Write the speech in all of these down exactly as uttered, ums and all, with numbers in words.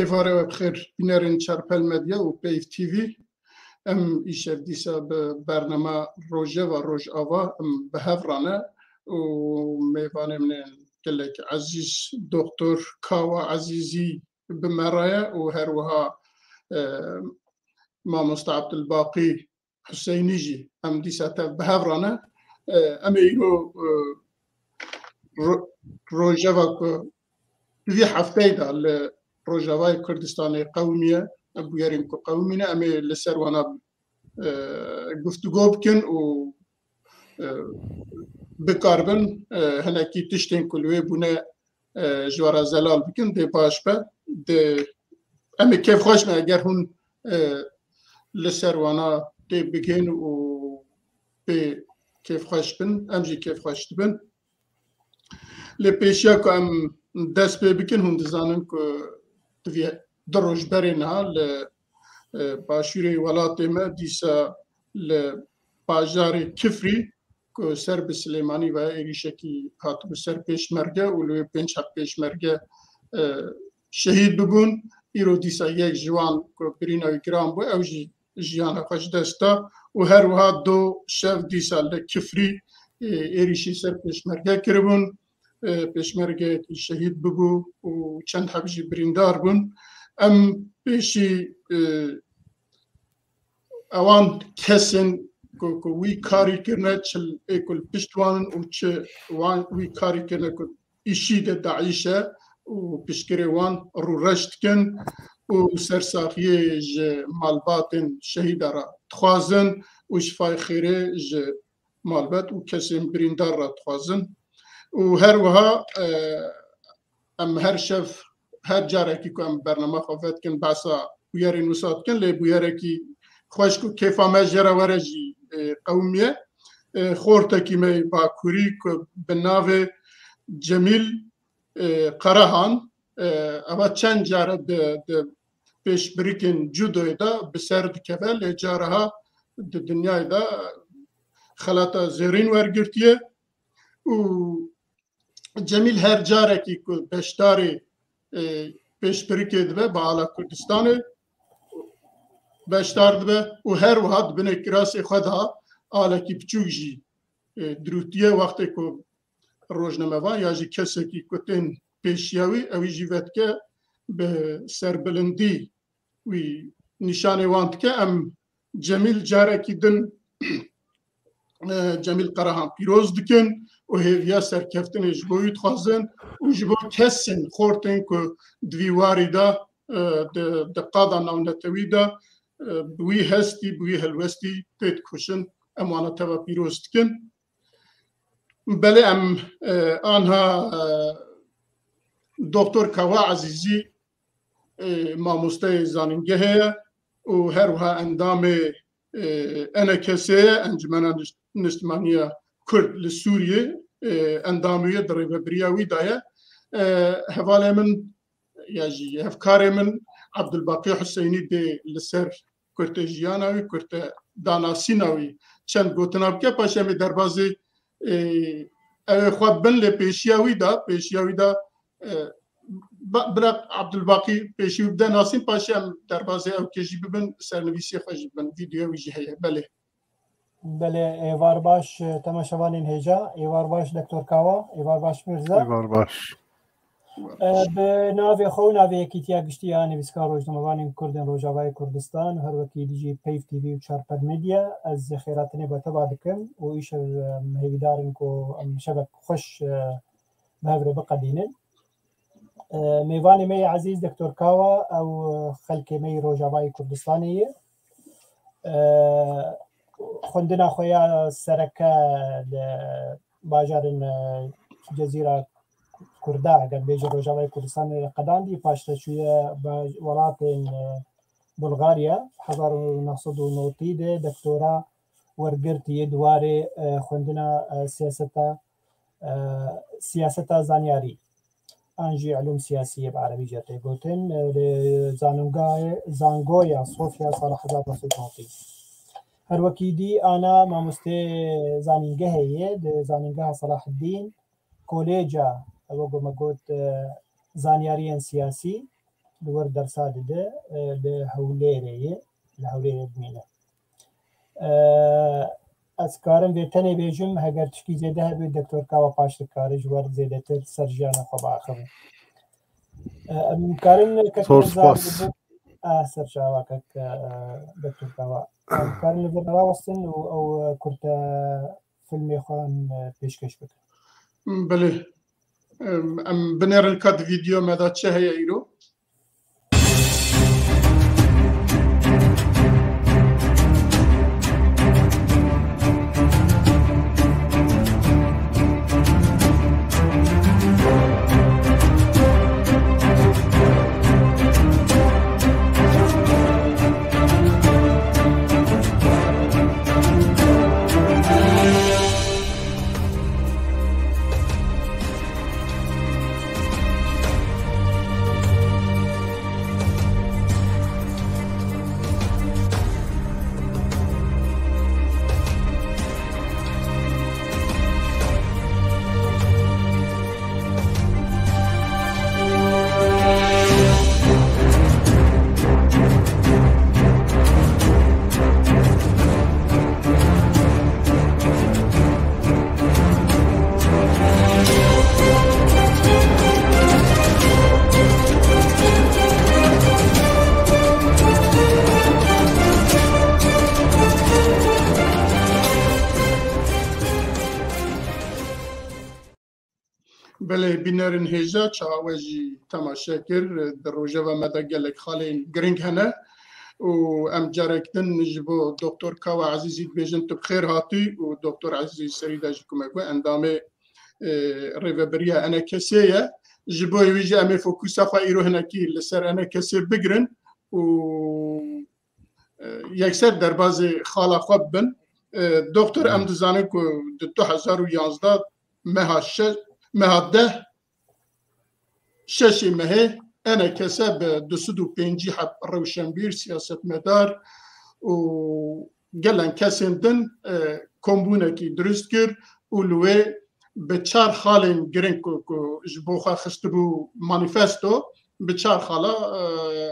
Êvarê we bi xêr, bînerên Çarpel Medya û Peyv T V. Em îşev dîsa bi bernama Rojeva Rojava em bi hev re ne û mêvanê min ên gelek ezîz Doktor Kawa Ezîzî bi me re ye û her wiha, e, Mamoste Abdulbaqî Huseynî jî em dîsa tev bi hev re ne. E, em ê îro, e, ro-, rojeva ku di vî hefteyê de li Rojavayê Kurdistanê qewimiye, bûyerên ku qewimîne, em ê li ser wana, e, guftûgo bikin û, e, bikaribin, e, hinekî tiştên ku li wê bûne, e, ji we re zelal bikin, dê baş be. Dê, em ê kêfxweş bin eger hûn, e, li ser wana tê bigihên û pê kêfxweş bin, em jî kêfxweş dibin. Lê pêşiya ku em dest pê bikin, hûn dizanin ku di vê du roj berê niha li, e, başûrê welatê me, dîsa li bajarê Kifrî ku ser bi Silêmanî ve êrîşekî hatibû ser pêşmerge û li wê pênc heb pêşmerge, e, şehîd bibûn. Îro dîsa yek ji wan ku birîna wî giran bû, ew jî jiyana xwe ji dest da û her wiha du şev dîsa li Kifrî, e, êrîşî ser pêşmerge kiribûn. E, pêşmergeyekî şehîd bibû û çend heb jî birîndar bûn. Em pêşî, e, ewan kesên ku, ku wî karî kirine, çi ê ku li pişt wan in û çi wan wî karî kirine ku îşî de DAIŞ e û piştgirê wan rûreş dikin û sersaxiyê ji malbatên şehîda re dixwazin û şifayê xêrê ji malbat û kesên birîndar re dixwazin. Û her wiha, e, em her şev, her carekî ku em bernama xwe vedikin, behsa bûyerên wisa dikin, lê bûyerekî xweş ku kêfa me jê re were jî, e, qewimiye. E, xortekî me yê Bakurî ku bi navê Cemîl, e, Qerehan, e, eva çend care di, di pêşbirikên cudoyê de bi ser dikeve, lê careha di dinyayê de xelata zêrîn wergirtiye û Cemîl her carekî ku beşdarê, e, pêşbirikê dibe, bi ala Kurdistanê beşdar dibe û her wiha di binê kirasê xwe de alekî biçûk jî, e, dirûtiye. Wextê ku rojnamevan ya jî kesekî ku tên pêşiya wî, ew jî vedike bi serbilindî wî nîşanê wan dike. Em Cemîl carekî din, e, Cemîl Qerehan pîroz dikin û hêviya serkeftinê ji bo wî dixwazin û ji bo kesên xortên ku di vî warî de, e, di, di qada navnetewî de, e, bi wî hestî, bi wî helwestî tê dikoşin, em wana teva pîroz dikin. Belê em, e, anha, e, Doktor Kawa Ezîzî, e, mamosteyê zanîngehê ye û her wiha endamê, e, E N K S ye, Encumena Niş-, Niştimaniya Kurd li Sûriyê, e, endamê ye, di rêvebiriya wî de ye. E, hevalê min ya jî hevkarê min Abdulbaqî Huseynî dê li ser kurte jiyana wî, kurte danasîna wî çend gotina bike, paşê em ê derbazê, e, ew ê xwe bin, lê pêşiya wî de, pêşiya wî de, e, ba-, bira Abdulbaqî pêşî wî bide nasîn, paşê em derbazê ew kê jî bibin, sernivîsiyê xwe jî bibin, vîdyoya wî jî heye. Belê. Belê, êvar baş, e, temaşevanên hêja, êvar baş Doktor Kawa, êvar baş Mirza. Êvar baş. E, bi navê xwe û navê Yekîtiya Giştî ya Nivîskar Rojnamevanên Kurd ên Rojavayê Kurdistan, her wekî dî jî Peyv T V û Çarpel Medya, ez xêratinê be teva dikim û îşev, e, em hêvîdar in ku em şevek xweş, e, bi hev re biqedînin. E, mêvanê me yê ezîz Doktor Kawa, ew, e, xelkê me yê Rojavayê Kurdistanê ye. E, xwendina xwe ya sereke li bajarên, e, Cezîra Kurda, eger bêjin Rojavayê Kurdistanê qedandî, paşde çûye ba-, welatên, e, Bulgarya. Hezar û neh sed û notî de doktora wergirtiye di warê, e, xwendina, e, siyaseta, e, siyaseta zanyarî. An jî ilûm siyasî yê bi erebî jî tê gotin, e, li zanîngehê, zangoya Sofya sala hezar neh sed û notî. Her wekî dî ana mamostê zanîngehê ye, di zanîngeha Selahaddîn, Koleja, wek me got, e, Zanyariyên Siyasî, li wir dersa dide, e, li Hewlêrê ye, li Hewlêrê dimîne. E, ez karim vê tenê bêjim, heger tişkî zêde hebe, Doktor Kawa paş dikare ji we re zêdetir ser jiyana xwe biaxive. E, em karin kesên Zor spas. Zarî bibin. Ah, ser çava kek, e, Doktor Kawa. Em karin li vir rawestin û ew, e, kurte filmê xwe em, e, pêşkêş bikin. Belê. Em, em binêrin ka di vîdeo me de çi heye îro? Belê, bînerên hêja, çawa we jî temaşe kir, di rojeva me de gelek xalên giring hene û em carek din ji bo Doktor Kawa Ezîzî dibêjin tu bi xêr hatî û Doktor Ezîzî Serî de jî ku me got endamê, e, rêveberiya E N K S'ê ye. Ji bo wî jî em ê fokusa xwe îro hinekî li ser E N K S'ê bigirin û e, yekser derbazê xala xwe bibin. E, Doktor, em dizanin ku di du hezar û yazdeh meha şe-, meha deh, şeşê mehê, E N K S bi du sed û pêncî heb rewşenbîr, siyasetmedar û gelen kesên din, e, kombûnekî dirust kir û li wê bi çar xalên giring ku, ku ji bo xwe xistibû manîfesto, bi çar xala, e,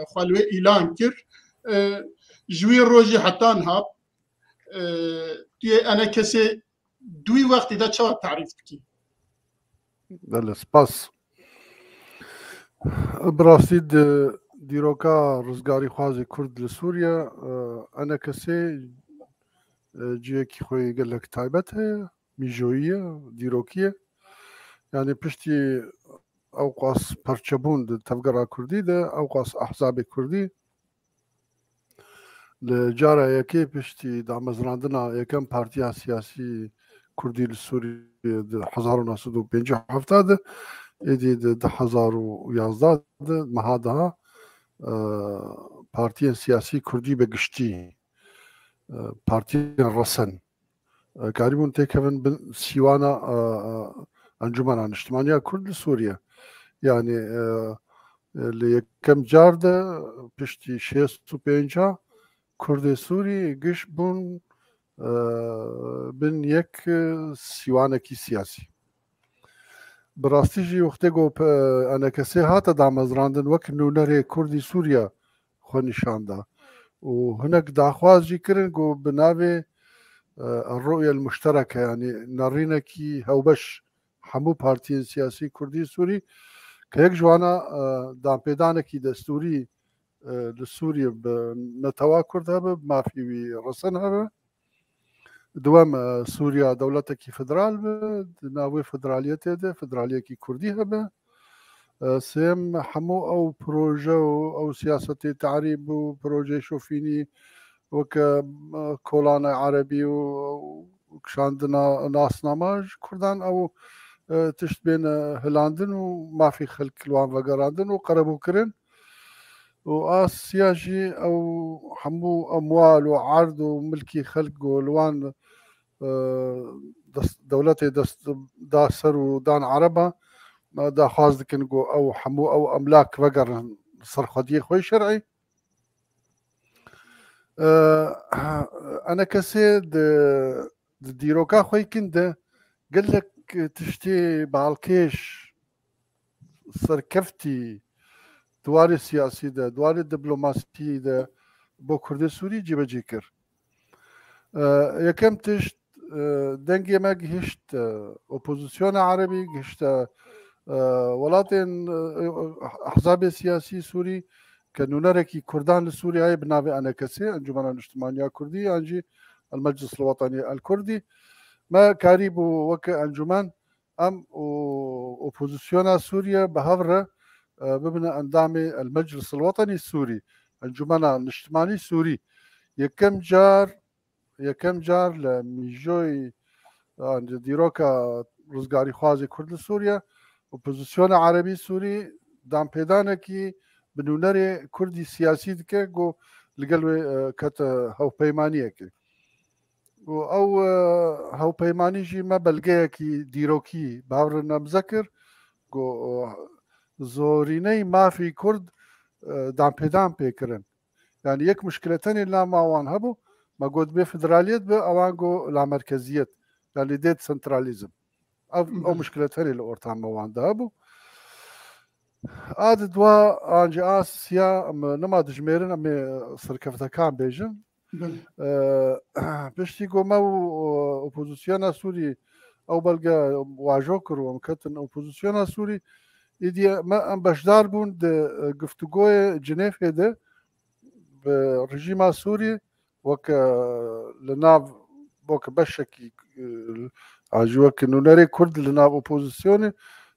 xwe li wê îlan kir. E, ji wî rojî heta niha, e, tu yê E N K S'ê di wî wextî de çawa tarîf dikî? Belê, spas. Bi rastî di dîroka rizgarîxwazê Kurd li Sûriye, e, E N K S'ê, e, cihekî xwe yê gelek taybet heye, mîjoyî ye, dîrokî ye. Yanî piştî ewqas perçebûn di tevgera Kurdî de, ewqas ehzabê Kurdî li cara yekê piştî damezrandina yekem partiya siyasî Kurdî li Sûriyê di hezar û neh sed û pêncî û heft de, êdî di du hezar û yazdeh de meha daha, e, partiyên siyasî Kurdî bi giştî, e, partiyên resen, e, karîbûn têkevin bin sîwana, e, e, Encûmena Niştimaniya Kurd li Sûriye. Yanî, e, e, li yekem car de piştî şêst û pênca Kurdê Sûrî giş bûn, e, bin yek, e, sîwanekî siyasî. Bi rastî jî wextê ku P-, E N K S hate damezrandin wek nûnerê Kurdî Sûriye xwe nîşan da û hinek daxwaz jî kirin ku bi navê, e, Rûyel Muştereke, yanî nerînekî hewbeş hemû partiyên siyasî Kurdî Sûrî, ke yek ji wana, e, danpêdanekî destûrî, e, li Sûriyê bi netewa Kurd hebe, bi mafê wî resen hebe. Duwem, e, Sûriya dewletekî federal be, di nav wê federaliyetê de federaliyekî Kurdî hebe. E, sêyem, hemû ew proje û ew siyasetê tarîb û projeyê şofînî weke, e, kolana erebî û, û kişandina nasnama ji Kurdan ew, e, tişt bêne hilandin û mafê xelk li wan vegerandin û qerebûkirin. Û asiya jî ew hemû emwal û erd û milkî xelk ku li wan, e, dest, dewletê dest da ser û dan ereba, e, daxwaz dikin ku ew hemû ew emlak vegerin ser xwediyê xwe yê şer'î. E, E N K S di, di dîroka xwe yê kin de gelek tiştê balkêş, serkeftî, di warê siyasî de, di warê diplomasî de bo Kurdê Sûrî cîbecî kir. E, yekem tişt, e, dengê me gihişt, e, opozisyona erebî, gihişte, e, welatên, e, ehzabê siyasî Sûrî ke nûnerekî Kurdan li Sûriyeyê bi navê E N K S, Encûmena Niştimaniya Kurdî, yan jî El Meclis El Wetanî El Kurdî. Me karîbû weke encûmen em û opozisyona Sûriye bi hev re, e, bibine endamê El Meclis El Wetanî Sûrî, Encûmena Niştimanî Sûrî. Yekem car, yekem car li mîjoyî, yan di dîroka rizgarîxwazê Kurd li Sûriye, opozisyona Erebî Sûrî danpêdanekî bi nûnerê Kurdî siyasî dike, ku li gel wê, e, kete hewpeymaniyekê. û ew, e, hewpeymanî jî me belgeyekî dîrokî bi hev re nemze kir ku, e, zorîney mafî Kurd, e, danpêdan pê kirin. Yani yek muşkile tenê li nav wan hebû, me got bê federaliyet bi, ewan got lamerkeziyet, yani dê sentralîzm. Ev, ew Belê. muşkile tenê li orta me wan de hebû. A di dua an jî a siya em nima dijmêrin, em ê serkeftekan bêjin. Belê. E, piştî ku me û, e, opozisyona Sûrî ew belge wajo kir û em ketin opozisyona Sûrî, îdî me em beşdar bûn di, e, giftugoyê Cinêfê de bi rejîma Sûrî weke, e, li nav, weke beşekî, e, an jî weke nûnerê Kurd li nav opozisyonê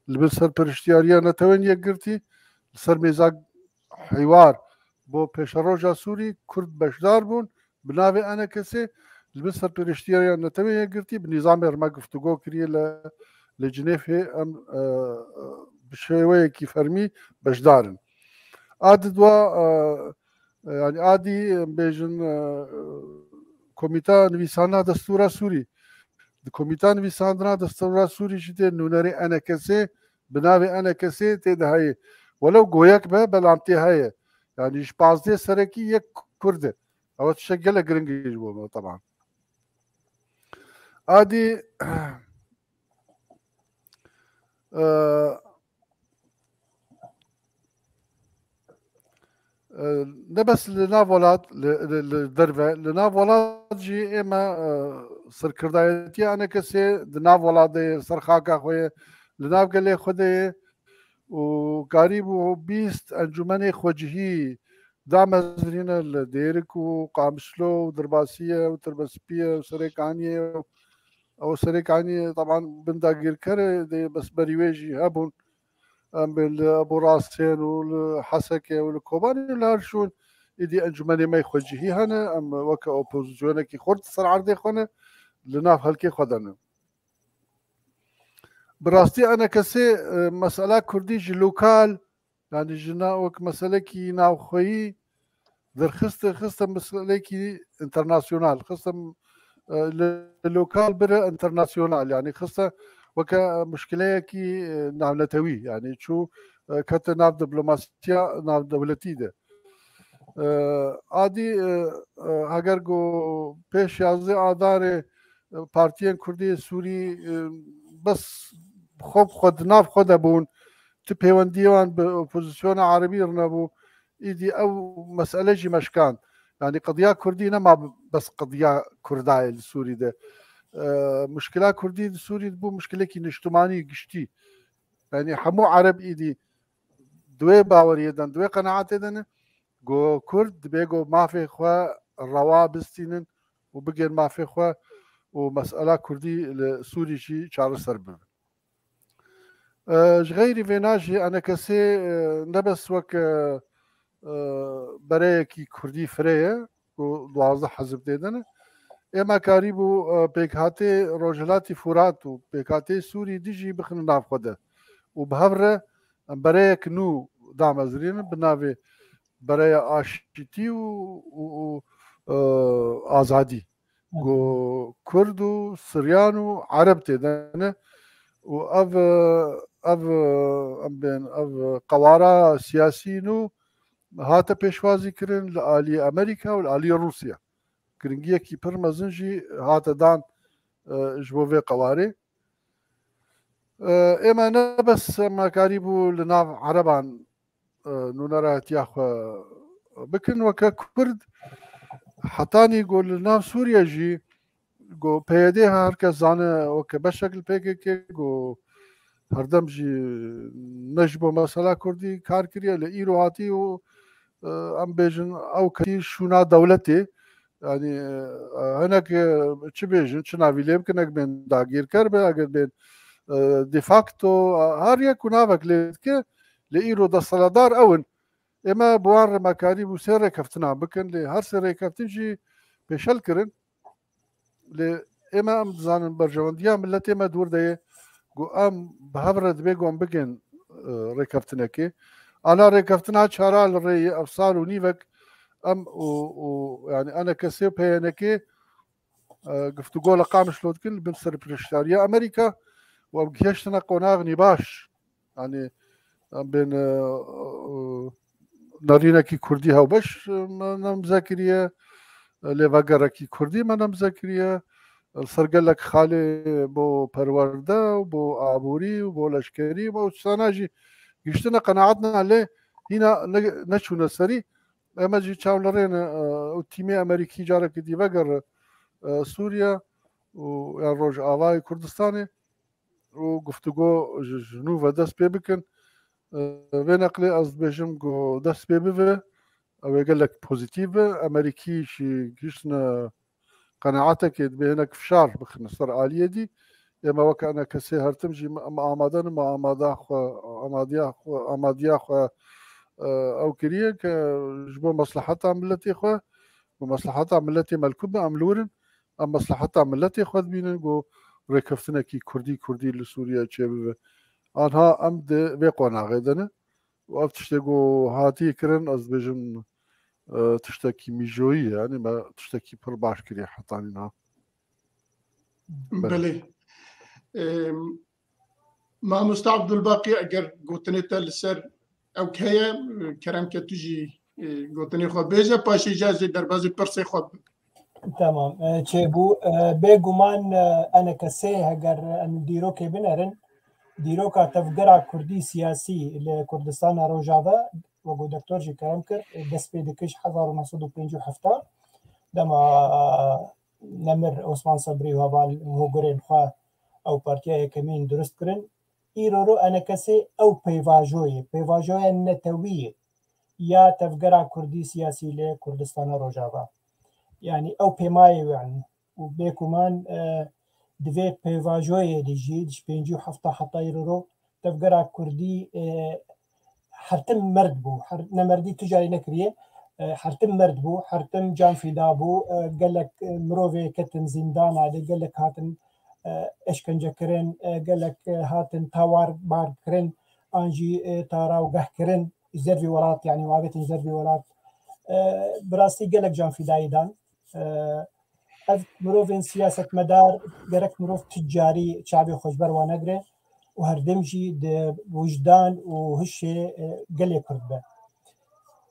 li bin serperiştiyariya Netewên Yekgirtî li ser mêza hîwar bo pêşeroja Sûrî Kurd beşdar bûn bi navê E N K S, li bin serperiştiyariya Netewên Yekgirtî bi nîzamê re me giftugo kiriye li, li Cinêfê em, e, e, bi şêweyekî fermî beşdar in. A di dua, e, e, yani a dî em bêjin, e, Komîta Nivîsandina Destûra Sûrî. Di Komîta Nivîsandina Destûra Sûrî jî tê nûnerê E N K S, bi navê E N K S tê de heye. Welew goyek be, belam tê heye. Yani ji pazdeh serekî yek Kurd e. Ew tiştek gelek giring e ji bo me, teban. A dî, e, e, ne bes li nav welat, li, li, li derve, li nav welat jî ê me, e, serkirdayetiya E N K S di nav welat de ye, li ser xaka xwe ye, li nav gelê xwe de ye û karîbû bîst encûmenê xwecihî damezrîne li Dêrik û Qamişlo û Dirbasiye û Tirbespî ye û Serêkaniyê û ew Serêkaniyê, teban bin dagîrkerê dê, bes berî wê jî hebûn. Em bên li Eborasên û li Hesekê û li Kobanê û li her şûn êdî encûmenê me xwecihî hene. Em weke opozisyonekî xurt ser erdê xwe ne, li nav helkê xwe de ne. Bi rastî E N K S, e, mesela Kurdî ji lokal, yani ji na-, wek meselekî navxweyî derxiste, xiste meselekî internasyonal, xiste, e, li lokal bire internasyonal, yani xiste weke muşkileyekî, e, navnetewî, yani çû, e, kete nav diplomasiya navdewletî de. E, adî, e, e, heger ku pêş yazdeh Adarê, e, partiyên Kurdî yê Sûrî, e, bes xwe bi xwe di nav xwe de bûn, tu pêwendiyê wan bi opozisyona Erebî re nebû, îdî ew mesele jî meşkan. Yani qediya Kurdî nema bes qediya Kurdayê li Sûrî de. E, muşkila Kurdî li Sûrî bû muşkilekî niştimanî giştî. Yani hemû Ereb îdî di wê baweriyê de, di wê qenaetê de ne, ku Kurd dibê ku mafê xwe rewa bistînin û bigên mafê xwe û mesela Kurdî li Sûrî jî çareser bibin. E, ji xeyrî vêna jî E N K S, e, ne bes wek, e, e, bereyekî Kurdî firê ye ku duwazdeh hizb tê de ne. Ê me karîbû, e, pêkhatê Rojhilatî Furat û pêkhatê Sûrî dijî bixin nav xwe de û bi hev re em bereyek nû damezrînin bi navê Bereya Aştî û, û, û, e, Azadî. Ku Kurd û Siryan û Ereb tê de ne û ev, ev, em bên, ev qewara siyasî nû hate pêşwazî kirin li alî Amerîka û li alî Rûsya. Giringiyekî pir mezin jî hate dan, e, ji bo vê qewarê. E, ê me ne bes me karîbû li nav Ereban nûnerayetiya xwe bikin weke Kurd. Hetanî ku li nav Sûriye jî ku P Y D her kes zane weke beşek li P K K ku herdem jî ne ji bo mesela Kurdî kar kiriye, lê îro hatî û, e, em bêjin ew ketî şûna dewletê. Yanî, e, hinek, e, çi bêjin, çi navî lê bikin, eger bên dagîrker be, eger bên, e, de facto, e, her yek ku navek lê dike, lê îro desthilatdar ew in. Ême bi wan re me karîbû sê rêkeftinan bikin, lê her sê rêkeftin jî pêşel kirin. Lê ême em dizanin berjewendiya miletê me dûr de ye ku em bi hev re dibê ku em bigên, e, rêkeftinekê. Ana rêkeftina çara li rê ye, ev sal û nîvek em û, û, yanî enekesê û P Y N K, e, guftûgo li Qamişlo dikin li bin serpiriştariya Amerîka û ew gihiştine qonaxinî baş. Yanî em bên, e, e, nerînekî Kurdî hewbeş, e, me nemze kiriye, e, lê vegerekî Kurdî me nemze kiriye. Li ser gelek xalê bo perwerde û bo aborî û bo leşkerî û bo tiştana jî gihiştine qenaetna lê hîna ne-, neçûne serî. Eme jî çaw li rê ne, e, û tîmê Amerîkî carekî dî vegere, e, Sûriye û ya Rojavayê Kurdistanê û guftûgo ji, ji nû ve dest pê bikin. E, vê neqlê ez dibêjim ku dest pê bive, ew ê gelek pozîtîf be. Amerîkî jî gihiştine qenaetekê, dibê hinek fişar bixine ser aliyê dî. Ême weke enekesê her tim jî em amade ne, me amada xwe, amadiya xwe, amadiya xwe, e, ew kiriye ke ji bo mesleheta miletê xwe, bo mesleheta miletê me li ku be em li wir in, em mesleheta miletê xwe dibînin ku rêkeftinekî Kurdî, Kurdî li Sûriye çêbibe. Anha em di vê qonaxê de ne. Û ev tiştê ku hatiye kirin, ez dibêjim, e, tiştekî mîjoyî ye. Yanî me tiştekî pir baş kiriye hetanî niha. Belê. Belê. Em, Mamoste Abdulbaqî, eger gotinê te li ser ew heye, kerem ke tu jî, e, gotinê xwe bêje, paşê jî ez ê derbazî pirsê xwe bikim. Tamam. E, çêbû, e, bêguman, e, enekesê heger em dîrokê binerin, dîroka tevgera kurdî siyasî li Kurdistana Rojava, wek ku doktor jî kerem kir, e, dest pê dike ji hezar û neh sed û pêncî û heft dema, e, nemir Osman Sebrî û heval hogirên xwe ew partiya yekemîn dirust kirin. Îro ro enekesê ew pêvajoyê, pêvajoya netewî ye ya tevgera kurdî siyasî li Kurdistana Rojava. Yanî ew pêmayê wan û bêguman, e, di vê pêvajoyê de jî ji pêncî û heft heta îro ro tevgera kurdî, e, her tim merd bû. Her, ne merdî tu carî nekiriye. E, her tim merd bû, her tim can fîda bû. E, gelek, e, mirovê ketin zîndana de, gelek hatin, e, eşkence kirin, e, gelek, e, hatin tawar bar kirin, an jî, e, tarawgeh kirin, ji dervî welat, yanî avêtin ji dervî welat. E, bi rastî gelek can fîdayî dan. E, ev mirovên siyasetmedar gerek mirov tu carî çavê xwe ji ber wan negire û her dem jî di wijdan û hişê, e, gelê Kurd be.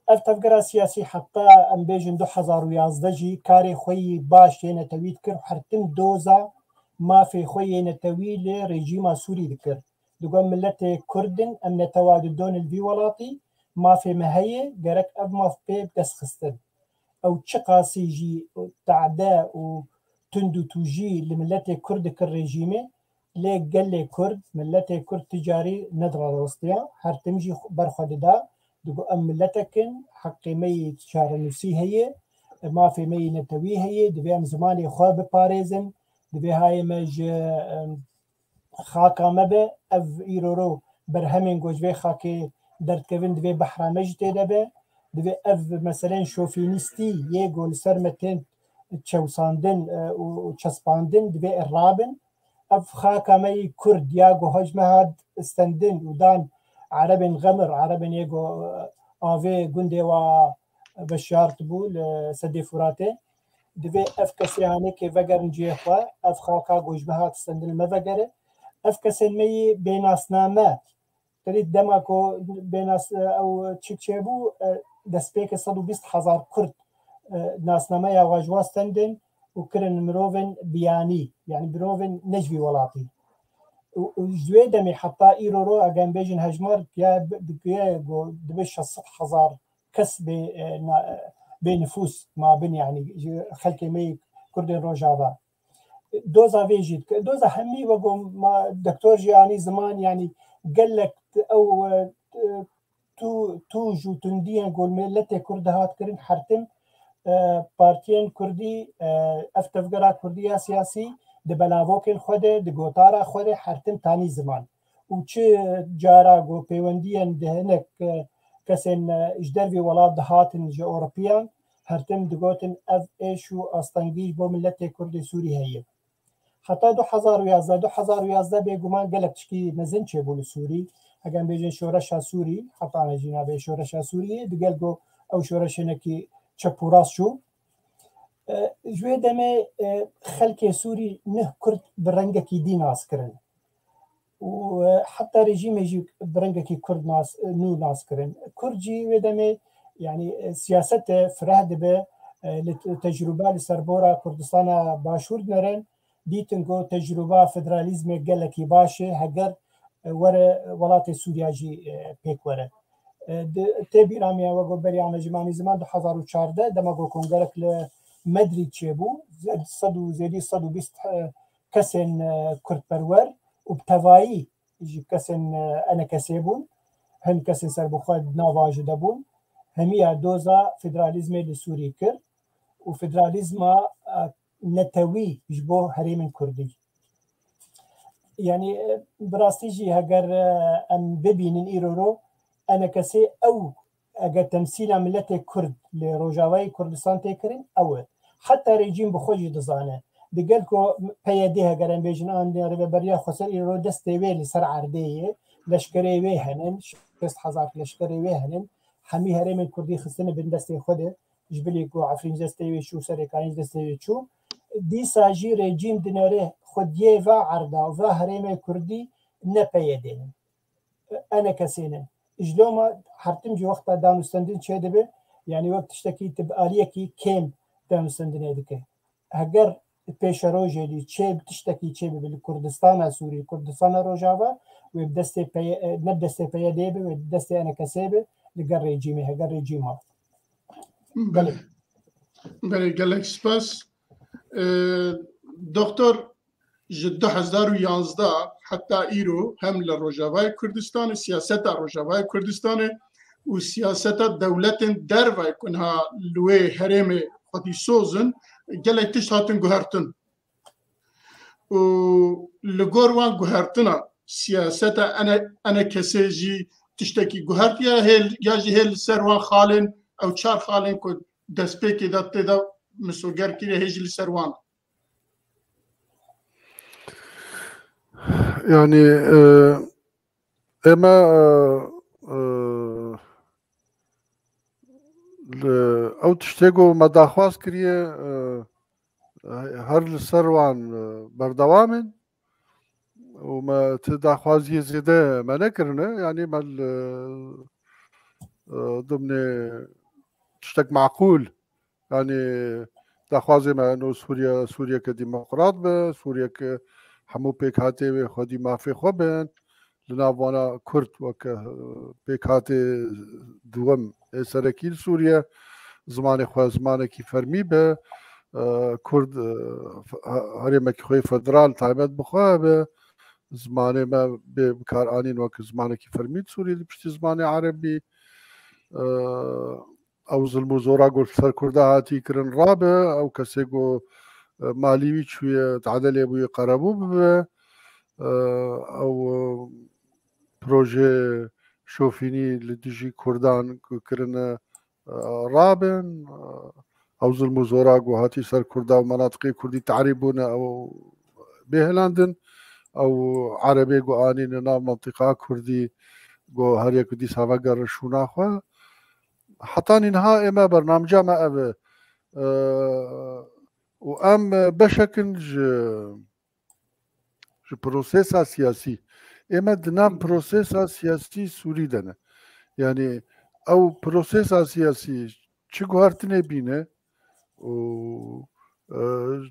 Ev tevgera siyasî heta em bêjin du hezar û yazdeh jî karê xwe yî baş yê netewî dikir û her tim doza mafê xwe yê netewî li rejîma Sûrî dikir. Digot, em miletê Kurd in, em netewa didon li vî welatî, mafê me heye, gerek ev maf bê destxistin. Ew çiqasî jî tade û tund û tûjî li miletê Kurd dikir rejîmê, lê gelê Kurd, miletê Kurd ti carî nediradiwestiya, her tim jî ber xwe dida, digot, em miletek in, heqê me yê çarenûsî heye, mafê me yê netewî heye, divê em zimanê xwe biparêzin, divê hayê me ji, em, xaka me be, ev îro ro berhemên ku ji vê xakê derdikevin divê behra me jî tê de be. Divê ev meseleyên şofînîstî yê ku li ser me tên çewsandin, e, û, û çespandin divê rabin. Ev xaka me yî Kurd ya ku hoj me hat stendin û dan Erebên Xemir, Erebên yê ku, e, avê gundê wa veşartibû li sedê Furatê. Divê ev kesê hanekê vegerin cihê xwe, ev xaka ku ji me hat stendin li me vegere. Ev kesên me yî bênasname, te dît dema ku bênas-, ew çik çêbû, e, destpêkê sed û bîst hezar Kurd, e, nasnameya xwe ji wan stendin û kirin mirovên biyanî, yanî mirovên ne ji vî welatî. û, û ji wê demê heta îro ro, eger em bêjin hejmar, ya bi-, digiye ku dibe şeş sed hezar kes bê, e, na-, bê nifûs mabin, yanî ji xelkê me yê Kurdên Rojava. Doza vê jî dike. Doza hemî wek ma doktor jî anî ziman, yanî gelek ew, e, tu, tûj û tundiyên ku li miletê Kurd dihat kirin, her tim, e, partiyên Kurdî, e, ev tevgera Kurdî ya siyasî di belavokên xwe de, di gotara xwe de her tim tanî ziman. Û çi cara ku pêwendiyên di hinek, e, kesên, e, ji dervî welat dihatin ji Ewropiyan, her tim digotin ev êş û astengî ji bo miletê Kurdê Sûrî heye. Heta du hezar û yazdeh, du hezar û yazdeh bêguman gelek tişkî mezin çêbû li Sûrî. Eger em bêjin şoreşa Sûrî, heta ne jî navê şoreşa Sûriyê, digel ku ew şoreşênekî çep û rast çû. E, ji wê demê, e, xelkê Sûrî neh Kurd bi rengekî dî nas kirin. Û, e, heta rejîmê jî bi rengekî Kurd nas, nû nas kirin. Kurd jî wê demê, yanî, e, siyasete fireh dibe, e, li te-, tecrûba li serbora Kurdistana Başûr dinerin, dîtin ku tecrûba federalîzmê gelekî baş e, heger, e, were welatê Sûriya jî, e, pêk were. E, di, tê bîra me ya wek ku beriya me ji manî ziman du hezar û çardeh, dema ku kongerek li Medrîd çêbû, zêd-, sed û, zêdî sed û bîst, e, kesên, e, kurdperwer û bi tevayî ji kesên, e, enekesê bûn, hin kesên serbixwe di nava jî de bûn, hemiya doza federalîzmê li Sûrî kir û federalîzma, e, netewî ji bo herêmên Kurdî. Yanî, e, bi rastî jî heger, e, em bibînin îro ro, enekesê ew, eger temsîla miletê Kurd li Rojavayê Kurdistan tê kirin, ew e. Heta rejîm bi xwe jî dizane. Digel ku P Y D heger em bêjin, an rêveberiya Xweser îro destê wê li ser erdê ye, leşkerê wê henin, şêst hezar leşkerê wê henin, hemî herêmên Kurdî xistine bin destê xwe de, ji bilî ku Efrîn ji destê wê çû, Serêkanî ji destê wê çû. Dîsa jî rejîm dinere xwediyê va erda û va herêmê Kurdî ne P Y D ne. Enekesê ne. Ji loma her tim jî wexta danûstendin çêdibe, yanî wek tiştekî tu bi aliyekî kêm danûstendinê dike. Heger pêşerojê dî çê tiştekî çêbibe li Kurdistana Sûrî, Kurdistana Rojava, wê bi destê P Y, ne bi destê P Y D be, wê bi destê enekesê be, li gel rejîmê, heger rejîm hat. Belê. Belê, gelek spas. Ee, Doktor, ji du hezar û yanzdeh heta îro hem li Rojavayê Kurdistanê, siyaseta Rojavayê Kurdistanê û siyaseta dewletên derve ku niha li wê herêmê xwedî soz in, gelek tişt hatin guhertin. Û li gor wan guhertina siyaseta ene, enekesê jî tiştekî guhertiye, hê, ya jî hê li ser wan xalên, ew çar xalên ku destpêkê de tê de misoger kiriye, hê jî li ser wan. Yanî, e, ême, e, e, li, ew tiştê ku me daxwaz kiriye, e, her li ser wan, e, berdewam in û me ti daxwaziyê zêde me nekirine. Yanî me li, e, dimnê tiştek meqûl, yanî daxwazê me eno Sûriye, Sûriyeke demokrat be, Sûriyeke hemû pêkhatê wê xwedî mafê xwe bin, li nav wana Kurd weke, e, pêkhatê duwem ê serekî li Sûriye, zimanê xwe zimanekî fermî be, e, Kurd, e, fe-, he-, herêmekî xwe yê federal taybet bi xwe be, zimanê me bê bikaranîn weke zimanekî fermî li Sûriyê li piştî zimanê erebî, e, ew zilm û zora ku li ser Kurda hatî kirin rabe, ew kesê ku, e, malî wî çûye, tade lê bûye, qerebû bibe, e, ew, e, projeyê şofînî li dijî Kurdan ku kirine, e, rabin, e, ew zilm û zora ku hatî ser Kurda û menatiqê Kurdî tarî bûne, ew bêhilandin, ew erebê ku anîne nav mentiqa Kurdî ku her yek dîsa vegerin şûna xwe. Hetanî niha ême bernamca me ev e. E, û em beşek in ji, ji prosesa siyasî. Ême di nav prosesa siyasî Sûrî de ne. Yanî ew prosesa siyasî çi guhertinê bîne û, e,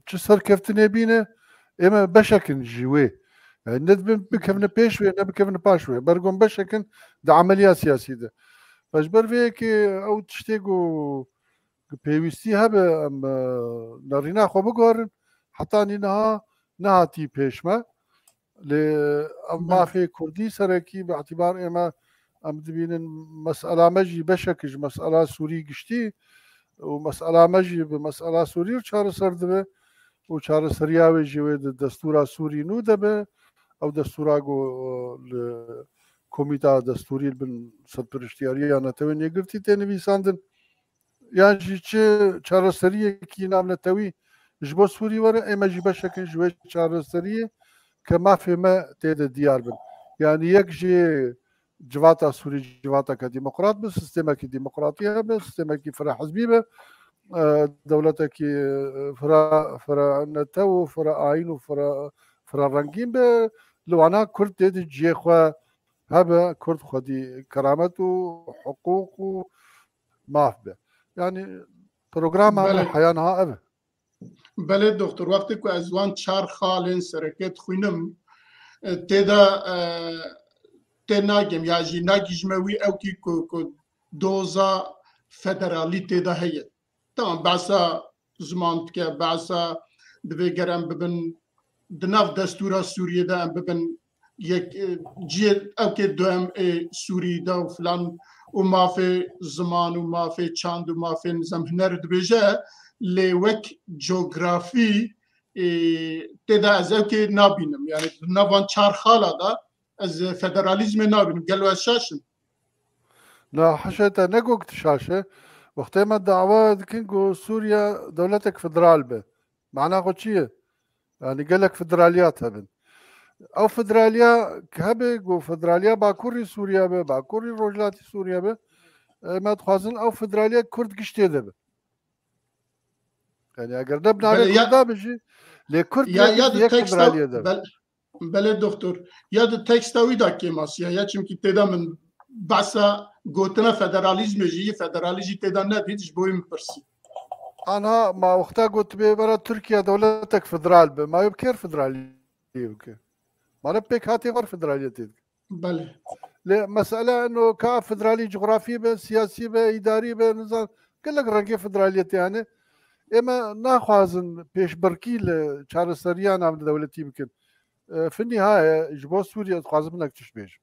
çi serkeftinê bîne, ême beşek in ji wê. Yani ne dibin bikevine pêş wê, ne bikevine paş wê. Bergon beşekin di emeliya siyasî de. Ve ji ber vê yekê ew tiştê ku, ku pêwîstî hebe, em, e, nerîna xwe biguherin, heta nî niha nehatî pêş me. Lê ev Belê. mafê kurdî serekî bi îtibar ême em dibînin mesela me jî beşek ji mesela Sûrî giştî û mesela me jî bi mesela Sûrî re çareser dibe û çareseriya wê jî wê di destûra Sûrî nû de be. Ew destûra ku, e, li Komîta Destûrî li bin serpiriştiyariya Netewên Yekgirtî tê nivîsandin. Yan jî çi çareseriyekî navnetewî ji bo Sûrî were, ême jî beşekin ji wê çareseriyê ke mafê me tê de diyar bin. Yani yek jî civata Sûrî civateke demokrat be, sistemekî demokratî hebe, sistemekî firehizbî be, e, dewletekî, e, fire, firenetew û fireayîn û fire, firerengîn be, li wana Kurd tê di cihê xwe hebe, Kurd xwedî keramet û hiqûq û maf be. Yani programa Belê. me heya niha ev e. Belê doktor, wextê ku ez wan çar xalên sereke dixwînim, e, tê de, e, tê nagêm ya jî nagîjime wî ew kî ku, ku doza federalî tê de heye. Tamam, behsa ziman dike, behsa divê ger em bibin di nav destûra Sûriyê de em bibin yek, e, cihê ew kê duhem ê Sûrî de û filan û mafê ziman û mafê çand û mafê nizam huner dibêje, lê wek cografî, e, tê de ez ew kê nabînim. Yani di nav van çar xala de ez federalîzmê nabînim. Gelo ez şaş im? Na, haşa te, ne ku tu şaş e. Wextê me dawa dikin ku Sûriye dewletek federal be. Mana xwe çi ye? Yani gelek federaliyat hebin. Ew federaliya ki hebe, ku federaliya Bakurî Sûriye be, Bakurî Rojhilatî Sûriye be, e, me dixwazin ew federaliya Kurd giştê de be. Yani eger ne bi navê Belê, ya, Kurda be jî, lê Kurd ya, yek, ya di yek teksta, federaliye de be. bel-, belê doktor, ya di teksta wî de kêmasiya ye, çimkî tê de min behsa gotina federalîzmê jî, federalî jî tê de nedît, ji bo wî min pirsî. Anha ma wexta gotibê, bera Tirkiye dewletek federal be, ma wê bi kêr federalî bike? Ma ne pêk hatê xwe federaliyetê dike? Belê. Lê mesele eno ka federalî cografî be, siyasî be, îdarî be, nizan, gelek rengê federaliyetê hene. Ême naxwazin pêşbirkî li çareseriya navdewletî bikin. E, finî haye, ji bo Sûriye dixwazim hinek tişt bêjim.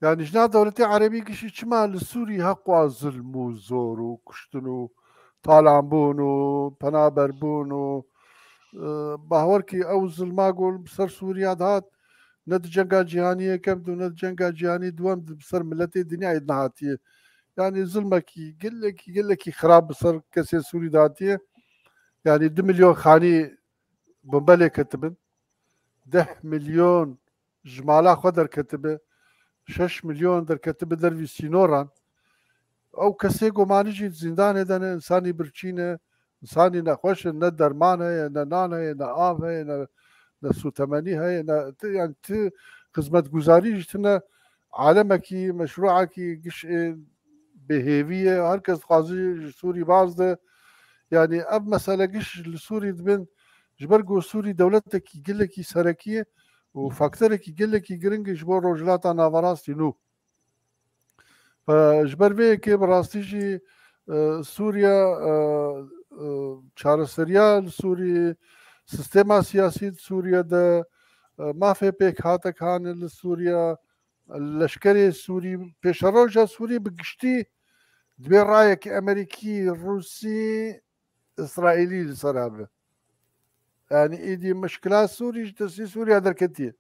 Yani ji nav dewletê erebî gişî çima li Sûrî heqwa zilm û zor û kuştin û talanbûn û penaberbûn û, e, bahwer kî ew zilma ku li ser Sûriya dihat, ne di cenga cîhanî yekem de û ne di cenga cîhanî duwem de bi ser miletê dinyayê nehatiye. Yani zilmekî gelekî, gelekî xirab bi ser kesê Sûrî dihatiye. Yani du milyon xanî bombelê ketibin. Deh milyon ji mala xwe derketibe, şeş milyon derketibe dervî sînoran. Ew kesê ku manî jî di zîndanê de ne, însanî birçî ne, însanî nexweş in, ne derman heye, ne nan heye, ne av heye, ne, ne sûtemenî heye, ne ti, yani ti xizmetguzarî jî tine alemekî, meşruekî giş ê bêhêvî ye. Her kes dixwaze ji Sûrî baz de. Yani ev mesele giş li Sûrî dibin, ji ber ku Sûrî dewletekî gelekî serekî ye û faktorekî gelekî giring e ji bo Rojhilata Naverastî nû. Ve ji ber vê yekê bi rastî jî, e, Sûriye, e, e, çareseriya li Sûrî, sistema siyasî di Sûriye de, e, mafê pêkhatek hane li Sûriye, leşkerê Sûrî, pêşeroja Sûrî bi giştî dibê rayek Amerîkî, Rûsî, Îsraîlî li ser hebe. Yani îdî mişkila Sûrî ji destî Sûriya derketiye.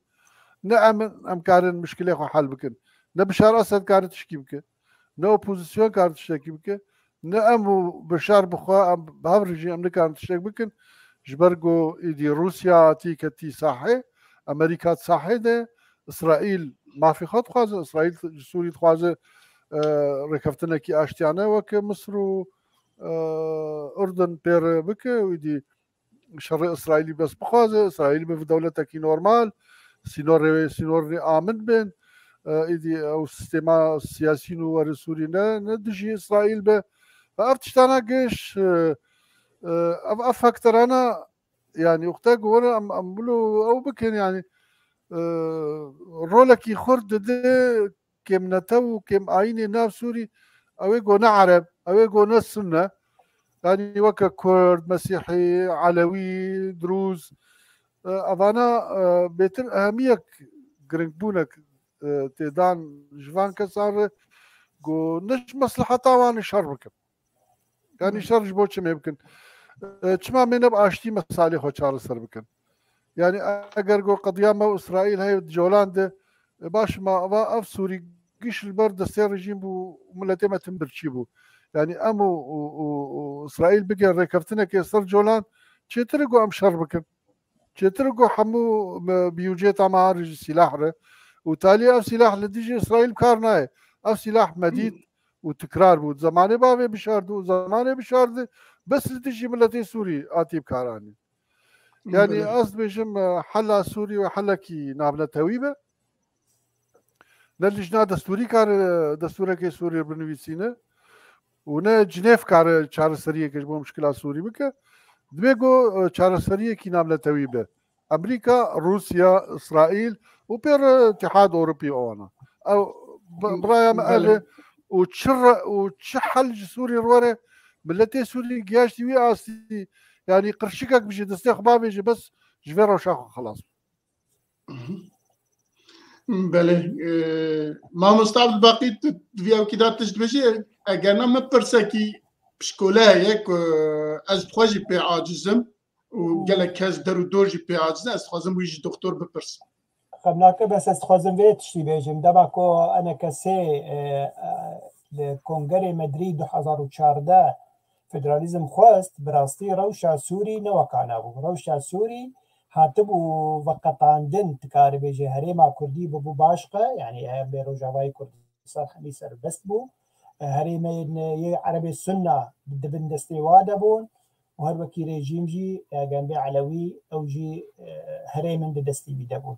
Ne em, em karin mişkilê xwe hel bikin. Ne Bişar Esed kare tişkî bike. Ne opozîsyon kare tiştekî bike. Ne em û Bişar bi xwe em bi hev re jî em nikarin tiştek bikin. Ji ber ku îdî Rûsya hatî ketî sahê, Amerîka di sahê de, Îsraîl mafê xwe dixwaze, Îsraîl ji Sûrî dixwaze, e, rêkeftinekî aştiyane weke Misir û, e, Urdun pê re bike û îdî şerê Îsraîlî bes bixwaze, Îsraîl bibe dewletekî normal, sînorê wê sînorê amin bin, e, îdî ew sistema siyasî nû were Sûrî ne, ne dijî Îsraîl be. Ve ev tiştana giş, e, e, ev, ev faktorana Yani wexta ku were em, em bilo ew bikin yani, e, rolekî xurt dide kêmnetew û kêmayînê nav Sûrî, ew ê ku ne Ereb, ew ê ku ne Sunne, yani weke Kurd, Mesîhî, Elewî, Drûz, e, evana, e, bêtir ehemiyek giringbûnek, e, tê dan ji van kesan re ku ne ji mesleheta wan e şer bikin. Yani şer ji bo çi me bikin? E, çima me ne bi aştî mesalê xwe çareser bikin? Yani eger ku qediya me û Îsraîl heye di colan de, e, baş ma va ev Sûrî giş li ber destê rejîm bû, miletê me tim birçî bû. Yani em û, û, û, û Îsraîl bigin rêkeftinekê ser colan, çêtir e ku em şer bikin. Çêtir e ku hemû me, biyûceta me harî ji sîlah re û talî ev sîlah li dijî Îsraîl bi kar nayê. Ev sîlah medît û tikrar bû. Zemanê bavê bişardi û zemanê bişardi bes li dijî miletê Sûrî hatî bi kar anî. Yani Belê. ez dibêjim, e, hela Sûrî we helekî navnetewî be. Ne lijna destûrî kare destûrekê Sûrî binivîsîne û ne Cinêv kare çareseriyeke ji bo muşkila Sûrî bike. Dibê ku, e, çareseriyekî navnetewî be. Amerîka, Rûsya, Îsraîl û pê re Îtîhad Ewropî wana. Ew bi-, biraya me ev e Belê. û çi re-, û çi hel ji Sûrî re were, miletê Sûrî giyaştî wî astî, yanî qirşikek bi jî destê xwe bavêje bes ji vê rewşa xwe xelas bû. Belê. E, mamosta Abdulbaqî, tu di vî ewkî de tişt dibêjî, eger na min pirsekî pişkole heye ku ez xwe jî pê aciz im û gelek kes der û dor jî pê aciz in, ez dixwazim wî ji doktor bipirsim. Xem nake, bes ez dixwazim vê tiştî bêjim. Dema ku enekesê, e, e, li Kongerê Medrî du hezar û çardeh federalîzm xwest, bi rastî rewşa Sûrî ne wekana bû. Rewşa Sûrî hatibû veqetandin, dikarî bêje herêma Kurdî bibû başqe, yanî em bê Rojavayê Kurdistan hemî serbest bû. Herêmên yê Erebê Sunna di bin destê wa de bûn û her wekî rejîm jî, e, genbê Elewî, ew jî, e, herêmin di destê wî de bûn.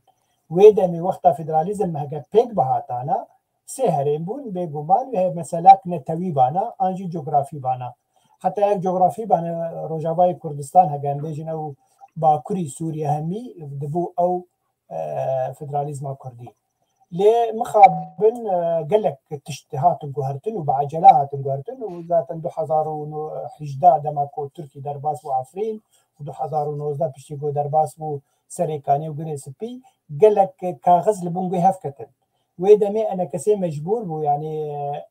Wê demê wexta federalîzm heke pêk bihatana, sê herêm bûn, bêguman wê mesela netewî bana, an jî cografî bana. Heta ev cografî bana Rojavayê Kurdistan, heke em bêjin ew Bakurî Sûriye hemî dibû ew, e, federalîzma Kurdî. Lê mixabin, e, gelek tişt hatin guhertin û bi ecele hatin guhertin û zaten du hezar û hejdeh dema ku Tirkî derbas bû Efrîn û du hezar û nozdeh piştî ku derbas bû Serêkanê û Girê Spî, gelek kaxiz li bin wê hev ketin. Wê demê enekesê mecbûr bû, yanî,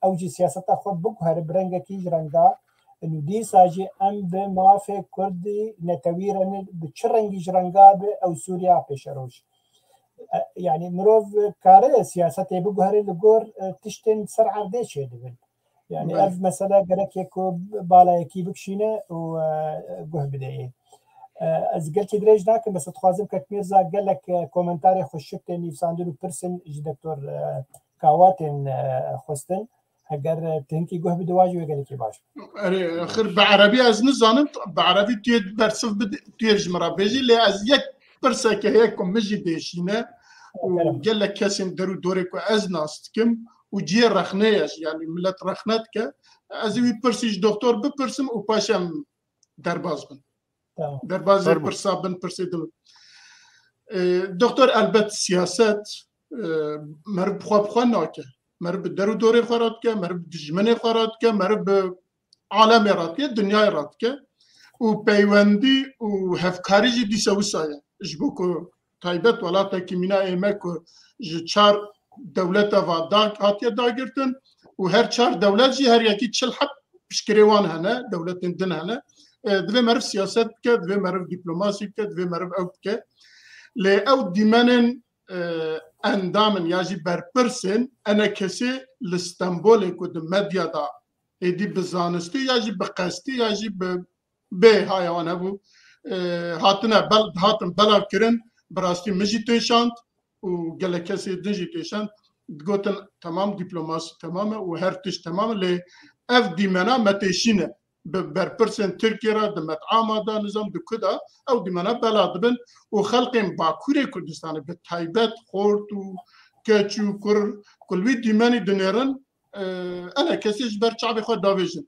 ew jî siyaseta xwe biguhere bi rengekî ji renga, û dîsa jî em bi mafê Kurdî netewî re ne, bi çi rengî ji renga bi ew Sûriya pêşeroj. E, yanî mirov kare siyasetê biguhere li gor, e, tiştên ser erdê çêdibin. Yani Belê. ev mesele gerek ye ku balayekî bikişîne û, e, guh bideyê. E, ez gelkî dirêj nakim, bes dixwazim kek Mîrza gelek, e, komentarê xweşik tê nivîsandin û pirsin ji Doktor, e, Kawa tên, e, xwestin. Heger, e, tu hinkî guh bidî, wajî wê gelekî baş. Erê, axir bi erebî ez nizanim, bi erebî tu yê bersiv bidî, tu yê ji min re bêjî, lê ez yek pirseke heye ku min jî dêşîne û Kerem. gelek kesên der û dorê ku ez nas dikim û cihê rexnê ye, yanî milet rexne dike. Ez ê wî pirsî ji doktor bipirsim û paşê em derbas bin. Tamam. Derbazê Fermo. pirsa bin, pirsê din. E, doktor, elbet siyaset, e, meriv bi xwe bi xwe nake. Meriv bi der û dorê xwe re dike, meriv bi dijminê xwe re dike, meriv bi alemê re dike, dinyayê re dike. Û peywendî û hevkarî jî dîsa wisa ye. Ji bo ku taybet welatekî mîna ê me ku ji çar dewleta va da-, hatiye dagirtin û her çar dewlet jî her yekî çil heb piştgirê wan hene, dewletên din hene. E, divê meriv siyaset bike, divê meriv dîplomasî bike, divê meriv ew bike. Lê ew dîmenên, e, endam in ya jî berpirs in, enekesê li Stenbolê ku di medya de êdî bi zanistî ya jî bi qestî ya jî bi bê haya wan hebû, e, hatine bel-, hatin belavkirin, bi rastî min jî têşand û gelek kesê din jî têşand, digotin, temam, dîplomasî temam e û her tişt temam e, lê ev dîmena me têşîne. Bi berpirsên Tirkiyê re, di metama de, nizam di ku de, ew dîmena bela dibin û xelkên Bakurê Kurdistanê, bi taybet xort û keç û kur, ku li wî dîmenî dinêrin, e, enekesê ji ber çavê xwe davêjin.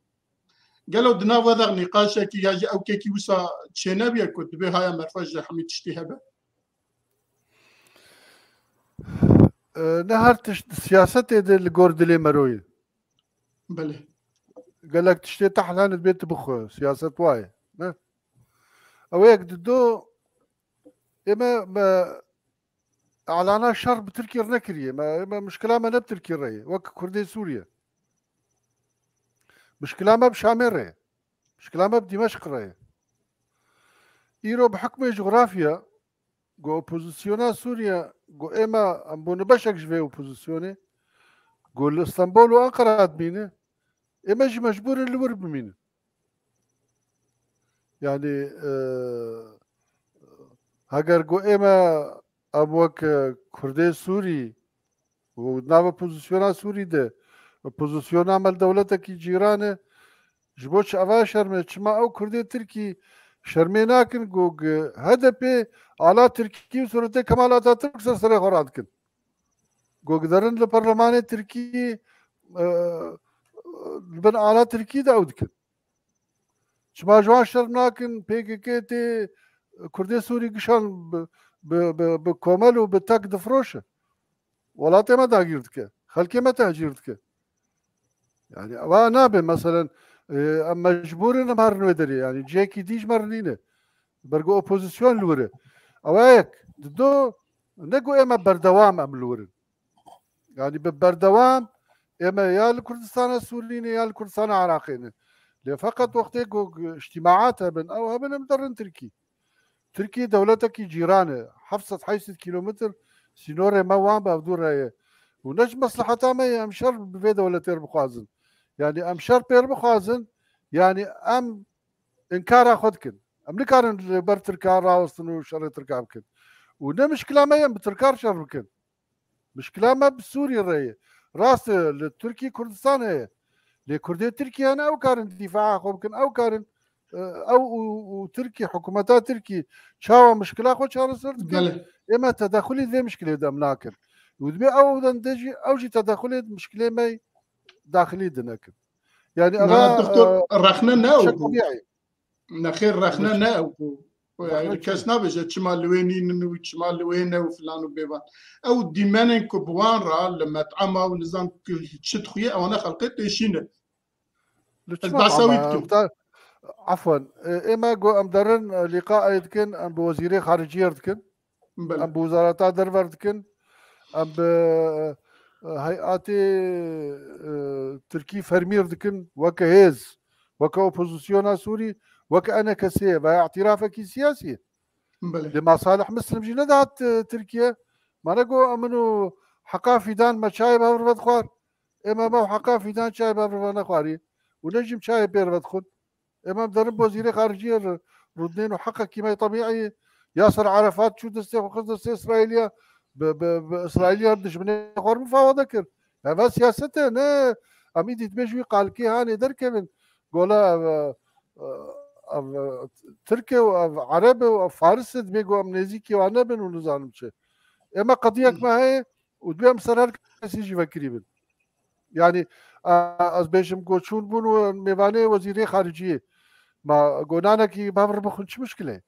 Gelo di nav we de nîqaşekî ya jî ewkekî wisa çênebiye ku dibê haya merfa ji hemî tiştî hebe? E, ne her tişt di siyasetê de li gor dilê mero ye. Belê. Gelek tiştê tehl hene dibê tu bixwe. Siyaset wa ye. Ne? Ew yek dido ê me, me elana şer bi Tirkiyê re nekiriye. Me, me mişkila me ne bi Tirkiyê re ye. Wek Kurdê Sûriye. Mişkila me bi Şamê re ye. Mişkila me bi Dîmeşq re ye. Îro bi hikmê cografya, ku opozisyona Sûriye, ku ê me em bûne beşek ji vê opozisyonê, ku li Stenbol û Ankara dimîne, ê me jî mecbûr in li wir bimînin. Yani, e, heger ku ê me em wek, e, Kurdê Sûrî û nava pozisyona Sûrî de, pozisyona me li dewletekî cîran e, ji bo çi eva şerm e? Çima ew Kurdê Tirkî şermê nakin ku H D P ala Tirkî û suretê Kemal Atatürk ser serê xwe radikin? Ku giderin li perlemanê Tirkî, e, li bin ala Tirkî de ew dikin. Çima ji wan şerm nakin? P K K tê Kurdê Sûrî gişan bi, bi, bi, bi komel û bi tek difiroşe. Welatê me dagîr dike. Xelkê me tehcîr dike. Yani ewa nabe, meselen, e, em mecbûr in em herin wê derê. Yani cihekî dî ji me re nîne. Ber ku opozisyon li wir e. Ewa yek. Dido, ne ku ê me berdewam em li wir in. Yani bi berdewam ê me ya li Kurdistana Sûrî ne ya li Kurdistana Iraqê ne. Lê feqet wextê ku îctimaat hebin, ew hebin em derin Tirkî. Tirkî dewletekî cîran e. Heft sed heyşt sed kîlometr sînorê me wan bi ev dû re ye. Û ne ji mesleheta me ye em şer bi vê dewletê re bixwazin. Yani em şer pê re bixwazin, yani em inkara xwe dikin. Em nikarin li ber Tirka rawestin û şerê Tirka bikin. Û ne mişkila me ye em bi Tirka re şer bikin. Mişkila me bi Sûrî re ye. Rast e, li Tirkî Kurdistan heye. Lê Kurdê Tirkî hene ew karin dîfaa xwe bikin, ew karin, e, ew û, û Tirkî, hikûmeta Tirkî çawa mişkila xwe çareser dikin? Belê. Ê me tedexulî di vê mişkilê de em nakin. Û dibê ew de jî, ew jî tedexulê di mişkilê me daxilî de nekin. Yani Na, eva, doktor, e, rexne ne ew şek bû. Tebîî ye. Nexêr, rexne ne ew bû. Rexne Yani kes çi? Nabêje çima li wê nînin û çima li wê ne û filan û bêvan. Ew dîmenên ku bi wan re li met'ema û nizam ku çi dixuye, ewana xelqê têşîne. Li Ez çima behsa wî ama, dikim. Muxtar, afwan, e, ê me got em derin, e, lîqaê dikin, em bi wezîrê xariciyê re dikin. Belê. Em bi wezareta derve re dikin. Em bi, e, heyatê, e, Tirkî fermî re dikin. Weke hêz, weke opozisyona Sûrî, weke enekesê ve îtirafekî siyasî. Belê. Lê ma Salih Muslim jî nedihat, e, Tirkiye. Ma ne got em min û Heqa Fîdan me çayê bi hev re vedixwar. Ê me, me û Heqa Fîdan çayê bi hev re venexwarî. Û ne jî em çayê pê re vedixwin. Ê me em derin bi wezîrê xariciyê re rûdinên û heqekî me tebîî ye. Yasir Arafat çû destê xwe xist destê Îsraîliya. Bi, bi, bi Îsraîliya dijminê xwe re mufawede kir. Eva siyaset e, ne em îdî dibê ji wî qalikê hanê derkevin. Gola ev, ev, ev Tirk e û ev Ereb e û ev Faris e, dibê ku em nêzîkî wan nebin û nizanim çi. Ê me qediyek me heye û dibê em ser her kesî jî vekirî bin. Yani, e, ez bêjim ku çûn bûn û mêvanê wezîrê xariciyê. Ma gonanekî bi hev re bixwin çi mişkile?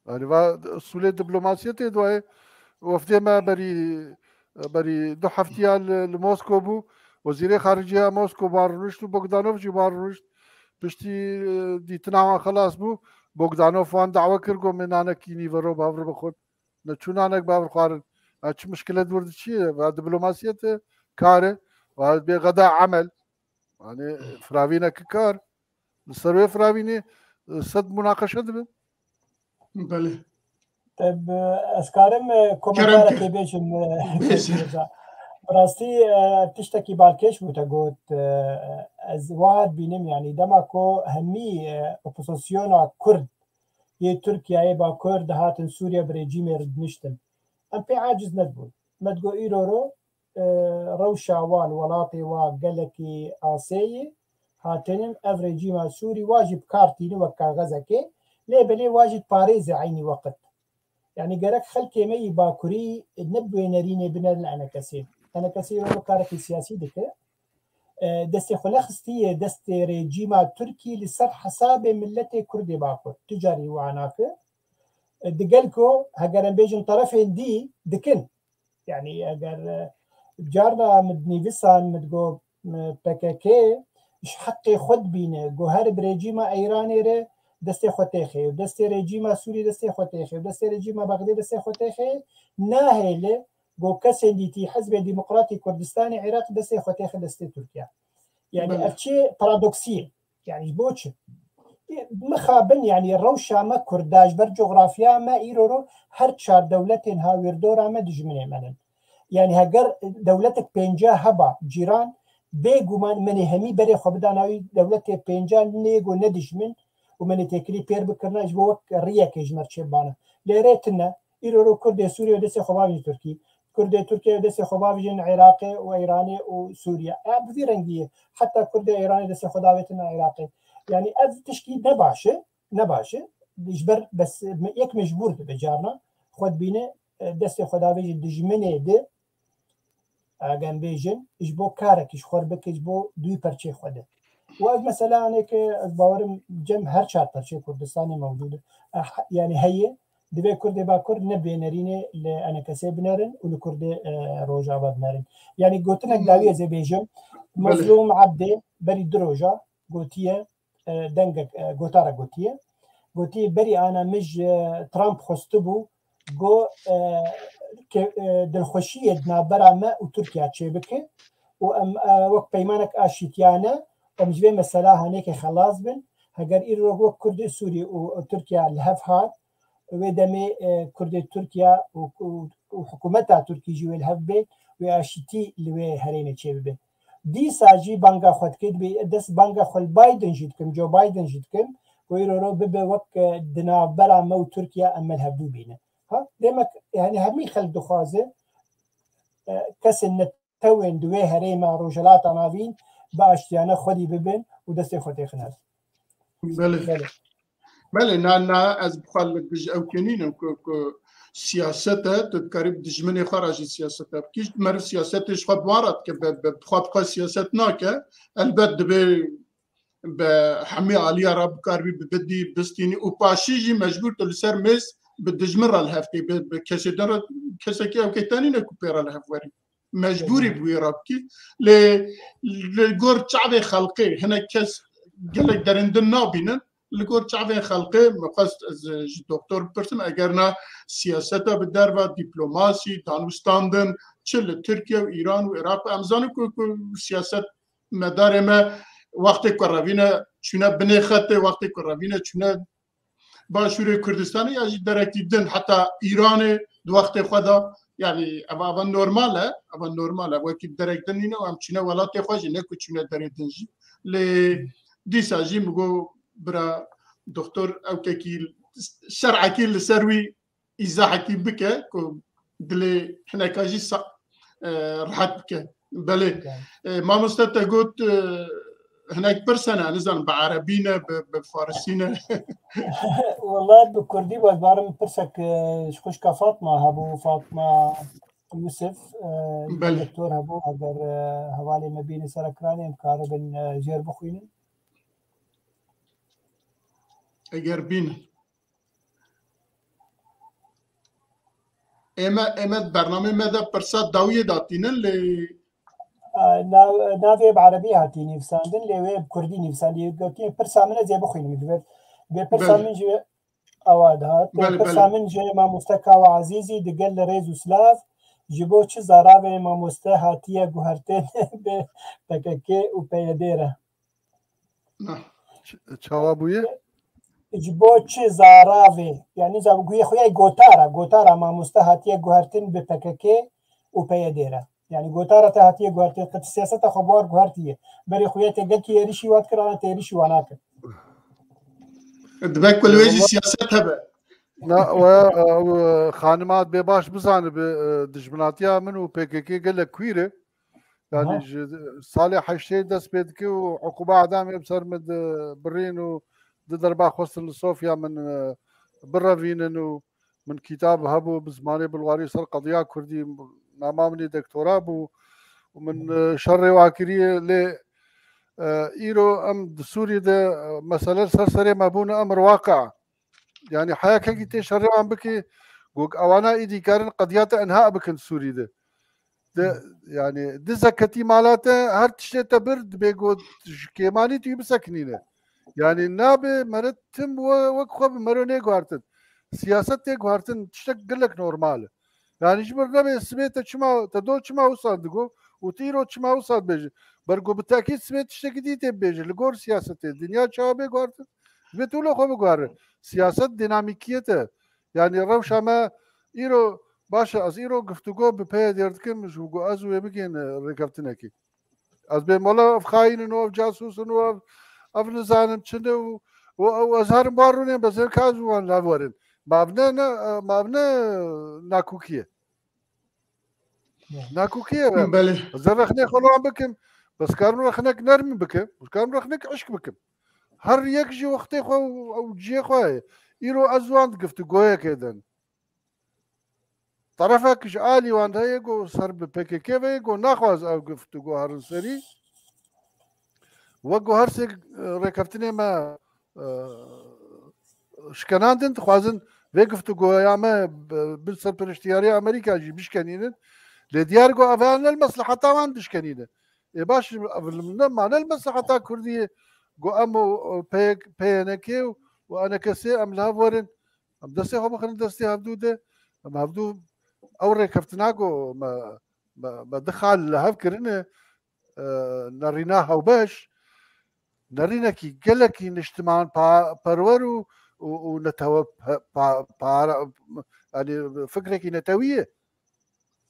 Yani va usulê diplomasiyetê doye. Wefdê me berî, berî du heftiya li, li Moskow bû. Wezîrê xariciya Moskow wan rûnişt û Bogdanov jî wan rûnişt. Piştî, e, dîtina wan xelas bû. Bogdanov wan dawe kir, got, "Min nanekî nîvero bi hev re bixwin." Ne çû nanek bi hev re xwarin. Ya çi mişkile dûr diçî? Va diplomasiyet e, kar e. Va bê xeda emel. Yani firavîneke kar. Li ser wê firavînê, e, sed munaqeşe dibe. Belê. Te bi, ez karim, e, Kerem komentareke bêjim, e, Bêje. Reza. Bi rastî, e, tiştekî balkêş bû te got, e, ez wiha dibînim, yani dema ku hemî, e, opozisyona Kurd yê Tirkiyeyê Bakur dihatin Sûriye bi rejîmê re diniştin. Em pê aciz nedibûn. Me digot îro ro, e, rewşa wan, welatê wa gelekî asê ye, hatinin ev rejîma Sûrî wa jî bi kar tînin wek kaxezekê, lê belê wa jî diparêze eynî weqt. Yani gerek xelkê me yî Bakurî ne bi wê nerînê binerin enekesê. Enekesê îro karekî siyasî dike. e, destê xwe nexistiye destê rejîma Tirkî li ser hesabê miletê Kurdê Bakur. Tu carî wiha nake. E, digel ku heger em bêjin terefên dî dikin. Yani eger, e, carna min dinivîsan, min digot, e, P K K ji heqê xwe dibîne, ku her bi rejîma Îranê re destê xwe têxe, û destê rejîma Sûrî destê xwe têxe, û destê rejîma Bexdê destê xwe têxe, nahêle ku kesên dîtî Hizbê Demokratî Kurdistanê Iraq destê xwe têxe destê Tirkiye. Yani Belê. ev çi paradoksî ye. Yani ji bo çi? Mixabin, yani rewşa me Kurda ji ber cografya me îro ro her çar dewletên hawîrdora me dijminê me nin. Yani heger dewletek pênca heba cîran, bêguman menê hemî berê xwe bidana wî dewletê pênca nêgo ne dijmin û menê têkilî pêr bikirina ji bo wek riyekê ji me çê bana. Lê rê tune, îro ro Kurdê Sûriyê destê xwe bavî Tirkî. Kurdê Tirkiye destê xwe bavijin Iraqê û Îranê û Sûriye. Ya bi vî rengî ye. Heta Kurdê Îranê destê xwe davêtin Iraqê. Yani ev tişkî ne baş e, ne baş e. Ji ber bes me-, yek mecbûr dibe carna. Xwe dibîne, e, destê xwe davêjin dijminê de, agem bêjin, ji bo karekî ji xwe bike, ji bo duyî perçê xwe de. Û ev mesela anê ke ez bawerim cem her çar perçê Kurdistanê mewcûd e. Eh, yani heye, divê Kurdê Bakur ne bê nerînê li enekesê binerin û li Kurdê, e, Rojava binerin. Yani gotinek Hmm. dawî ez ê bêjim, Belê. Mazlûm Ebdê berî du roja gotiye, e, dengek, e, gotara gotiye. Gotiye berî ana min ji Trump xwestibû, got, e, ke, e, dilxweşiyê di navbera me û Tirkiye çêbike û em, e, wek peymanek aşîtiyane em ji vê mesela hanêkê xelas bin. Heger îro wek Kurdê Sûrî û Tirkiye li hev hat, wê demê, e, Kurdê Tirkiye û, û, û hikûmeta Tirkî jî wê li hev bê, wê aşîtî li wê herêmê çêbibe. Dîsa jî banga xwe dike, dibê dest banga xwe li Biden jî dikim, Joe Biden jî dikim, ku îro ro bibe wek, e, di navbera me û Tirkiye em me li hevdû bîne. Ha, demek, yani hemî xelk dixwaze, e, kesên netewên di wê herêma Rojhilata Navîn bi aştiyane xwedî bibin û destê xwe têxine. Belê. Belê. Belê, na, na, ez bi xwe li gij ew kê nînim ku, ku siyaset e, tu dikarî bi dijminê xwe re jî siyaset e bikî. Meriv siyasetê ji xwe bi wan re dike, bi, bi, bi xwe, bi xwe siyaset nake. Elbet divê bi hemî aliya re bikaribî, bi bidî, bistînî û paşî jî mecbûr tu li ser mêz bi dijmin re li hev tê, bi, bi kesê din re, kesekî ew kê tenî ne ku pê re li hev werî. Mecbûrî bi wî re bikî. Lê li gor çavê xelkê hinek kes gelek derên din nabînin. Li gor çavê xelkê min xwest ez ji doktor bipirsim, eger na siyaseta bi derva dîplomasî, danûstandin, çi li Tirkiye û Îran û Iraq, em zanin ku, ku siyaset medarê me wextê ku revîne çûne binê xetê, wextê ku revîne çûne Başûrê Kurdistanê ya jî derekî din, heta Îranê di wextê xwe de, yanî ev, ev normal e, ev normal e. Wekî derek din nîne û em çûne welatê xwe jî, ne ku çûne derê din jî. Lê dîsa jî min got, bira doktor, ew kekî şer'ekî li ser wî îzahekî bike ku dilê hineka jî sa-, e, rehet bike. Belê. Yani. E, mamoste te got, e, hinek pirs hene, nizanim bi erebî ne, bi, bi farisî ne. Wela bi kurdî bû, ez barim pirsek, e, ji xwişka Fatma hebû, Fatma Yusuf, e, Belê. Doktor hebû, eger, e, hevalê me bîne ser ekranê, em karibin, e, jêr bixwînin. Eger bîne. Ême, ême di bernamê me de pirsa dawiyê datînin lê. A, nav-, navê bi erebî hatî nivîsandin, lê wê bi kurdî nivîsandî. Gotiye, pirsa min ez ê bixwînim. Divê, divê pirsa Belê. min ji ewa dihat. Belê, Pirsa belê. min ji mamoste Kawa Ezîzî, digel li rêz û silav, ji bo çi zaravê mamoste hatiye guhertin bi P K K û P Y D re? Nah. Ç-, çawa bûye? Ji bo çi zaravê? Yani za-, guye xuya gotara, gotara mamoste hatiye guhertin bi P K K û P Y D re. Yani gotara te hatiye guhertin, qet siyaseta xwe bar guhertiye. Berê xuya te gelkî êrişî wat kir, ana te êrişî wana kir. Dibe ku li wê jî Eyvallah. siyaset hebe. Na, we, e, xanima bê baş bizanibe, e, dijminatiya min û P K K gelek kwîr e. Yani Aha. ji salê heştê dest pê dike û hikûma edamê bi ser min di birîn û di derba xwestin li Sofya min, e, birevînin û min kitab hebû bi zimanê Bulgarî ser qediya Kurdî, nama min ê doktora bû û min, e, şerê wa kiriye, lê e, îro em di Sûrî de, e, mesele ser serê me bûne, em rewaqe. Yani heyekekî tê şerê wan bikî, got ewana îdî karin qediyata enha bikin Sûrî de. De, yani di zeketî malate her tiştê te bir dibê got ji kêmanî tu bisekinîne. Yani nabe meret tim we wek xwe bi mero nê guhartin. Siyaset tê guhartin tiştek gelek normal e. Yani ji bir nebe sibê te çima, te do çima wisa digo û tu îro çima wisa dibêje. Bergo bi tekîd sibê tiştekî dî tê bibêje. Li gor siyasetê dinya çawa bê guhartin? Dibê tu wilo xwe biguhere. Siyaset dinamîkiyet e. Yani rewşa me îro baş e, ez îro giftugo bi peyê dêr dikim, ji ku ez wê bigên, e, rêkeftinekê. Ez bê mola ev xayîn in û ev casûs in û ev, ev nizanim çi ne û, û, û ez herim bar rûnê bezên ka ez wan lav werin. Ma ev ne, ne, ma ev ne nakûkî ye. Nakûkî ye be. Belê. Ez ê rexnê xwe li wan bikim. Bes karim rexnek nerm bikim. Karim rexnek eşk bikim. Her yek ji wextê xwe û, û cihê xwe heye. Îro ez wan di giftugoyekê de. Terefek ji alî wan de heye ku ser bi P K K ve, ku naxwaz ew giftugo herin serî. Wek ku her sê, e, rêkeftinê me, e, şikenandin, dixwazin vê giftugoya me bi, bi serpiriştiyariya Amerîka jî bişkenînin. Lê diyar ku ev ne li mesleheta wan dişkenîne. Ê baş, ev li min ne, ma ne li mesleheta Kurdî ye ku em û, û P Y K, P Y N K û, û E N K S em li hev werin. Em destê xwe bixin destê hevdû de. Em hevdû ew rêkeftina ku me, me, me du xal li hev kirine, e, nerîna hewbeş, nerînekî gelekî niştiman pa-, perwer û, û, û netewe pe-, pa-, para-, yani fikrekî netewî ye.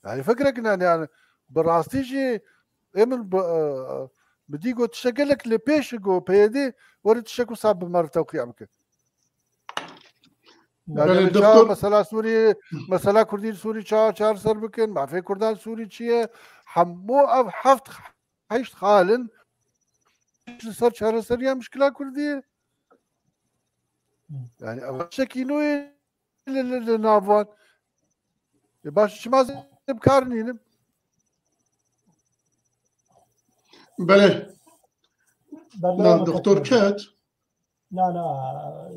Yani fikrek ne, yani bi rastî jî ê min bi, e, bi dî got tiştek gelek lê pêş got P Y D were tiştek wisa bi me re tewqîya bike. Yani Belê, em çawa doktor. Mesela Sûrî, mesela Kurdî li Sûrî çawa çareser bikin, mafê Kurdan Sûrî çi ye? Hemû ev heft, heşt xalin li ser çareseriya mişkila Kurdî ye. Yani ev tiştekî nû ye li, li, li nav wan. E, baş çima ez ê bi kar nînim? Belê. Berdewam Na, doktor ket. Na, na,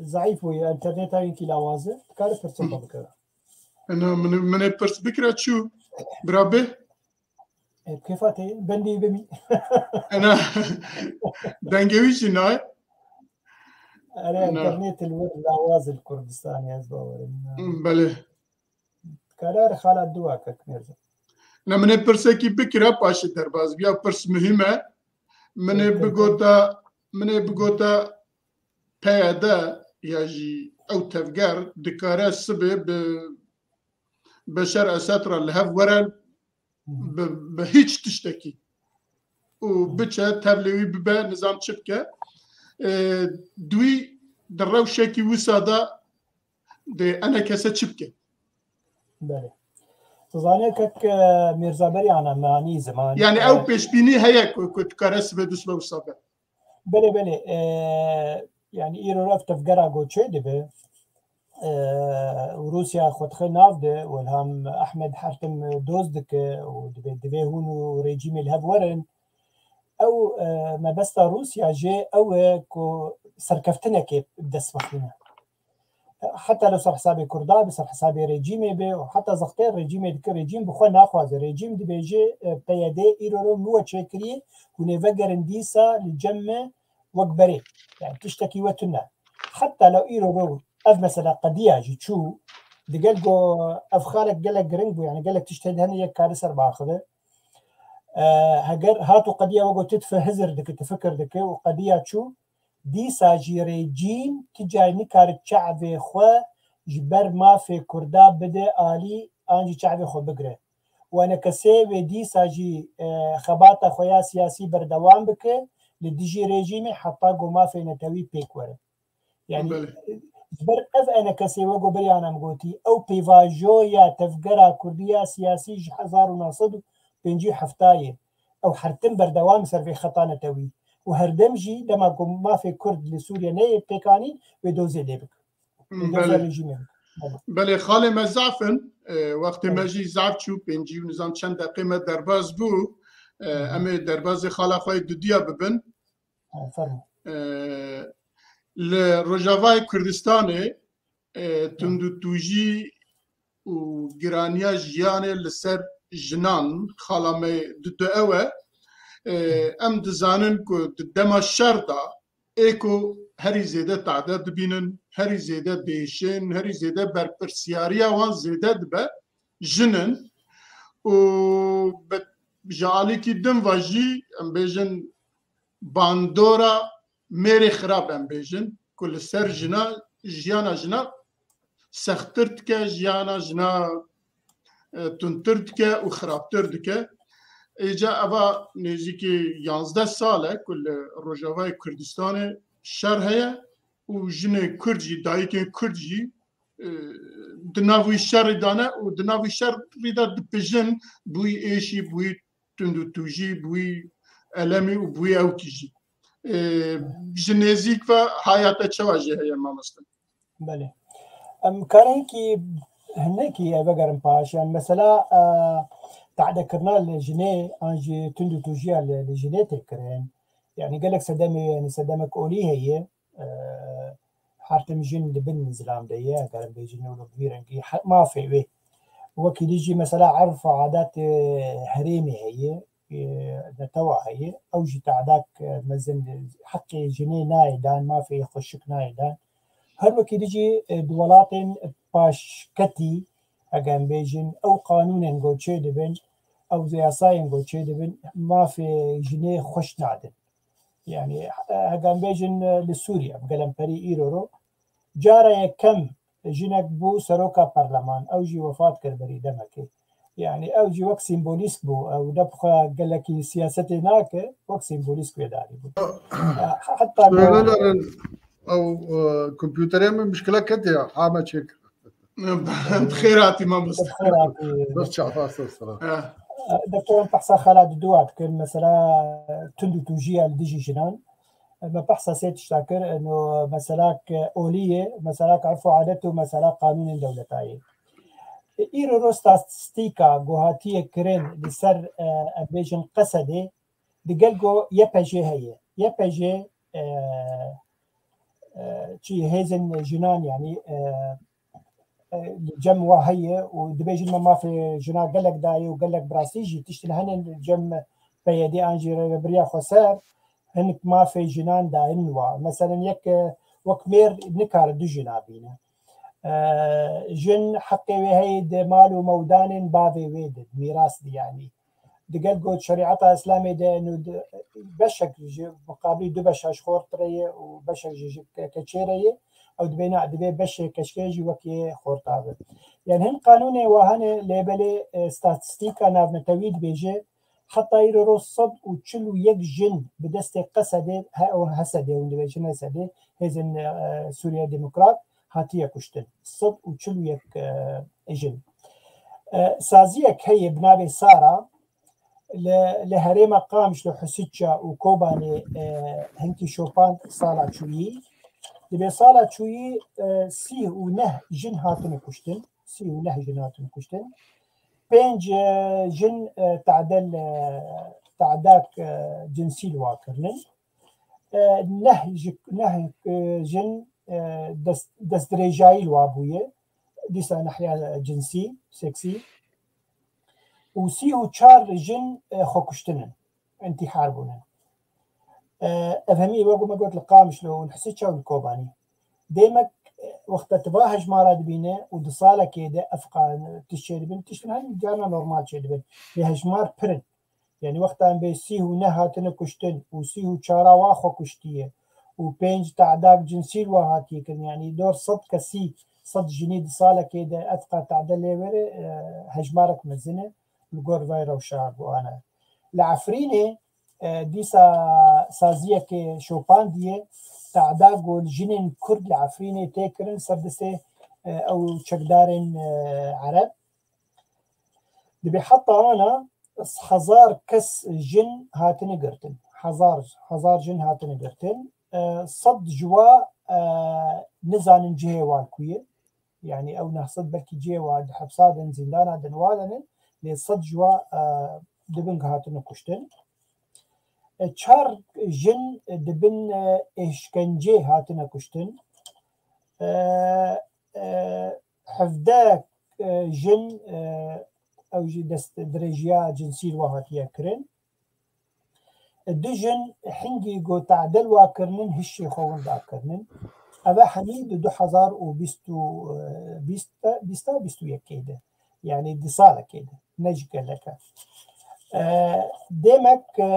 zeîf bûye, interneta wî kî lawaz e, dikare pirsê xwe bikeve. Na, min, min ê pirs bikira çû, bira bê? E, kêfa te, bendî bimî. Na, dengê wî jî nayê. Ere, Na. Internet li wir lawaz li Kurdistanê ez bawerim. Belê. Karar xala dua kek Mirza. Ne, min ê pirsekî bikira, paşê derbas biya, pirs muhîm e. Min ê Tabii, tabii. bigota, min ê bigota P Y D ya jî ew tevger dikare sibê bi Beşar Esed re li hev were Hı hı. bi, bi hiç tiştekî û Hı. biçe tevlê wî bibe nizam çi bike. E, di wî di rewşekî wisa de dê E N K S çi bike? Belê. Tu zanî kek, e, Mîrza Berî ana me anî ziman, Yani e, ew pêşbînî heye ku, ku dikare sibê dusbe wisa be. Belê, belê. E, yani îro ev tevgera ku çê dibe, e, Rûsya xwe dixe nav de, Welham Ehmed her tim doz dike û dibe divê hûn û rejîmê li hev werin. Ew, e, mebesta Rûsya jê ew e ku serkeftinekê bi dest bixîne. Heta li ser hesabê Kurda, bi ser hesabê rejîmê be û heta zextê rejîmê dike, rejîm bi xwe naxwaze. Rejîm dibêje, e, P Y D îro ro min we çêkiriye, hûn ê vegerin dîsa li cem me wek berê. Yani tiştekî we tune. Heta lew îro ro ev mesela qediya jî çû, digel go ev xalek gelek giring bû, yani gelek tişt hene hene yek kare ser biaxive. E, heger hat û qediya we got tu dife hizir dike, tu fikir dike û qediya çû, dîsa jî rejîm tu carî nikare çavê xwe ji ber mafê Kurda bide alî an jî çavê xwe bigire. Û E N K S wê dîsa jî, e, xebata xwe ya siyasî berdewam bike, li dijî rejîmê heta ku mafê netewî pêk were. Yani, Belê. ji ber ev E N K S wê ku beriya em gotî, ew pêvajoya tevgera Kurdî ya siyasî ji hezar û neh sed û pêncî û heft ye. Ew her tim berdewam ser vê xeta netewî. Û her dem jî dema ku mafê Kurd li Sûriye neyê pêkanîn, wê dozê lê bike. Wê doza Belê. rejîmê bike. Belê. Belê, xalê me zaf in. E, wextê me Belê. jî zaf çû, pêncî û nizam çend deqê me derbas bû. E, Hı hı. Em ê derbazê xala xwe yê dudiya bibin. Fermo. Li Rojavayê Kurdistanê tundûtûjî û giraniya jiyanê li ser jinan, xala me didu ew e. Em dizanin ku di dema şer de ê ku herî zêde tade dibînin, herî zêde diêşin, herî zêde berpirsiyariya wan zêde dibe, jin in. Û ji alîkî din ve jî, em bêjin, bandora mêrê xirab, em bêjin, ku li ser jina, jiyana jina sextir dike, jiyana jina tundtir dike û xirabtir dike. Êca eva nêzîkî yanzdeh sal e ku li Rojavayê Kurdistanê şer heye û jinên Kurd jî, dayikên Kurd jî di nav wî şerî de ne û di nav wî şerî de dipijin, bûyî êşî, bûyî tundûtûjî, bûyî elemî û bûyî ewkî jî. Ji nêzîk ve haya te çawa jê heye, mamoste? Belê. Em kareyekî hinekî vegerin paş. Yani mesela tadekirina li jinê an jî tundûtûjiya li jinê tê kirin. Yani gelek sedemê, yani sedemek olî heye. Hertim jin di bin zilam de ye, eger em bêjin û bi vî rengî mafê wê. Wekî dî jî mesela erf û adet herêmê heye, netewa heye. Ew jî tadak mezin heqê jinê nayê dan, mafê xweşik nayê dan. Her wekî dî jî di welatên paşketî, eger em bêjin, ew qanûnên ku çêdibin, ew yasayên ku çêdibin, mafê jinê xweş nadin. Yani, e, hegan bêjin, e, li Sûriye, bi gelemperî îro ro, cara yekem jinek bû seroka perleman, ew jî wefat kir berî demekê. Yani, ew jî wek sîmbolîsk bû, ew ne bi xwe gelekî siyasetê nake, wek sîmbolîsk wê darî bû. Ya, heta Şöyle ew, e, kompüterê min mişkile ketiye, hame çêkir. Bi xêr hatî, mamoste. Bi xêr hatî. Bes çaxta ser sera. He. Doktor, em behsa xala diduwa dikin, mesela tundûtûjiya li dijî jinan. Me behsa sê tişta kir, eno meselak olî ye, meselak erf û adet û meselak qanûnên dewletayê. Îro ro statistîka ku hatiye kirin li ser, e, em bêjin Qesedê, digel ku Y P J heye. Y P J, e, e, çi hêzên jinan, yani, e, e, li cem wa heye û dibêjin me mafê jina gelek dayê û gelek bi rastî jî tiştin hene li cem P Y D an jî Rêvebiriya Xweser hinek mafê jinan dayin wa. Meselen yek, e, wek mêr nikare du jina bîne. E, jin heqê wê heye di mal û mewdanên bavê wê de, mîras de yani. Digel got şerîeta Îslamê de, eno di, beşek ji muqabilî du beşa ji xort re ye û beşek ji, ji ke-, keçê re ye. Ew dibê na, divê beşê keçkê jî wekî xorta be. Yani hin qanûnê wa hene, lê belê, e, statistîka navnetewî dibêje, heta îro ro sed û çil û yek jin bi destê Qesedê, he, û Hesedê, hûn dibêjin Hesedê, hêzên, e, Sûriye Demokrat, hatiye kuştin. Sed û çil û yek, e, jin. E, saziyek heye bi navê Sara, li, li herêma Qamişlo, Husitça û Kobanê, e, hinkî şopand sala çûyî. Dibê sala çûyî, e, sî û neh jin hatine kuştin. Sî û neh jin hatine kuştin. Pênc, e, jin, e, tadel, e, tadak, e, cinsî li wa kirinin. E, neh ji, neh, e, jin, e, dest, destdirêjayî li wa bûye. Dîsa nehiya cinsî, seksî. Û sî û çar jin, e, xwekuştin in, întîhar bûnin. E, ev hemî wek me got li Qamişlo û li Husitça û li Kobanî. Demek, e, wexta tu va hejmara dibîne û di salekê de ev qa-, tişt çêdibin, tiştin hemî carna normal çêdibin. Lê hejmar pir in. Yani wexta em bê sî û neh hatine kuştin û sî û çara wa xwe kuştiye û pênc tadak cinsî li wa hatiye kirin, yani dor sed kesî, sed jinî di salekê de ev qat tade lê were, e, hejmarek mezin e li gor vay rewşa ku ane. Li Efrînê, e, dîsa saziyeke şopandiye, tada ku li jinên Kurd li Efrînê tê kirin ser destê, e, ew çekdarên, e, Ereb. Dibê heta ana hezar kes jin hatine girtin. Hezar, hezar jin hatine girtin. E, sed ji wa, e, nizanin cihê wan ku ye. Yani ew neh sed belkî cihê wa di hepsa din, zîndana din wa de ne. Lê sed ji wa, e, dibin ku hatine kuştin. E, çar jin di bin, e, êşkencê hatine kuştin. E, e, hevdeh, e, jin, e, ew jî dest dirêjiya cinsî li we hatiye kirin. E, du jin hingî ku tade li wa kirinin hişê xwe winda kirinin. Eve hemî di du hezar û bîst û, e, bîst, bîst, bîst û yekê de. Yanî di salekê de. Ne ji gelek e. E, demek, e,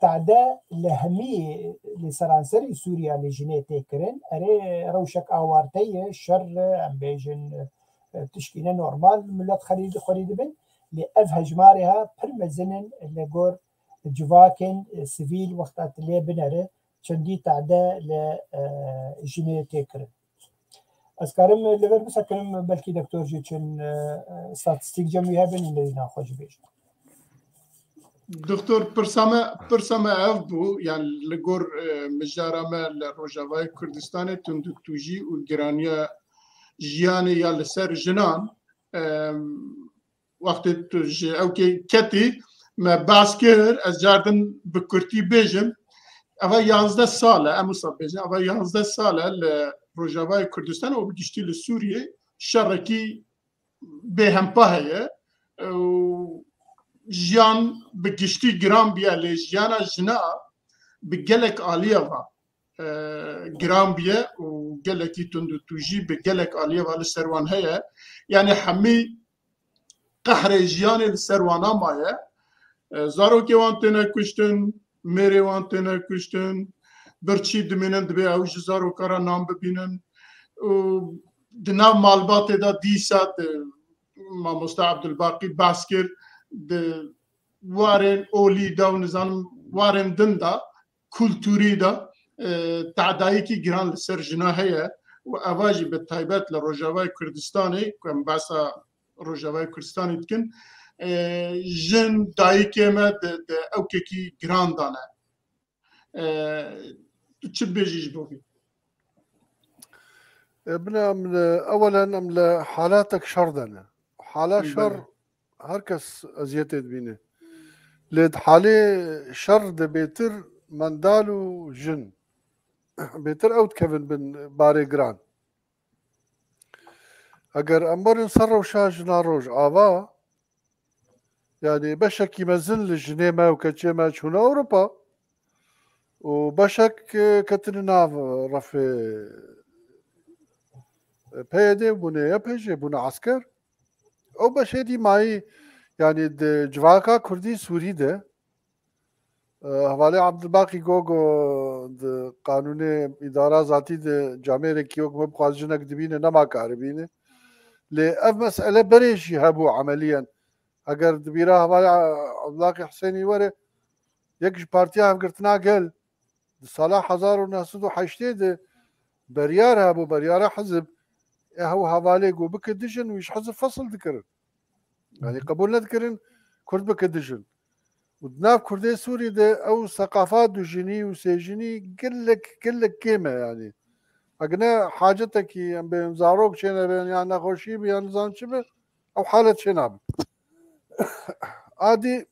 tade li hemî, li seranserî Sûriya li jinê tê kirin. Erê, rewşek awarte ye, şer, em bêjin, e, tişkî ne normal, milet xerî-, xwerî dibin. Lê ev hejmarê ha pir mezin in li gor civakên, e, sivîl wexta tu lê binere, çendî tade li, e, jinê tê kirin. Ez karim li vir bisekirim, belkî doktor jî çin, e, e, statistîk cem wî hebin, û lê naxwe jî bêjin. Doktor, pirsa me, pirsa me ev bû, yani li gor, e, mijara me li Rojavayê Kurdistanê tundûtûjî û giraniya jiyanê ya li ser jinan, e, wextê tu ji ewkê ketî me behs kir, ez car din bi kurtî bêjim. Eva yanzdeh sal e, em wisa bêjin, eva yanzdeh sal e li Rojavayê Kurdistanê û bi giştî li Sûriyê şerekî bêhempa heye. Û jiyan bi giştî giran bûye, lê jiyana jina bi gelek aliyeva, e, giran bûye û gelekî tundûtûjî bi gelek aliyeva li ser wan heye. Yani hemî qehrê jiyanê li ser wana maye. E, zarokê wan têne kuştin, mêrê wan têne kuştin, birçî dimînin, dibê ew ji zaroka re nan bibînin. Û di nav malbatê de dîsa di mamoste Abdulbaqî behs kir, di warên olî de û nizanim warên din de, kulturî de, e, tadayekî giran li ser jina heye û eva jî bi taybet li Rojavayê Kurdistanê, ku em behsa Rojavayê Kurdistanê dikin, e, jin dayikê me di, di ewkekî giran de ne. E, tu çi dibêjî ji bo vî? E, bine em li, ewelen em li halatek şer de ne. Hala şer, belê, her kes eziyetê dibîne. Lê di halê şer de bêtir mendal û jin, bêtir ew dikevin bin barê giran. Eger em werin ser rewşa jina Rojava, yani beşekî mezin li jinê me û keçê me çûne Ewropa û beşek, e, ketine nav refê, e, P Y D, bûne Y P G, bûne esker. Ew beşê dî mayî, yani di civaka Kurdî Sûrî de, e, hevalê Abdulbaqî Gogo di qanûnê îdara zatî de camêrekî wek me bixwaz jinek dibîne, nema karibîne. Lê ev mesele berê jî hebû emeliyen. Eger di bîra hevalê Abdulbaqî Husênî were, yek ji Partiya Hevgirtina Gel di sala hezar û neh sed û heştê de beryar hebû, beryara hizib, e, ew hevalê got bike dijin, wî ji hizib fesil dikirin. Yani qebûl nedikirin Kurd bike dijin. Û di nav Kurdê Sûrî de ew seqafa dujinî û sêjinî gelek, gelek kêm e yani. Egne hacetekî em bên zarok çênebin, yan nexweşî bi, yan nizam çi bi, ew halet çênabe. Adî,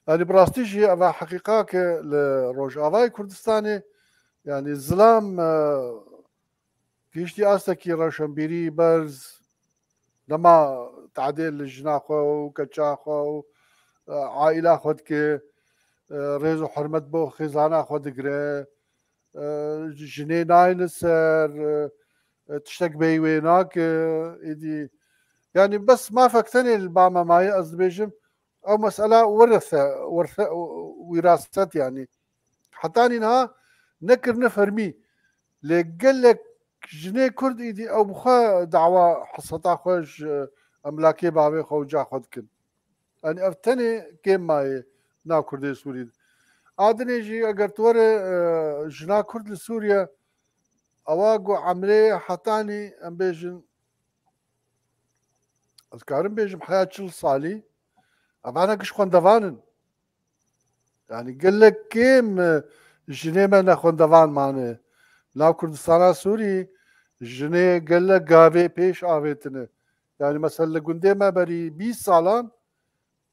yani bi rastî jî eva heqîqa ke li Rojavayê Kurdistanê, yani zilam, e, gihiştî astekî rewşenbîrî berz, nema tadê li jina xwe û keça xwe û, e, aîla xwe dike, e, rêz û hurmet bo xêzana xwe digire, e, jinê nayne ser, e, e, tiştek bêyî wê nake, êdî. Yani bes mafek tenê li ba me maye, ez dibêjim, ew mesela werese, werse, wîraset yani. Hetanî niha nekirine fermî. Lê gelek jinê Kurd êdî ew bi xwe dawa heseta xwe ji emlakê bavê xwe û ca xwe dikin. Yani ev tenê kêm maye nav Kurdê Sûrî de. A dinê jî eger tu were, e, jina Kurd li Sûriye, ewa ku emrê hetanî, em bêjin, ez karim bêjim heya çil salî, evana giş xwendevan in. Yani gelek kêm, e, jinê me nexwendevan mane. Nav Kurdistana Sûrî jinê gelek gavê pêş avêtine. Yani mesela li gundê me berî bîst salan,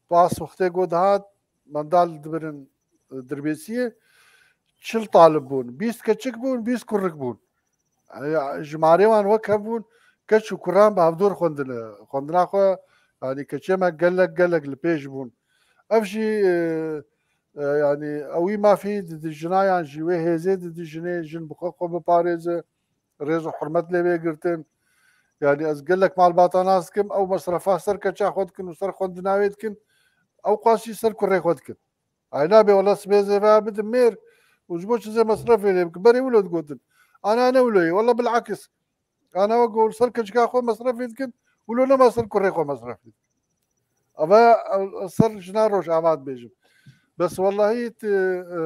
pas wextê ku dihat, mendal dibirin Dirbêsiyê çil talib bûn, bîst keçik bûn, bîst kurik bûn. E, jimarê wan wek hev bûn, keç û kuran bi hevdor xwendine. Xwendina xwe, yanî keçê me gelek, gelek li pêş bûn. Ev jî, e, e, yanî ewî mafî didi jina yan jî wê hêzê didi jinê, jin bi xwe xwe biparêze, rêz û hurmet lê bê girtin. Yanî ez gelek malbata nas dikim, ew mesrefa ser keça xwe dikin û ser xwendina wê dikin, ew qasî ser kurê xwe dikin. Ay nabe, wela sibê zêve bidim mêr û ji bo çi zê mesrefê lê bikim. Berê wilo digotin. Ana ne wilo ye, wela bilakis. Ana wek ku ser keçika xwe mesrefê dikin, wilo nema ser kurê xwe mesrefê dikin. Ava, e, ser jina Rojava dibêjim. Bes wellahî ti, e,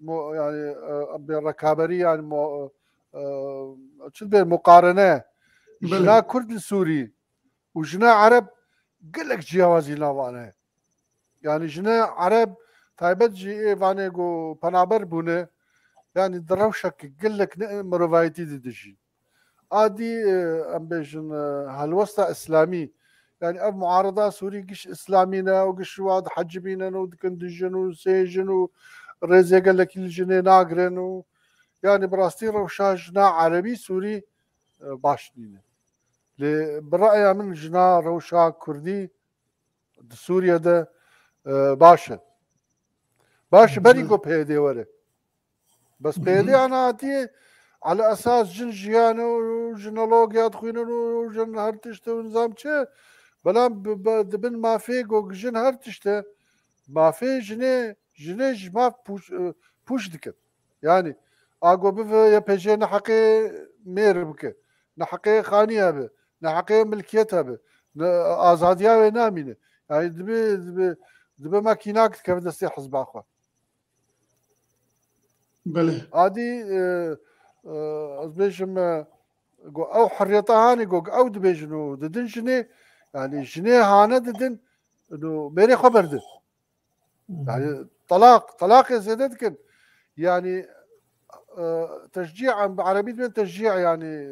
mo-, yani, e, bê rekaberî, yani mo-, e, çi dibê muqarene. Belê. Jina Kurd li Sûrî û jina Ereb gelek ciyawazî nav ane. Yani jine Ereb taybet jî ê vanê ku penaber bûne, yani di rewşek gelek ne mirovayetî de dijîn. Adî, e, em bêjin, e, helwesta îslamî, yani ev muarada Sûrî giş îslamî ne û giş wa dihecibînin û dikin dijin û sêjin û rêzê gelekî li jinê nagirin û yani bi rastî rewşa jina Erebî Sûrî, e, baş nîne. Lê bi ra'ya min jina rewşa Kurdî di Sûriye de, e, baş e. Baş e, berî ku P Y D were. Bes P Y D ana hatiye ala esas jin jiyan û jinologiya dixwînin û jin her tişt û nizam çi. Belam bi, bi, dibin mafê ku jin her tişt e. Mafê jinê, jinê ji maf pûç, e, pûç dikin. Yani, a ku bive Y P J ne heqê mêr bike, ne heqê xaniya be, ne heqê milkiyet hebe, ne azadiya wê namîne. Yani dibe, dibe, dibe makînak dikeve destê hizba xwe. Belê. Adî, e, e, ez bêjim, e, go ew hurriyeta hanê go ew dibêjin û didin jinê, yani jinê hane didin, no mêrê xwe berdin. Yani talaq, talaqê zêde dikin. Yani, e, teşcî, em bi erebî dibên teşcî, yani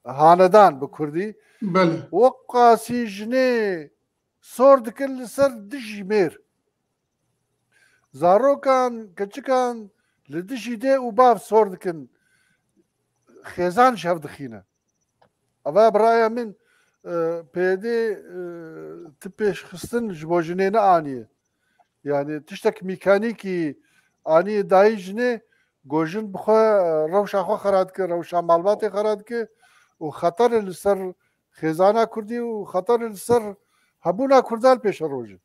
hanedan bi kurdî. Belê. Weqasî jinê sor dikin li ser dijî mêr. Zarokan, keçikan li dijî dê û bav sor dikin. Xêzan ji hev dixîne. Ava bi raya min, e, P Y D, e, ti pêşxistin ji bo jinê neaniye. Yani tiştek mîkanîkî aniye dayî jinê, go jin bi xwe, e, rewşa xwe xera dike, rewşa malbatê xera dike û xeterê li ser xêzana Kurdî û xeterê li ser hebûna Kurdan pêşerojin.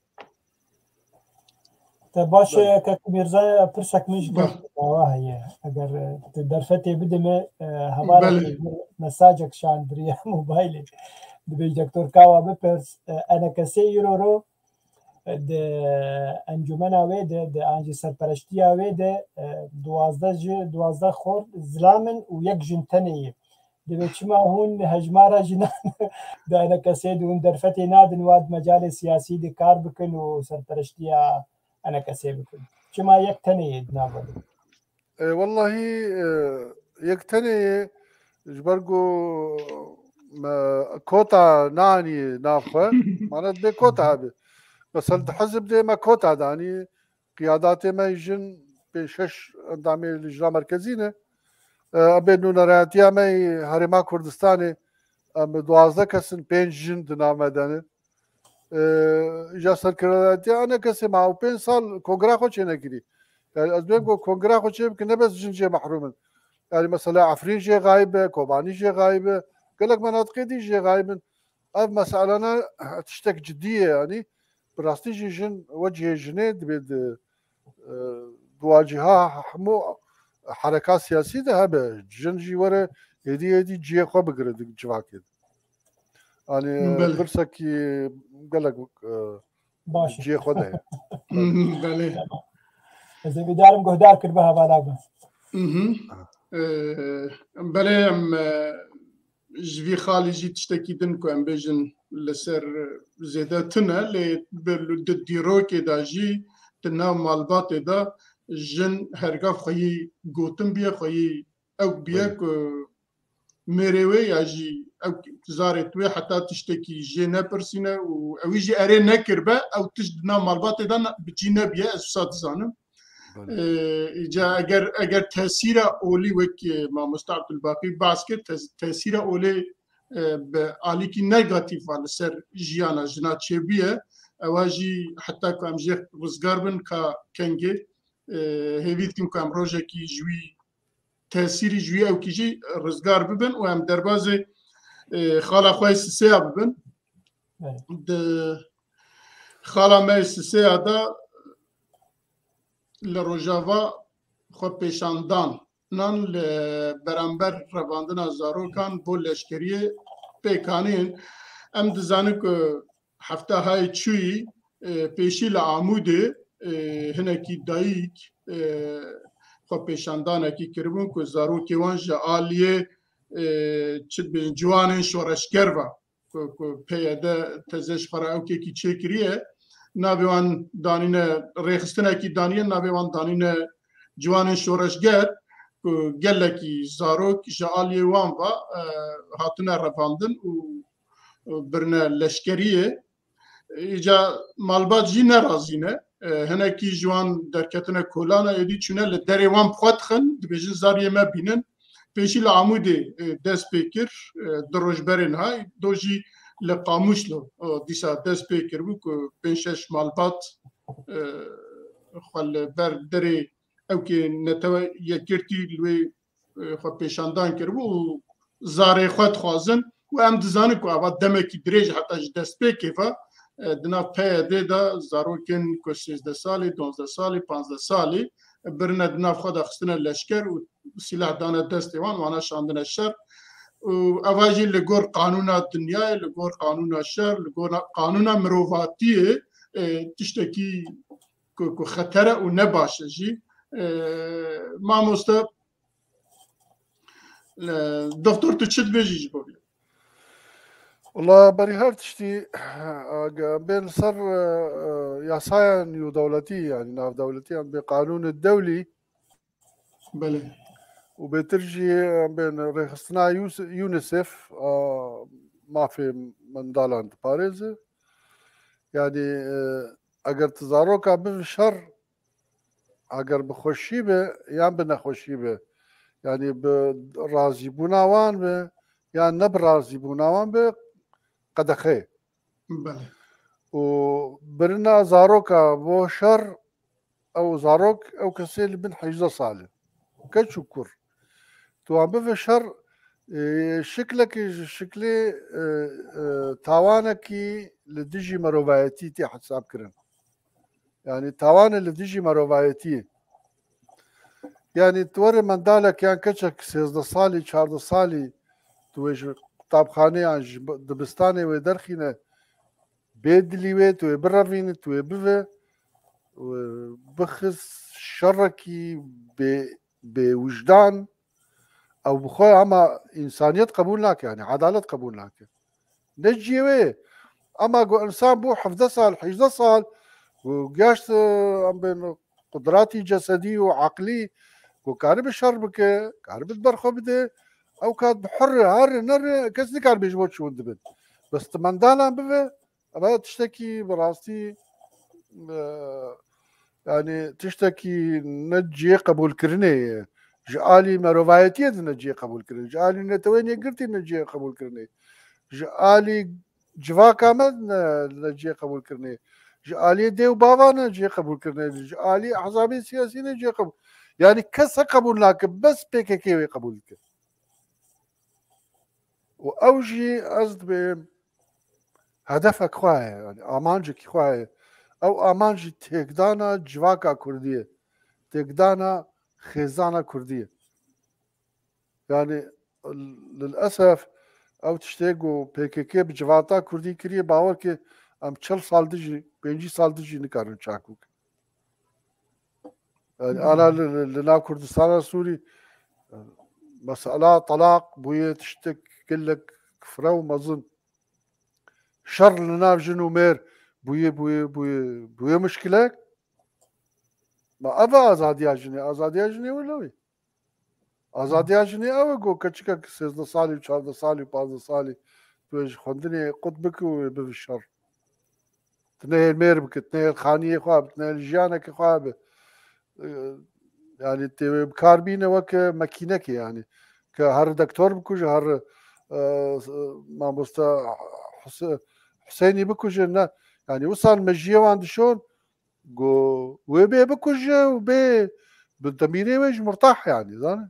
Te baş e, Belê. Kek Mîrza, pirsek min ji Belê. Doktor Kawa heye. Eger, e, tu derfetê bidime, e, hevalekî Belê. Mesajek şandiriye mobaylê. Dibê ji Doktor Kawa bipirs, e, enekesê îro ro, e, di encûmena wê de, di an jî serpereştiya wê de, e, duwazdeh ji, duwazdeh xort zilam in û yek jin tenê ye. Divê çima hûn hejmara jinan di enekesê de hûn derfetê nadin, wa di mecalê siyasî de kar bikin û serpereştiya enekesê bikin? Çima yek tenê yê di nav de? E, wellahî, e, yek tenê yê ji ber ku me kota nanî nav xwe, mana dibê kota hebe. Mesela di hizb de me kota danî, qiyadatê me jin pênc şeş endamê Lijna Merkezî ne. E, em bê nûnerayetiya me yê Herêma Kurdistanê, em duwazdeh kes in, pênc jin di nav me de ne. E, îja serkirdayetiya enekesê me û pênc sal kongra xwe çênekirî. Yani ez dibêm ku kongra xwe çêbike ne bes jin jê mehrûm in. Yani mesela Efrîn jê xayib e, Kobanî jê xayib e, gelek menatiqê dî jê xayib in. Ev meselana tiştek cidî ye, yanî bi rastî jî jin wecihê jinê dibê di, e, duwaciha hemû hereka siyasî de hebe. Jin jî were êdî êdî cihê xwe bigire di civakê de. Yanî Belê. Pirsekî gelek, e, Baş e. Cihê xwe de ye. Belê. Ez ê bîdarim guhdar kir bi hevala be. Mhm. E, belê em, e, ji vî xalî jî tiştekî din ku em bêjin li ser zêde tune, lê bi, di dîrokê de jî di nav malbatê de jin hergav xweyî gotin bûye, xweyî ew bûye Belê. Ku mêrê wê ya jî ew zarê wê heta tiştekî jê nepirsîne û ewî jî erê nekirbe, ew tişt di nav malbatê de ne, bi cî nebûye, ez wisa dizanim. Ee, îca eger, eger tesîra olî wek, e, mamoste Abdulbaqî behs kir, tes-, tesîra olê, e, bi alîkî negatif a li ser jiyana jina çêbûye. Ewa jî heta ku em jê rizgar bin ka kengê, e, hêvî dikim ku em rojekî ji wî tesîrî ji wî ewkî jî rizgar bibin û em derbazê, e, xala xwe yê Siseya bibin. Evet. Di xala me yê Siseya de li Rojava xwe pêşandanan li beramber revandina zarokan bo leşkeriyê pêk anîn. Em dizanin ku hefta hay çûyî, e, pêşî li Amûdê, e, hinekî dayik, e, xwe pêşandanekî kiribûn ku zarokê wan ji aliyê, e, çi dibêjin, ciwanên şoreşger ve ku, ku P Y D teze ji xwe re ewkekî çêkiriye, navê wan danîne, rêxistinekî daniye, navê wan danîne ciwanên şoreşger ku gelekî zarok ji aliyê wan ve, e, hatine revandin û, û birine leşkeriyê. Îca malbat jî nerazî ne. E, hinekî ji wan derketine kolana êdî çûne li derê wan bi xwe dixin, dibêjin zariyê me bînin. Pêşî li Amûdê, e, dest pê kir, e, du roj berê niha, do jî li Qamûşlo, o, dîsa dest pê kiribû ku pênc şeş malbat, e, xwe li ber derê ewkê netewe yekgirtî li wê, e, xwe pêşandan kiribû û zarê xwe dixwazin û em dizanin ku ava demekî dirêj heta ji destpêkê ve, e, di nav P Y D de zarokên ku sêzdeh salî, duwazdeh salî, panzdeh salî birine di nav xwe de xistine leşker û sîlah dane destê wan, wana şandine şer. Û eva jî li gor qanûna dinyayê, li gor qanûna şer, li gor qanûna mirovatiyê, e, tiştekî ku, ku xeter e û ne baş e jî. E, mamoste, e, doktor, tu çi dibêjî ji bo vê? Wala berî her tiştî, e, em bên li ser, e, e, yasayan nêwdewletî, yanî navdewletî, em bê qanûnê dewlî, Belê. Û bêtir jî em bên rêxistina Yus-, UNICEF a mafê mindalan diparêze. Yanî, e, eger tu zaroka bivî şer, eger bi xweşî be yan bi nexweşî be, yanî bi razîbûna wan be yan ne bi razîbûna wan be, qedexe ye. Belê. Û birina zaroka bo şer, ew zarok, ew kesê li bin hejdeh sal e. Keç û kur. Tu wan bivê şer, e, şiklekî ji şiklê, e, e, tawanekî li dijî merovayetî tê hesab kirin. Yanî tawanê li dijî merovayetiyê. Yanî tu were mendalek yan keçek sêzdeh salî, çardeh salî, tu wê ji qutabxanê yan ji dibistanê wê derxîne, bê dilî wê, tu wê birevînî, tu wê bivê, wê bixis şerekî bê, bê wijdan, ew bi xwe ama însaniyet qebûl nake, yanî edalet qebûl nake. Ne cihê wê ye. Ama ku însan bû hevdeh sal, hejdeh sal, ku geşt, e, em bên qudratî cesedî û eqlî, ku karibe şer bike, karibe di ber xwe bide, ew kat bi hur re, her re, ne re, kes nikare bêje bo çi hûn dibin. Bes tu mendalan bive, eva tiştekî bi rastî, e, yanî tiştekî ne cihê qebûlkirinê ye. Ji alî merovayetiyê de ne cihê qebûlkirinê. Ji alî netewên yekgirtî ne cihê qebûlkirinê. Ji alî civaka me ne, ne cihê qebûlkirinê. Ji alî dê û bava ne cihê qebûlkirinê. Ji alî ehzabê siyasî ne cihê qebûl. Yanî kes he qebûl nake, bes P K K wê qebûl dike. Û ew jî ez dibêm hedefek xwe heye, yanî amancekî xwe heye. Ew amanc jî têkdana civaka Kurdî ye. Têkdana xêzana Kurdî ye. Yanî lilesef ew tiştê ku P K K bi civata Kurdî kiriye, bawer ke em çil sal dijî, pêncî sal dijî nikarin çak bikin. Yanî ana li, li, li nav Kurdistana Sûrî, mesela telaq bûye tiştek gelek fireh û mezin. Şer li nav jin û mêr bûye, bûye, bûye, bûye muşkilek. Ma ev e azadiya jinê, azadiya jinê wilo ye. Azadiya jinê ew e ku keçikek sêzdeh salî û çardeh salî û panzdeh salî tu wê ji xwendinê qut bike û wê bivî şer. Tu nehêl mêr bike, tu nehêl xaniyê xwe be, tu nehêl jiyaneke xwe be. e, yani tê wê bi kar bîne weke mekînekê yani. Ke her doktor bikuje, her, e, mamosta Huse-, Huseyinî bikuje, ne. Yani wisan mejiyê wan dişon, go wê bê bikuje û bê bi demîrê wê ji murtah yani, zane.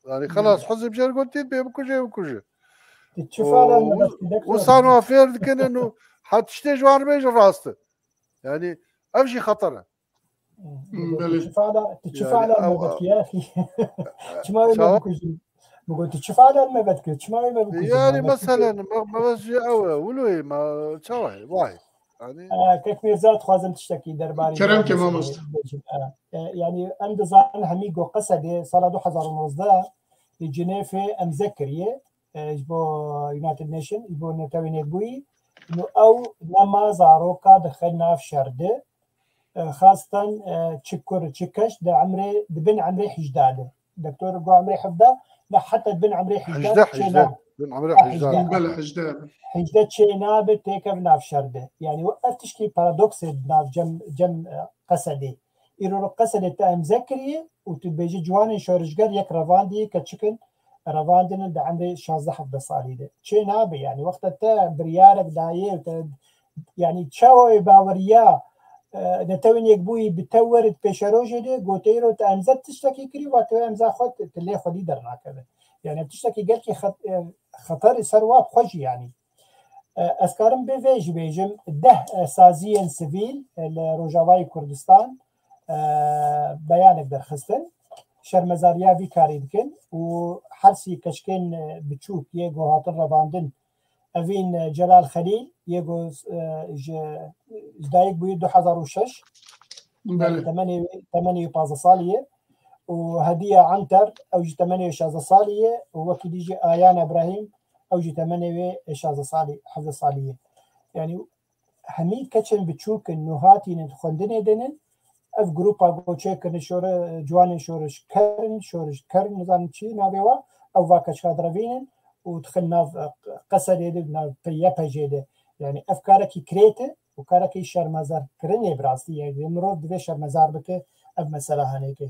Yani xelas, hizb jer gotî bê bikuje, bikuje. Ti çi fala me vekî, doktor? Wisan wa fêr dikinin û ha tiştê ji wan bêje rast e. Yani ev jî xeter e. Hmm, belê. Ti çi fala, ti çi fala me vekî ya? Çima wê me bikujin? Bigot, ti çi fala me vekî? Çima wê me bikujin? Yani meselen, me, me vekî ew e, wilo ye, me çawa ye, vay. Yani, e, Kek Mîrza, dixwazim tiştekî derbarê kerem ke, mamoste. Bêjim. E, e, yani em dizanin hemî go Qesedê sala du hezar û nozdeh li Cinêfê emze kiriye, e, ji bo United Nation, ji bo Netewên Yekbûyî, û ew nema zaroka dixe nav şer de, e, xastan, e, çi kur, çi keç di emrê, di bin emrê hejda de. Doktor go emrê hevdeh, ne, heta di bin emrê hejda çê nabe. Bin emrê hejda. Bele, hejda. Hejda çê nabe têkev nav şer de. Yani ev tişkî paradoksê di nav cem, cem, e, Qesedê. Îro Qesedê te emze kiriye û tu dibêjî ciwanên şorişger yek revandî keçikin revandinin di emrê şazdeh hevdeh salî de. Çê nabe yani, wexta te biryarek dayê û te, yani çawa wê baweriya, e, Netewên Yekbûyî bi te werit pêşerojê de, gotê îro te emze tiştekî kirî, wa te emza xwe tu lê xwedî dernakeve. Yani tiştekî gelkî xet-, e, xeterî ser wa bi xwe jî yani. E, ez karim bi vê jî bêjim, deh, e, saziyên sivîl, e, li Rojavayê Kurdistan, e, beyanek derxistin, şermezariya vî karî dikin û her sî keçikên, e, biçûk yê ku hatin revandin, evîn, e, Celal Xelîl yê ku, e, ji, ji dayik bûyî du hezar û şeş, yani temenê wê, temenê wê pazdeh salî ye û Hediya Anter, ew jî temenê wê şazdeh salî ye û wekî dî jî Ayana Ibrahîm, ew jî temenê wê şazdeh salî, hevdeh salî ye. Yani hemî keçên biçûk in, nûhatî ne, di xwendinê de ne. Ev grupa ku çêkirin şore-, ciwanên şorişker in, şorişker in, nizanim çi navê wa, ew va keçika direvînin û dixin nav, e, Qesedê de, nav Y P G de. Yani ev karekî kirêt e û karekî şermezarkirinê bi rastî. Yani mirov divê şermezar bike ev mesela hanê ke.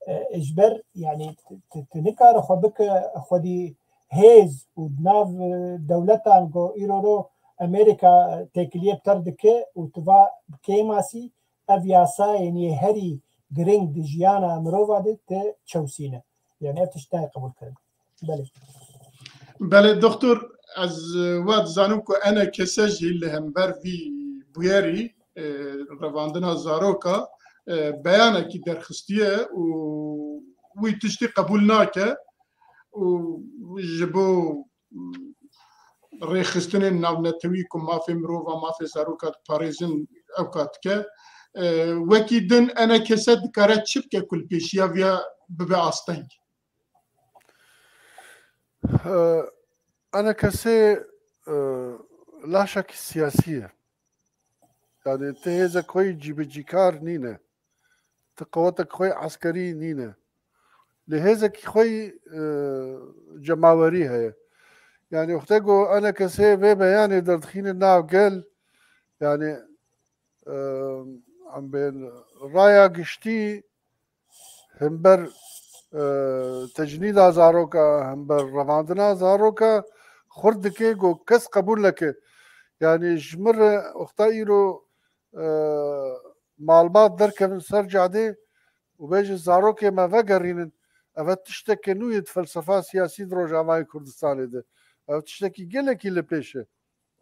E, ji ber, yani, tu, tu, tu nikare xwe bike xwedî hêz û di nav, e, dewletan ku îro ro Amerîka têkiliyê bi te re dike û tu va bi kêmasî ev yasayên yê herî giring di jiyana mirova de te çewsîne. Yani ev tişt nayê qebûlkirin. Belê. Belê, doktor, ez, e, we dizanim ku E N K S jî li hember vî bûyerî, e, revandina zaroka, e, beyanekî derxistiye û wî tiştî qebûl nake û ji bo, mm, rêxistinên navnetewî ku mafê mirova, mafê zaroka diparêzin, ew ka dike. E, wekî din E N K S dikare çi bike ku li pêşiya viya bibe asteng? E, E N K S, e, laşekî siyasî ye. Yani ti hêzek xwe yî cîbicîkar nîne. Ti qewetek xwe yî eskerî nîne. Lê hêzekî xwe yî, e, cemawerî heye. Yani wextê ku E N K S vê beyanê derdixîne nav gel, yani, e, em bên raya giştî hember, e, tecnîda zaroka, hember revandina zaroka xurt dike ku kes qebûl neke. Yani ji min re wexta îro, e, malbat derkevin ser cadê û bêjin zarokê me vegerînin, ev tişteke nû ye di felsefa siyasî di Rojavayê Kurdistanê de. Ev tiştekî gelekî li pêş e.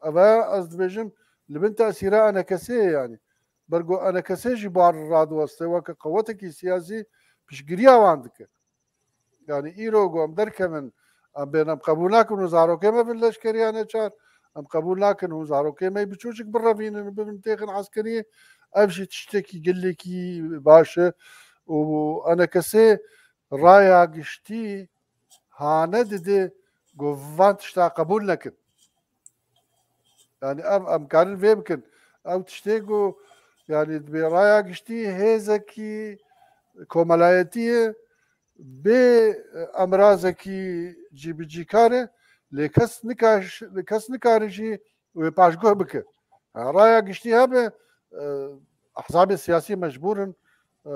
Ev e, ez dibêjim, li bin tesîra E N K S'ê ye yani. Ber ku E N K S jî bar radiweste weke qewetekî siyasî piştgiriya wan dike. Yani îro ku em derkevin, em bên em qebûl nakin hûn zarokê me bin leşkeriya neçar, em qebûl nakin hûn zarokê me biçûçik birevînin, bibin têxin eskeriyê, ev jî tiştekî gelekî baş e û E N K S raya giştî hane dide ku van tişta qebûl nekin. Yani ev em karin vê bikin. Ew tiştê ku yani dibê raya giştî hêzekî komelayetî ye, bê emrazekî cîbicîkar e, lê kes nikar, kes nikare jî wê paşguh bike. Ha, raya giştî hebe, e, ehzabê siyasî mecbûr in e,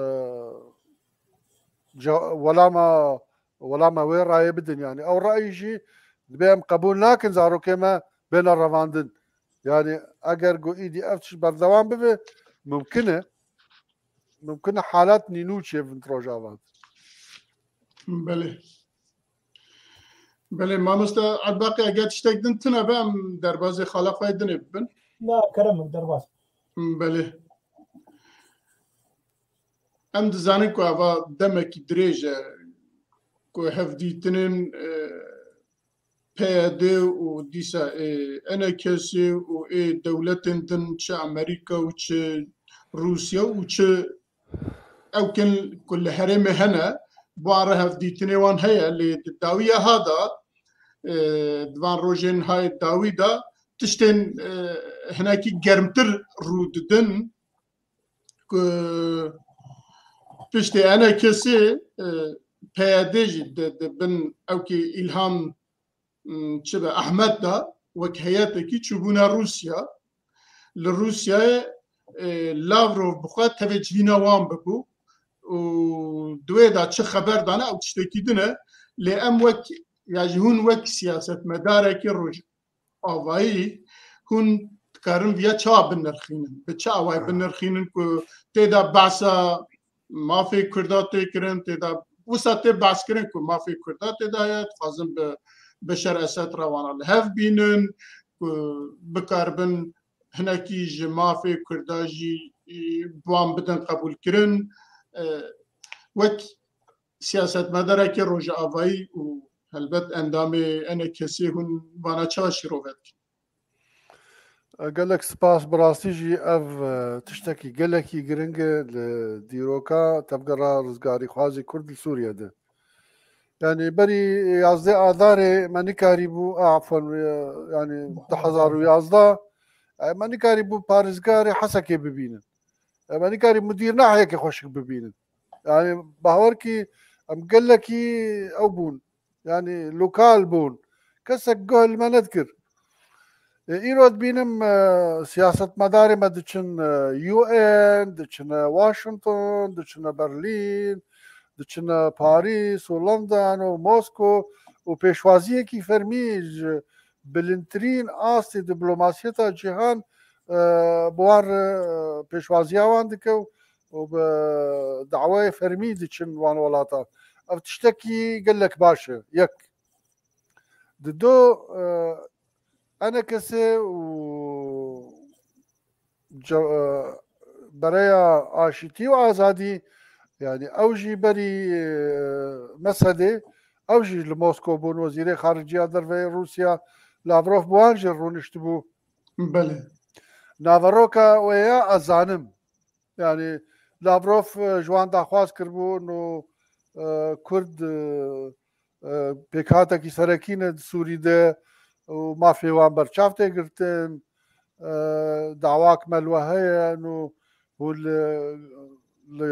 ca- welama welama wê rayê bidin. Yani ew rayî jî dibê em qebûl nakin zarokê me bêne revandin. Yani eger ku îdî ev tişt berdewam bibe, mumkin e. Mumkin e halat nînû çêbin Rojava. Belê. Belê, mamoste Elbaqî, eger tiştek din tune be, em derbazê xala xwe yê dinê bibin. Na, kerem, derbaz. Belê. Em dizanin ku eva demekî dirêj e ku hevdîtinên, e, P Y D û dîsa, e, N K S û ê dewletên din, çi Amerîka û çi Rûsya û çi ew kin ku li herêmê hene, bi wan re hevdîtinê wan heye, lê di dawiya ha de, e, di van rojên hayê dawî de tiştên, e, hinekî germtir rû didin ku piştê N K S, e, P Y D jî di, di bin ewkî Îlham, m, çi be, Ehmed de wek heyetekî çûbûne Rûsya. Li Rûsyayê, e, Lavrov bi xwe tevê civîna wan bibû û di wê de çi xeber dane ew tiştekî din e. Lê em wek, ya jî hûn wek siyasetmedarekî roj avayî hûn dikarin viya çawa binirxînin? Bi çi awayî binirxînin ku tê de behsa mafê Kurda tê kirin, tê de wisa tê behs kirin ku mafê Kurda tê de heye, dixwazin bi Beşar Esed re wana li hev bînin, ku bikaribin hinekî ji mafê Kurda jî, e, bi wan bidin qebûlkirin. E, wek siyasetmedarekî rojavayî û helbet endamê N K S hûn vana çawa şîrove dikin? Gelek spas, bi rastî jî ev, e, tiştekî gelekî giring e li dîroka tevgera rizgarîxwazî Kurd li Sûriye de. Yani berî yazdeh Adarê me nikarîbû, a, afwan, e, yani du hezar û yazdeh, e, me nikarîbû parêzgarê Hesekê bibînin. E, me nikarî mudîr nahiyekê xweşik bibînin. Yani bawer kî em gelekî ew bûn. Yani lokal bûn. Kesek guh li me nedikir. E, îro dibînim, e, siyasetmedarê me diçin, e, U N, diçine Washington, diçine Berlin, diçine Paris û London û Mosko û pêşwaziyekî fermî ji bilindtirîn astê diplomasiyeta cîhan, e, bi wan re, e, pêşwaziya wan dike û bi dawayê fermî diçin wan welatan. Ev tiştekî gelek baş e. Yek. Di do, e, N K S û ce-, e, Bereya Aşîtî û Azadî, yani ew jî berî, e, Mesedê, ew jî li Mosko bûn, wezîrê xariciya derve yê Rûsya, Lavrov bi wan jî rûniştibû. Belê. Naveroka wê ya ez zanim. Yani Lavrov, e, ji wan daxwaz kiribû, no, e, Kurd, e, e, pêkhatekî serekî ne di Sûrî de û mafê wan berçav tê girtin, e, dawak me li we heye, no hûn li, li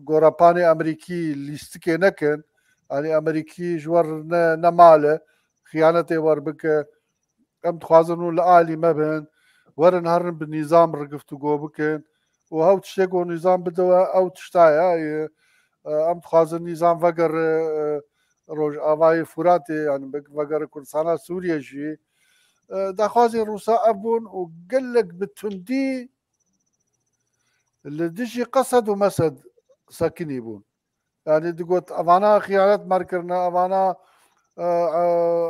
gorepanê Amerîkî lîstikê nekin. Yani Amerîkî ji we re ne, ne mal e, xiyanetê we re bike. Em dixwazin hûn li alî me bin, werin herin bi nîzam re giftûgo bikin û hew tiştê ku nîzam bide we, ew tişta ye. Yê, e, em dixwazin nîzam vegere, e, Rojavayê Furatê, yani vegere Kurdistana Sûriye jî. E, daxwazên Rûsa ev bûn û gelek bi tundî li dijî Qesed û Mesed sekinî bûn. Yani digot, evana xiyanet me kirine, evana, e, e,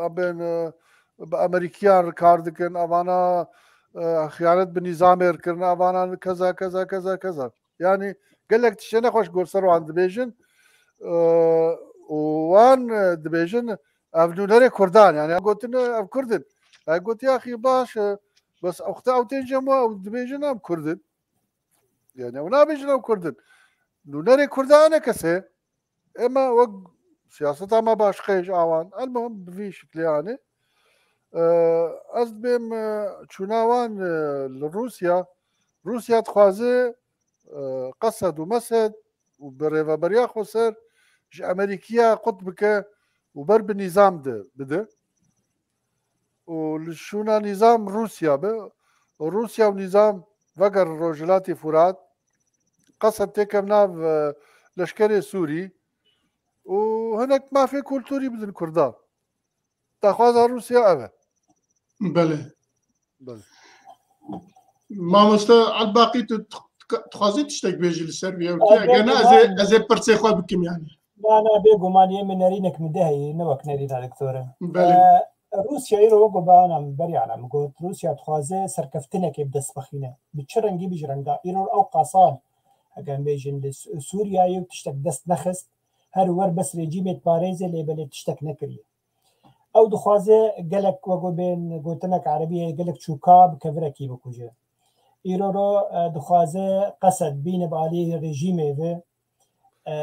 em bên, e, bi Amerîkiyan re kar dikin, evana, e, xiyanet bi nîzamê re kirine, evana keza, keza, keza, keza. Yani gelek tiştê nexweş got ser wan dibêjin, e, û wan, e, dibêjin, ev nûnerê Kurdan, yani gotine ev Kurd in. Yani got, ya xî baş e, bes wexta ew tên cem we, ew dibêjin em Kurd in. Yani ew nabêjin ew Kurd in. Nûnerê Kurda ne kesê. Ema wek siyaseta me başqe ji awan. Elmuhim bi vî şiklê yani. E, ez dibêm, e, çûna wan, e, li Rûsya. Rûsya dixwaze, e, Qesed û Mesed û bi rêveberiya xweser ji Amerîkiya qut bike û ber bi nîzam de bide. Û li şûna nîzam Rûsya be. Rûsya û nîzam vegerin Rojhilatê Furat. Qesed têkevna, e, leşkerê Sûrî û hinek mafê kulturî bidin Kurdan. Daxwaza Rûsya ev e. Belê. Belê. Mamoste Elbaqî, tu dixwazî tiştek bêjî li ser vî ew? Eger ne, ez ê, ez ê pirsê xwe bikim yani. Na, na, bêguman yê min nerînek min de heye, ne wek nerîna doktor e. Belê. E, Rûsya îro wek bana min beriyana min got, Rûsya dixwaze serkeftinekê bi dest bixîne. Bi çi rengî, bi ji renga. Îro ew qasal, eger em bêjin, li Sû-, Sûriyeyê û tiştek dest nexist. Her wer bes rejîmê diparêze, lê belê tiştek nekiriye. Ew dixwaze gelek, wek bên gotinek erebî heye, gelek çûka bi kevirekî bikuje. Îro ro, e, dixwaze Qesed bîne bi aliyê rejîmê ve. E,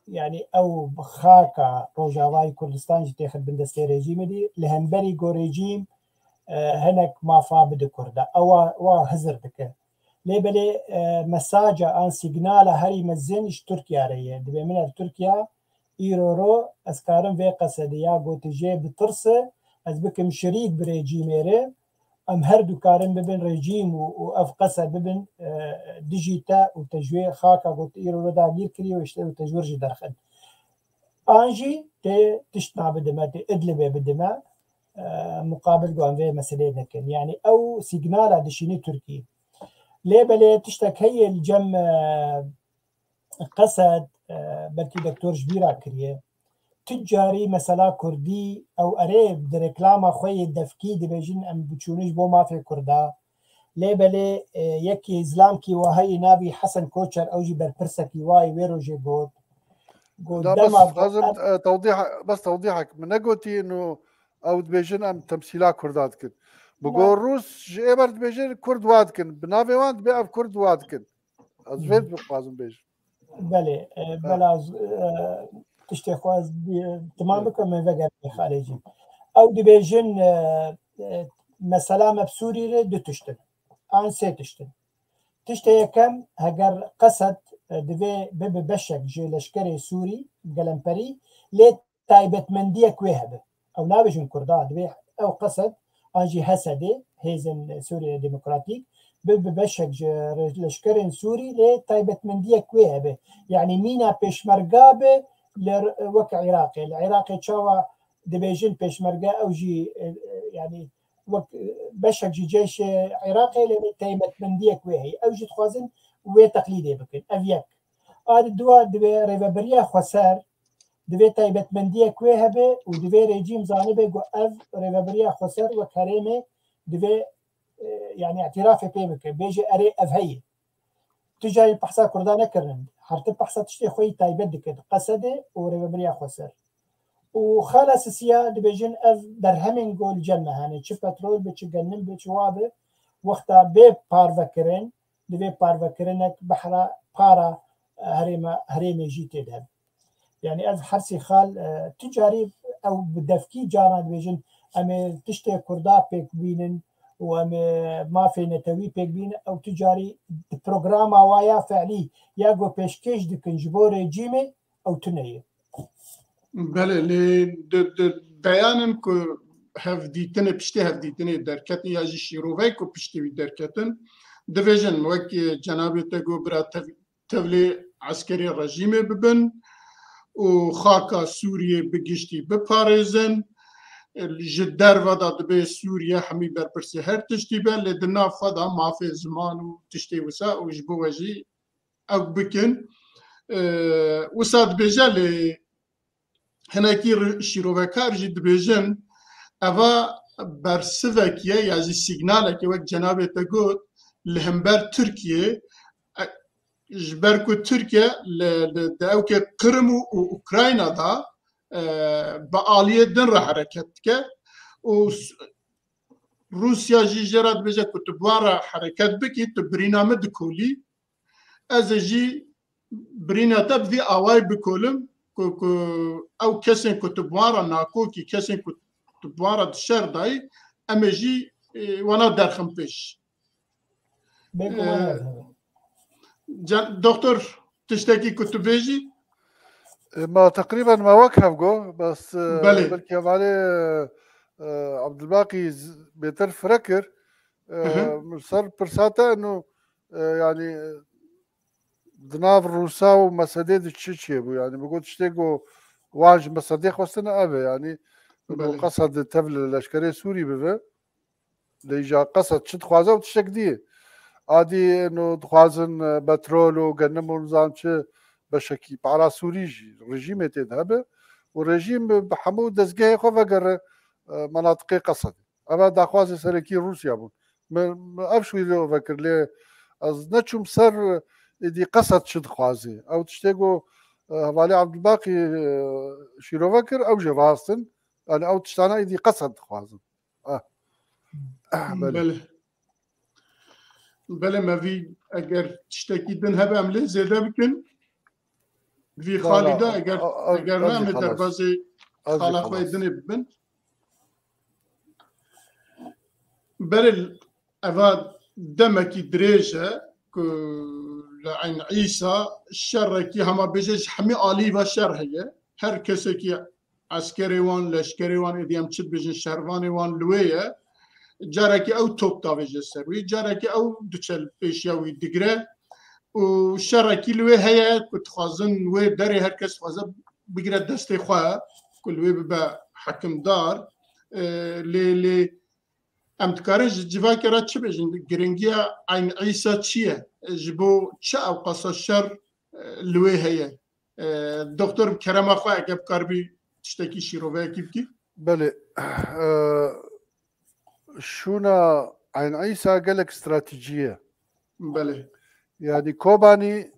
yanî ew xaka Rojavayê Kurdistan jî têxin bin destê rejîmê dî. Li hemberî ku rejîm, e, hinek mafa bide Kurda. Ewa, wa hizir dike. Lê belê, e, mesaja an sîgnala herî mezin ji Tirkiye re ye. Dibê min ev Tirkiye îro ro ez karim vê Qesedê ya gotijê bitirse, ez bikim şirîk bi rejîmê re, em her du karin bibin rejîm û, û ev Qesed bibin, e, dijî te û te ji wê xaka got îro ro dagîr kiriye û işte û te ji wir jî derxin. An jî tê tişt na bidime, tê Idlibê bidime, e, muqabil got em vê meseleyê nekin. Yanî ew sîgnala dişînî Tirkî. Lê belê tiştek heye li cem, e, Qesed, e, belkî doktor ji bîra kiriye. Tu carî mesela Kurdî ew erê di reklama xwe yê devkî dibêjin em biçûne ji bo mafê Kurda. Lê belê, e, yekî zilamkî wa heyî navî Hesen Koçer, ew jî berpirsekî wa yê wê rojê got. Got Da dema bes dixwazim, e, tewdîh, bes tewdîhek min negotî, ino ew dibêjin em temsîla Kurda dikin. Bi Na. Go Rûs ji ê ber dibêjin Kurd wa dikin. Bi navê wan dibê ev Kurd wa dikin. Ez vê dixwazim bêjim. Belê, e, bela ez, e, tiştê xwe ez bi-, timam bikim, me vegerê xalê jî. Ew dibêjin, e, e, mesela me bi Sûrî re du tişt in. An sê tişt in. Tiştê yekem, heger Qesed, e, divê bibe beşek ji leşkerê Sûrî, gelemperî, lê taybetmendiyek wê hebe. Ew nabêjin Kurda, divê ew Qesed an jî Hesedê, Hêzên Sûriye Demokratîk, bi, bi beşek ji re-, leşkerên Sûrî lê taybetmendiyek wê hebe. Yanî mîna pêşmerga be li r-, wek Iraqê. Li Iraqê çawa dibêjin pêşmerge, ew jî, e, e, yanî wek, e, beşek ji ceyşê Iraqê lê taybetmendiyek wê heye. Ew jî dixwazin wê teqlîdê bikin. Ev yek. A di dua divê rêveberiya xweser divê taybetmendiyek wê hebe û divê rejîm zanibe ku ev rêveberiya xweser wek herêmê divê, e, yanî îtirafê pê bike, bêje erê ev heye. Tu carî behsa Kurda nekirin. Her tim behsa tiştê xwe yî taybet dike, Qesedê û rêveberiya xweser. Û xala sisiya dibêjin ev berhemên ku li cem me hene, çi petrol be, çi genim be, çi wa be, wexta bê parvekirin, divê parvekirinek behra para, e, herêma, herêmê jî tê de hebe. Yanî ev her sê xal, e, tu carî ew bi devkî caran dibêjin, em ê tiştê Kurda pêk bînin û em ê mafê netewî pêk bînin, ew tu carî di programa wa ya fe'lî ya ku pêşkêş dikin ji bo rejîmê, ew tune ye. Belê, lê di, di beyanin ku hevdîtinê, piştê hevdîtinê derketin ya jî şîroveyê ku piştê wî derketin, dibêjin wek, e, cenabê te got bira tev-, tevlê eskerê rejîmê bibin û xaka Sûriyê bi giştî biparêzin. Ji derve de dibê Sûriye hemî berpirsê her tiştî be, lê di nav xwe de mafê ziman û tiştê wisa û ji bo we jî ew bikin. E, wisa dibêje, lê hinekî ri-, şîrovekar jî dibêjin, eva bersivek ye ya jî sîgnalek e, wek cenabê te got, li hember Tirkiye, e, ji ber ku Tirkiye li, li, di ewkê Qrim û, û Ukrayna de, e, bi aliyê din re hereket dike û s-, Rûsya jî jê re dibêje ku tu bi wan re hereket bikî, tu birîna min dikolî. Ez ê jî birîna te bi vî awayî bikolim ku, ku ew kesên ku tu bi wan re nakokî, kesên ku tu bi wan re di şer dayî, em ê jî, e, wana derxin pêş. Bêguman E, ez hebe. Can, doktor, tiştekî ku tu bêjî? E, ma teqrîben ma wek hev got, bes, e, Belê. Belkî hevalê, e, Abdulbaqî z-, bêtir fire kir. E, Hı hı. Min ser pirsa te eno, e, yanî, e, di nav Rûsa û Mesedê de çi çêbû? Yanî bi got tiştê ku wan ji Mesedê xwestine ev e. Yanî Belê. Qesed tev li leşkerê Sûrî bibe. Lê îja Qesed çi dixwaze û tiştek dî ye. Adî no dixwazin, e, petrol û genim û nizam çi beşekî para Sûrî jî rejîmê tê de hebe û rejîm bi, bi hemû dezgehê xwe vegere, e, menatiqê Qesedê. Eva daxwazê serekî Rûsya bûn. Min, min ev şûî lê vekir lê ez neçûm ser êdî Qesed çi dixwazê. Ew tiştê ku, e, hevalê Abdulbaqî, e, şîrove kir, ew jî rast in. Yani ew tiştana êdî Qesed dixwazin. Ah. Belê. Belê. Belê me vî eger tiştekî din hebe em lê zêde bikin. Vî Na, na, xalî de eger, a, a, eger a, ne em ê xelas. Derbazê A, xala xwe xelas. Dinê bibin. Belê eva demekî dirêj e ku li Eyn Îsa şerekî hema bêje ji hemî alî ve şer heye. Her kesekî eskerê wan, leşkerê wan, êdî em çi dibêjin, şervanê wan li wê ye. Carekî ew top davêje ser wî, carekî ew diçe li pêşiya wî digire û şerekî li wê heye ku dixwazin wê derê her kes dixwaze bigire destê xwe ku li wê bibe hekimdar. E, lê, lê em dikarin ji civakê re çi bêjin? Giringiya Eyn Îsa çi ye? Ji bo çi ew qasa şer, e, li wê heye? E, Doktor, bi kerema xwe, eke bikaribî tiştekî şîroveyekî bikî. Belê. E, şûna Eyn Îsa gelek stratejî ye. Belê. Yani Kobanî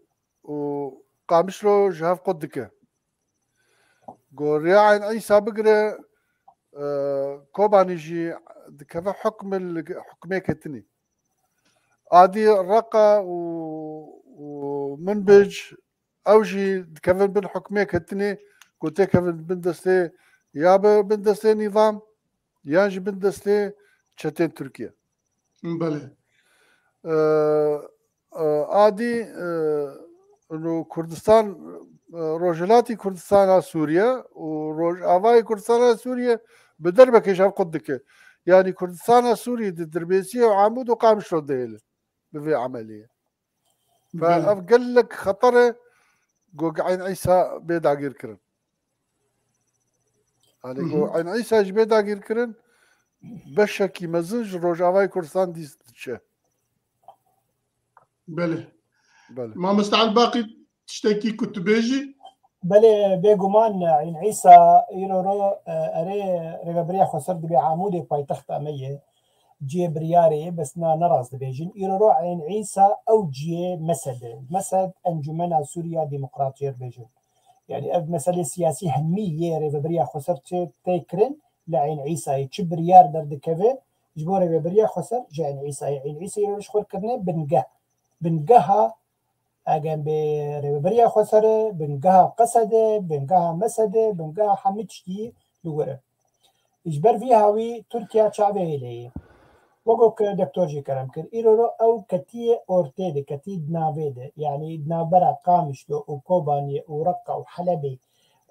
û Qamişlo ji hev qut dike. Ku riya Eyn Îsa bigire, e, Kobanî jî dikeve hukm li, hukmê ketinî. Adî Reqa û, û Minbic ew jî dikevin bin hukmê ketinê ku têkevin bin destê ya bi bin destê nîzam yan jî bin destê çetên Tirkiye. Belê. E, e, adî, e, û Kurdistan, e, Rojhilatî Kurdistana Sûriye û Rojavayê Kurdistana Sûriye bi derbekê ji hev qut dike. Yanî Kurdistana Sûriye di Dirbêsiyê û Amûd û Qamişlo dihêle bi vê emeliyê. Belê. Ev gelek xeter e ku Eyn Îsa bê dagîrkirin. Yani ku Eyn Îsa jî bê dagîrkirin, beşekî mezin ji Rojavayê Kurdistan dîs diçe. Belê. Belê. Mamoste Elbaqî, tiştekî ku tu bêjî? Belê, bêguman Eyn Îsa îro ro, e, erê rêveberiya xweser dibê Amûdê paytexta me ye. Cihê biryarê ye, bes na nerast dibêjin. Îro ro Eyn Îsa ew cihê Mesed e. Mesed Encumena Sûriya Demokrat jê re bêjin. Yani ev meselê siyasî hemî yê rêveberiya xweser çê tê kirin li Eyn Îsayê. Çi biryar derdikeve ji bo rêveberiya xweser ji Eyn Îsayê. Eyn Îsayê îro ji xwe kirine bingeh. Bingeha Eger bê rêveberiya xweser e, bingeha Qesed e, bingeha Mesed e, bingeha hemî tiştî li wir e. Ji ber vî hawî Tirkiye çavê hêlê ye. Wek ku doktor jî kerem kir, îro ro ew ketiye ortê de, ketî di navê de, yanî di navbera Qamişlo û Kobaniyê û Reqa û Helebê.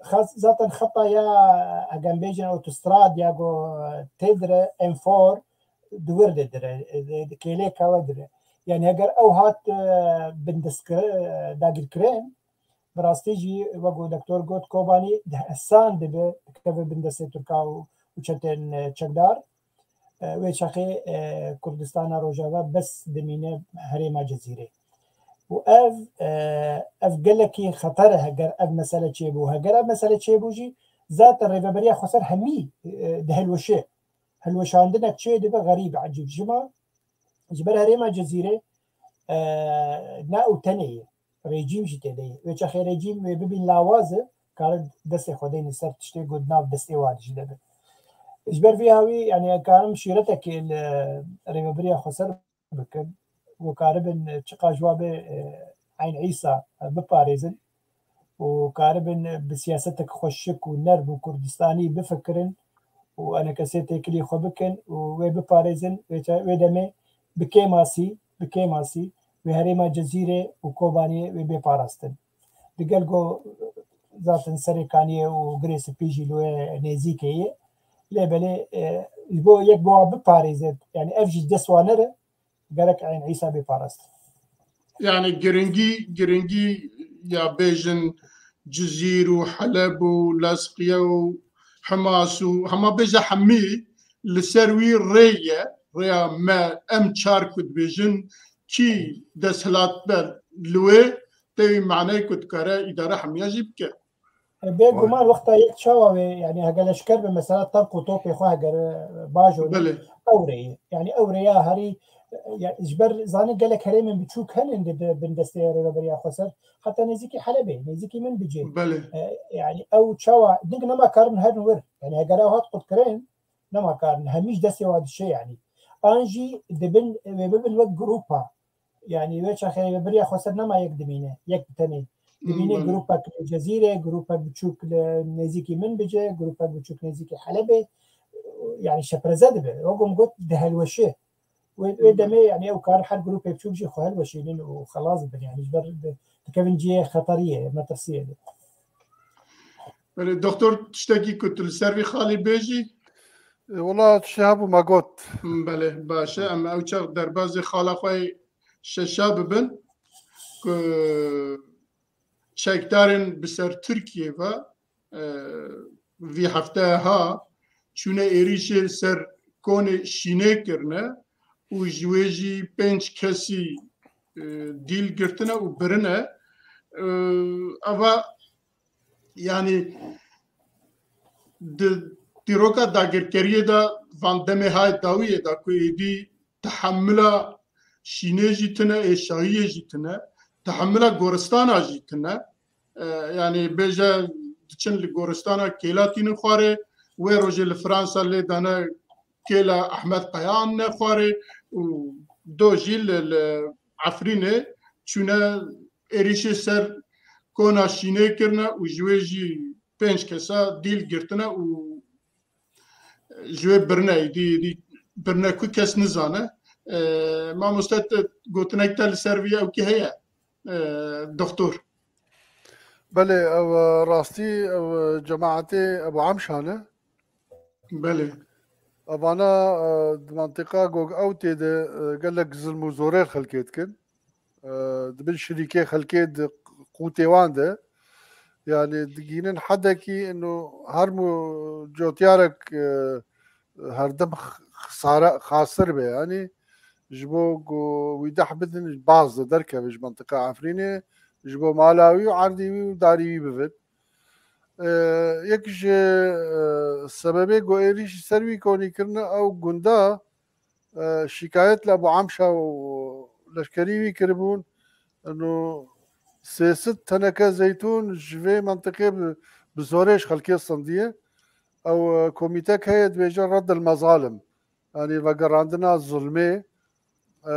Xas-, zaten xeta ya, eger bêjin otostrad ya ku tê dire, enfor, di wir de dire, di, di kêleka we dire. Yani heger ew hat, e, bindestkir-, e, dagirkirin, bi rastî jî wek ku doktor got, Kobanî di hesan dibe, dikeve bin destê Tirka û, û çetên, e, çekdar. E, wê çaxê, e, Kurdistana Rojava bes dimîne herêma Cezîrê. Û ev, e, ev gelekî xeter e, heger ev mesele çêbû. Heger ev mesele çêbû jî, zaten Rêveberiya Xweser hemî, e, dihilweşe. Hilweşandinek çê dibe xerîb, ecîb. Ji ma, ji ber herêma Cezîrê, e, ne ew tenê ye. Rejîm jî tê de ye. Wê çaxê rejîm wê bibîn lawaz e, karin destê xwe deyne ser tiştê ku di nav destê wan jî de be. Ji ber vî hawî, yani, em karin şîretekê li Rêveberiya Xweser bikin û karibin çiqas ji wa bê, e, Eyn Îsa, e, biparêzin û karibin bi siyasetek xweşik û nerm û Kurdistanî bifikirin û enekesê têkilî xwe bikin û wê biparêzin, wê te-, wê demê bi kêmasî, bi kêmasî wê herêma Cezîrê û Kobaniyê wê bê parastin. Digel ku zaten Serê Kaniyê û Girê Spî jî li wê nêzîkê ye. Lê belê, e, ji bo yek bo biparêze, yani ev jî dest wan nere, gerek Eyn Îsa bê parastin. Yani giringî, giringî ya bêjin Cizîr û Heleb û Lezqiye û Himas û hema bêje hemî li ser wî rê ye, rêya me, em çar ku dibêjin kî desthilatber li wê tê wî maneyê ku dikare îdare hemiya jî bike. Bê Vay. guman wexta yek çawa wê, yani hege leşker bi mesela tank û topê xwe hegere bajo Belê. ew rê ye. Yani ew rêya herî, ya, ji ber zanî gelek herêmên biçûk henin di, di bin destê Rêveberiya Xweser. Heta nêzîkî Helebê, nêzîkî Minbicê. Belê. E, yani ew çawa, ding nema karin herin wir. Yani hegere ew hat qutkirin, nema karin. Hemî ji destê wa dişe yani. An jî dibin, wê bibin wek grupa. Yani wê çaxê Rêveberiya Xweser nema yek dimîne, yek bi tenê. Dimîne Hmm, belê. grûpek li Cezîrê, grûpek biçûk li nêzîkî Minbicê, grûpek biçûk nêzîkî Helebê. Yani şepreze dibe. Wek min got, dihelweşe. Wê, wê Hmm. demê yani ew kar her grûpê biçûk jî xwe helweşînin û xelas dibin. Yani ji ber di-, dikevin cihê xeteriyê, metirsiyê de. Belê, doktor, tiştekî ku tu li ser vî xalî bêjî? E, wela tiştê hebû me got. Belê, baş e. Em ew çax derbazê xala xwe yê şeşa bibin ku çekdarên bi ser Tirkiyê ve, e, vî hefteya ha çûne êrîşê ser konê Şînê kirine û ji wê jî pênc kesî, e, dîl girtine û birine. E, eva, yani, di dîroka dagirkeriyê de van demê hay dawiyê de ku êdî tehemila Şînê jî tune, ê şahiyê jî tune, tehemila goristana jî tune. E, yani bêje diçin li goristana kêla tînin xwarê, wê rojê li Fransa lê dane kêla Ehmed Qaya anne xwarê û do jî li, li Efrînê çûne êrîşê ser kona Şînê kirine û ji wê jî pênc kesa dîl girtine û ji wê birine, dî, dî birine ku kes nizane. E, mamoste, te gotinek te li ser vî ew kî heye, e, doktor? Belê, ew, e, rastî, ew, e, cemaetê Ebu Emşa ne? Belê. Evana, e, di mantiqa Gog Ewtê de, e, gelek zilm û zorê xelkê dikin. E, di bin şirîkê xelkê di qûtê wan de. Yani digînin hedekî ino her mu cotyarek, e, herdem x-, xisare, xasir be. Yani ji bo ku wî deh bidin, baz de derkeve ji mantiqa Efrînê, ji bo mala wî û erdî wî û darî wî bivin. E, yek ji, e, sebebê ku êrîşî ser wî konî kirine ew gunda, e, şikayet li Ebu Emşa û leşkerî wî kiribûn. Eno sê sed teneke zeytûn ji vê mentiqê bi, bi zorê ji xelkê sindiye. Ew, e, komîtek heye dibêje Reddil Mezalim. Yani vegerandina zulmê. E,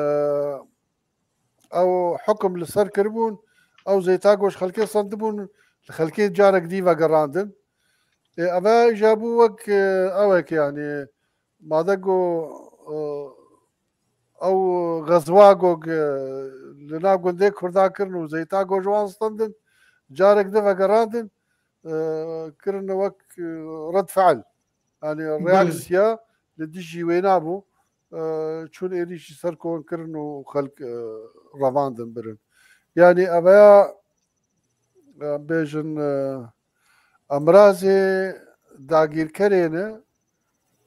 ew hukum li ser kiribûn, ew zeyta ku ji xelkê sendibûn, li xelkê carek dî vegerandin. Ê, eve jî bû wek, e, ewek, yani, made ku, e, ew xezwa ku, e, li nav gundê Kurda kirin û zeyta ku ji wan stendin, carek di vegerandin, e, kirine wek, e, red fiil. Yani Belê. reaksiya li dijî wê nabû, e, çûn êrîşî ser kon kirin û xelk, e, revandin birin. Yani eveya, e, bêjin, e, emrazê dagîrkerê ne,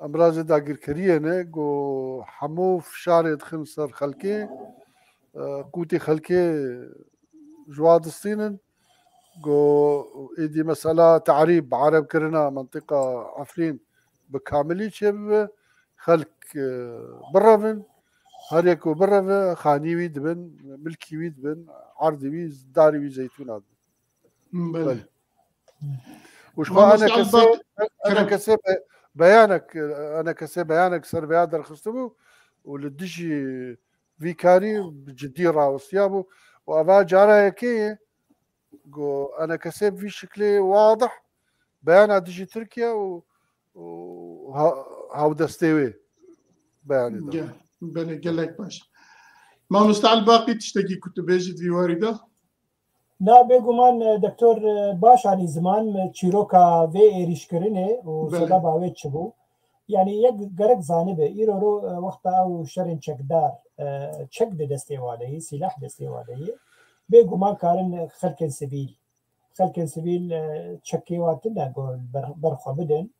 emrazê dagîrkeriyê ne, ku hemû fişarê dixin ser xelkê, e, qûtê xelkê ji wa distînin, ku êdî mesela te'rîb, erebkirina mentiqa Efrîn bi kamilî çêbibe, xelk, e, birevin, her yek ku bireve, xanî wî dibin, milkî wî dibin, erdî wî, darî wî zeytûna dibin. Belê. Belê. Û ji xwe Mamoste enekesê, Elbak, kerem. enekesê be-, beyanek, enekesê beyanek ser vêya derxistibû û li dijî vî karî bi cidî rawestiyabû û eva cara yekê ye ku enekesê bi vî şiklê wadih beyana dijî Tirkiye û, û ha-, hawdestê wê beyanê da. Ge-, belê, gelek baş. Mamoste Elbaqî, tiştekî ku tu bêjî di vî warî de? Na, bêguman, e, doktor, e, baş anî ziman, e, çîroka vê êrîşkirinê û Belê. sebeba wê çi bû. Yani yek gerek zanibe, îro ro, e, wexta ew şerên çekdar, e, çek di destê wan de yê, sîlah destê wan de yê, bêguman karin xelkên sivîl, xelkên sivîl, e, çekê wan tune ku ber, ber xwe bidin.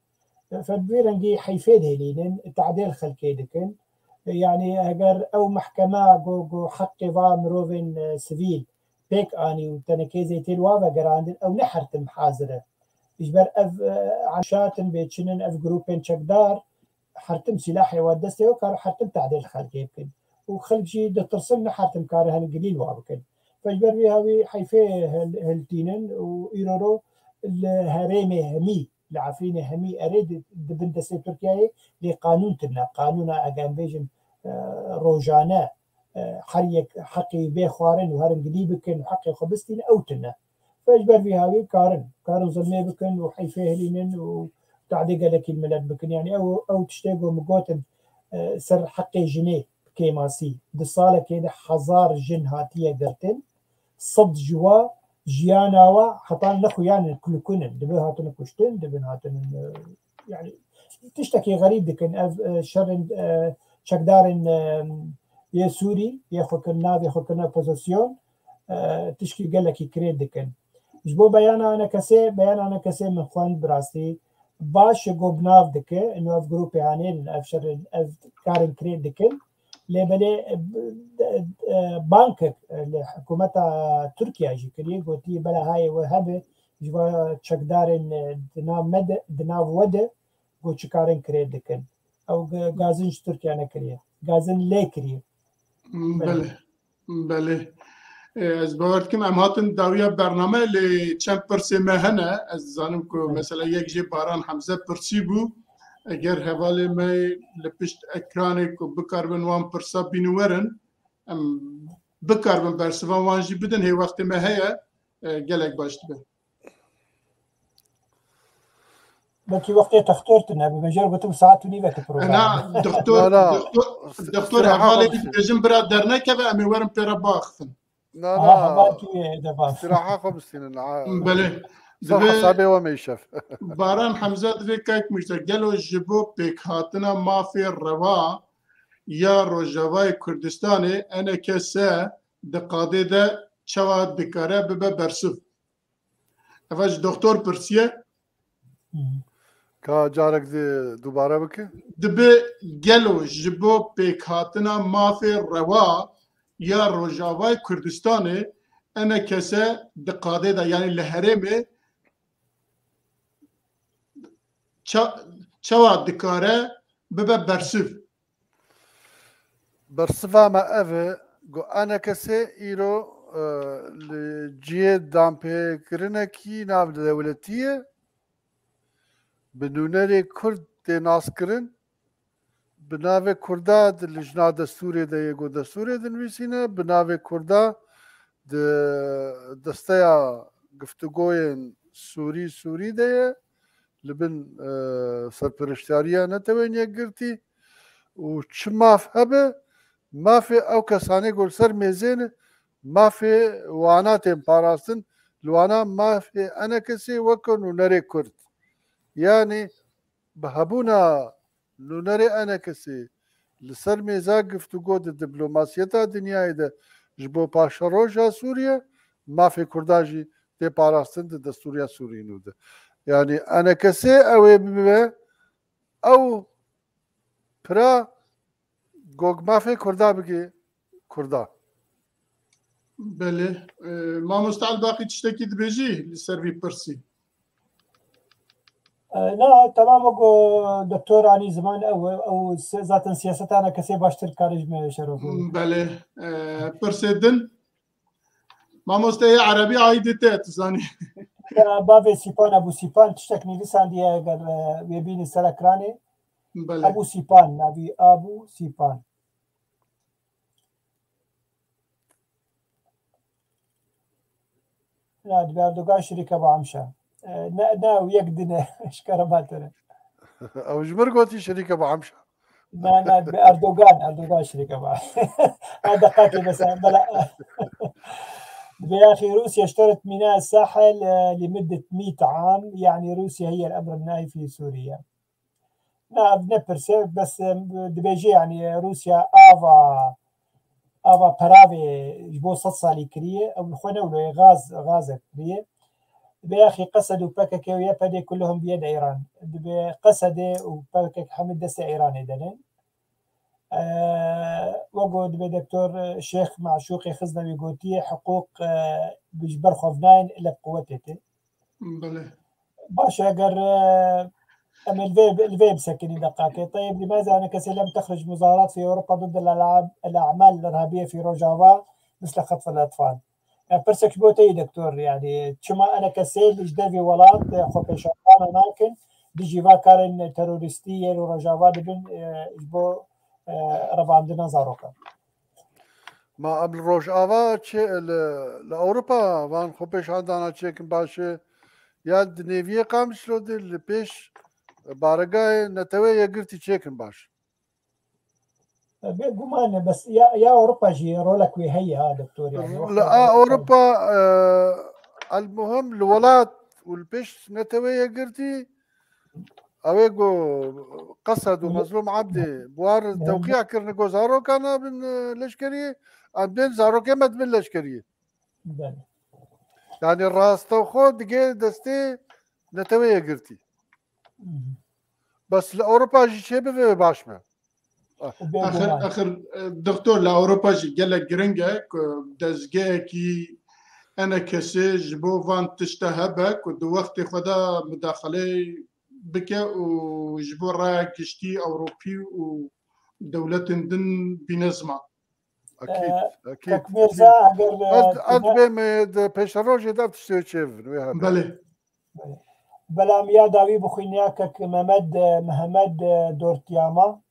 E, fe bi vî rengî heyfê dihêlînin, tadê li xelkê dikin. E, yani heger ew mehkema ku, ku heqê va mirovên, e, sivîl pêk anî û tenekê zêtê li wa vegerandin, ew ne her tim hazir e. Ji ber ev, e, eşatin bê çinin, ev grûpên çekdar, her tim sîlahê wan destê wan kar, her tim tehdê li xelkê bikin. Û xelk jî ditirsin, ne her tim kare hin gilî li wa bikin. Fe ji ber vê hawî heyfê hil-, hiltînin û îro ro li herêmê hemî, li Efrînê hemî erê di, di bin destê Tirkiyeyê lê qanûn tune. Qanûna, eger em bêjin, e, rojane, e, her yek heqê bê xwarin û herin gilî bikin û heqê xwe bistînin, ew tune. Fe ji ber vî hawî karin, karin zilmê bikin û heyfê hilînin û tadê gelekî milet bikin. Yani ew, ew tiştê ku min gotin, e, ser heqê jinê bi kêmasî. Di salekê de hezar jin hatiye girtin. Sed ji wa jiyana wa heta nexuyanin, kulikunin. Dibin hatine kuştin, dibin hatinin, e, yani tiştekî xerîb dikin. Ev, e, şerên, e, çekdarên, e, yê Sûrî, yê xwe kirin, navê xwe kirine opozisyon, e, tişkî gelekî kirê dikin. Ji bo beyana enekesê, beyana enekesê min xwend bi rastî. Baş e ku bi nav dike, ino ev grûpê hanêrin, ev şerên, ev karên kirê dikin. Lê belê, e, b-, e, e, bankek, e, li hikûmeta Tirkiye jî kiriye, gotiye bela hayê we hebe, ji va çekdarên, e, di nav me de, di nav we de, ku çi karên kirê dikin. Ew ge-, gazin ji Tirkiye nekiriye. Gazin lê kiriye. Belê. Belê. Belê. E, ez bawer dikim em hatin dawiya bername, lê çend pirsê me hene. Ez dizanim ku, belê, mesela yek jê Baran Hemze pirsî bû. Eger hevalê me li pişt ekranê ku bikaribin wan pirsa bînin werin, em bikaribin bersivan wan jî bidin, hê wextê me heye, e, gelek baş dibe. Belkî wextê textor tune, bi mejer gotim saet û nîveke program. Na, doktor, na, na, doktor, doktor, hevalê dibêjin bira dernekeve, em ê werin pê re biaxifin. Na, aha, na. Heval tu yê de bas. Îstiraha xwe bistînin, ha. Belê. Ser hesabê we me şef. Baran Hemze divê kayk Mujde, gelo ji bo pêkhatina mafê rewa ya Rojavayê Kurdistanê, E N K S di qadê de çawa dikare bibe bersiv? Eva ji doktor pirsiye. Ka carek di dubare bike. Dibe gelo ji bo pêkhatina mafê rewa ya Rojavayê Kurdistanê E N K S di qadê de, yani li herêmê ça-, çawa dikare bibe bersiv? Bersiva me ev e, ku E N K S îro, e, li cihê danpêkirinekî navdewletî ye, bi nûnerê Kurd tê naskirin, bi navê Kurda di lijna destûrê de yê, ku destûrê dinivîsîne, bi navê Kurda di desteya giftugoyên Sûrî, Sûrî de ye, li bin, e, serperiştariya Netewên Yekgirtî û çi maf hebe, mafê ew kesanê ku li ser mêzê ne, mafê wana tên parastin, li wana mafê E N K S'ê weke nûnerê Kurd. Yanî bi hebûna nûnerê E N K S'ê li ser mêza giftûgo di diplomasiyeta dinyayê de ji bo paşeroja Sûriye, mafê Kurdan jî tê parastin di destûriya Sûrî nû de. Yanî E N K S ew ê bibe ew pira gog mafê Kurda bike Kurda. Belê. E, mamoste Elbaqî tiştekî dibêjî li ser vî pirsî? E, na, temam, wek doktor anî ziman ew, ew se-, zaten siyaseta E N K S'ê baştir dikare ji me şerofê. Belê. E, pirsê din. Mamoste yê erebî aîdê te, tu zanî. Ya, bavê Sîpan, Ebû Sîpan, tiştek nivîsandiye, eger, e, wê bînin ser ekranê. Belê. Ebû Sîpan, navî Abû Sîpan. Na, dibe Erdogan şirîke bi Amşa. E, ne, ne, ew yek din e, ji kare batir e. Ew ji mir gotî şirîke bi Amşa. Na, na, dibe Erdogan, Erdogan şirîke bi. Ha, deqakê bes, bela. Dibe ya axî Rûsya اشترت ميناء الساحل، e, لمدة مية عام، يعني روسيا هي الأمر الناهي في سوريا. Na, ev ne pirs e, bes, em, dibêje, yanî, Rûsya ava, ava peravê ji bo sed salî kiriye, ew li xwe ne wilo ye, gaz, gazek kiriye. Dibe yaxî Qesed û P K K û Y P G kulluhum biyede Îran. Dibe Qesedê û P K K hemî destê Îranê de ne. Eee, wek ku dibe Doktor Şêx Maşûqê Xiznewî gotiye, hiqûq, eee, bi ji ber xwe vinayên, ile bi quwetê tê. Belê. Baş e, eger, eee, em ê li vê, li vê bisekinî deqakê. Teyib, لماذا أناكس لم تخرج مظاهرات في أوروبا ضد الألعاب، الأعمال الإرهابية في Rojava مثل خطف الأطفال؟ E, pirsek ji bo te yî doktor, yanî çima ENKSê li ji dervê welat, e, xwepêşandana nakin, dijî va karên terorîstî yên li Rojava dibin, e, ji bo, e, revandina zarokan? Ma em li Rojava çi, li, li Ewropa van xwepêşandana çêkin baş e, ya di nêviyê Qamişlo de li pêş baregahê Netewê Yekgirtî çêkin baş. Bê guman e, bes ya, ya Ewropa jî rolek wê heye ha, doktor, yanî. Li wexta a Ewropa, e, elmuhim li welat û li pêş Netewê Yekgirtî, ew ê ku Qesed û Mezlûm Ebdî bi wan tewqiya kirine ku zarokan nabin, e, leşkeriyê, em bên zarokê me dibin leşkeriyê. Belê. Yanî rastewxo digê destê Netewê Yekgirtî. Hı hı. Bes li Ewropa jî çêbibe baş be. Ah. Axir, axir, e, doktor, li Ewropa jî gelek giring e ku dezgehekî ENKSê ji bo van tişta hebe ku di wextê xwe de mudaxileyê bike û ji bo raya giştî Ewropî û dewletên din bîne ziman. Akîd, Ee, akîd, Kek Mirza, akîd. Eger, e, Ez, ez dibêm, e, di pêşerojê de ev tiştê çêbin, wê hebe. Belê. Belê. Belê. Belê, em ya dawî bixwîne ya kek Mehmed, e, Mehmed, e, Dortiyama.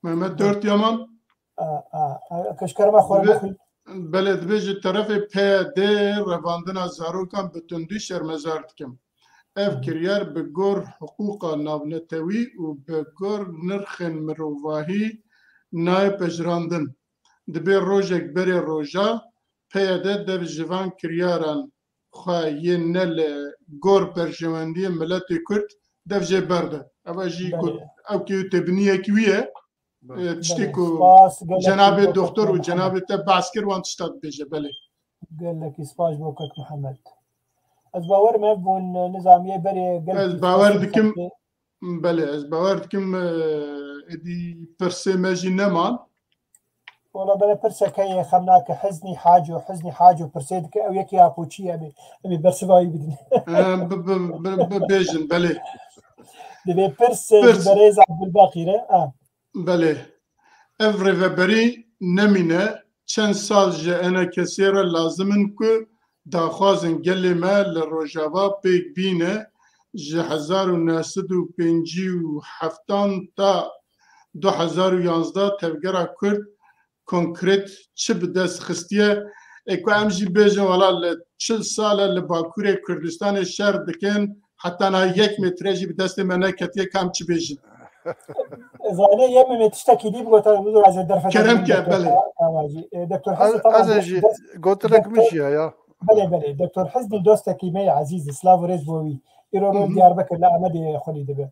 Mehmet Dört Yaman. A, a, a, keşkerma xwe Dibe-, bixwîn. Belê, dibêje terefê P Y D revandina zarokan bi tundî şermezar dikim. Ev Hı hı. kiryar bi gor hiqûqa navnetewî û bi gor nirxên mirovahî nayê pejirandin. Dibê rojek berê roja P Y D dev ji van kiryaran xwe yên ne li gor berjewendiyên miletê Kurd dev jê berde. Ev jî Belê. got, ew kê têbiniyekî wî ye. Belê. E, tiştê Belê. ku Spas, gelekî cenabê spas, doktor û Doktor cenabê Mihemed. te behs kir, wan tişta dibêje, belê. Gelekî spas bo kek Mihemed. Ez bawer me bûn, nizamiye berê gelekî Ez bawer spas dikim, sextê. Belê, ez bawer dikim, e, êdî pirsê me jî neman. Wala belê pirsek heye, xem nake, Hiznî Haco, Hiznî Haco pirsê dike, ew yekî Apoçî ye, em ê, em ê bersiva wî bidin. E, bi, bi, bi, bi, bêjin, belê. Divê pirs, e, Pirs. ji berêz Abdulbaqî re, a. Belê. Ev rêveberî nemîne, çend sal ji ENKSê re lazim in ku daxwazên gelê me li Rojava pêk bîne, ji hezar û neh sed û pêncî û heftan ta du hezar û yanzdeh tevgera Kurd konkret çi bi dest xistiye? Ê ku em jî bêjin, wela li çil sal e li Bakurê Kurdistanê şer dikin, heta niha yek metre jî bi destê me neketiye, ka em çi bêjin? Zanê yê min ê tiştekî dî bigota, bidû ez ê derfetê Kerem bidîm ke, doktor belê. Ka-, Kavacî. E, doktor Ez, Hezî, tamam, ez ê jî dest-, gotinek min doktor-, jî heye. Belê, belê. Doktor Hezî dostekî me ye ezîz, silav û rêz bo wî. Îro Hı rol hı. Diyarbekir li Amedê xwelî dibe.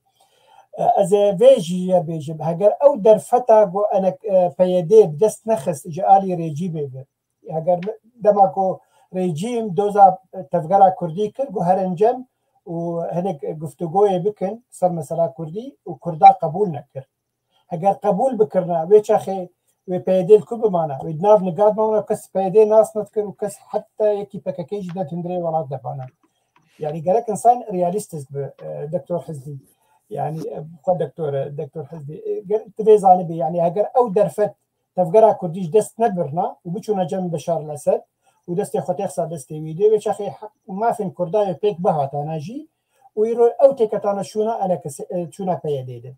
E, ez ê vê jî ye bêjim. Heger ew derfeta ku enek, e, P Y D bi dest nexist ji alî rejîmê bi. Heger dema ku rejîm doza tevgera Kurdî kir, ku her encem û hinek guftûgoyê bikin ser mesela Kurdî û Kurda qebûl nekir. Heger qebûl bikirina, wê çaxê wê P Y D li ku bimana? Wê di nav niga de bimana, kes P Y D nas nedikir û kes heta yekî P K K jî ne di hundirê welat de bana. Yanî gerek insan realîstîk be, e, Doktor Hizbî. Yanî, e, xwe doktor e, Doktor Hizbî. E, ger-, tu vê zanibî, yanî heger ew derfet tevgera Kurdî ji dest nebirna û biçûna cem Beşar el-Esed û destê xwe têxsa destê wî dê, wê çaxê heq û mafên Kurda yê pêk bihatana jî û îro ew têketana şûna ENKSê, e, çûna P Y D'ê de.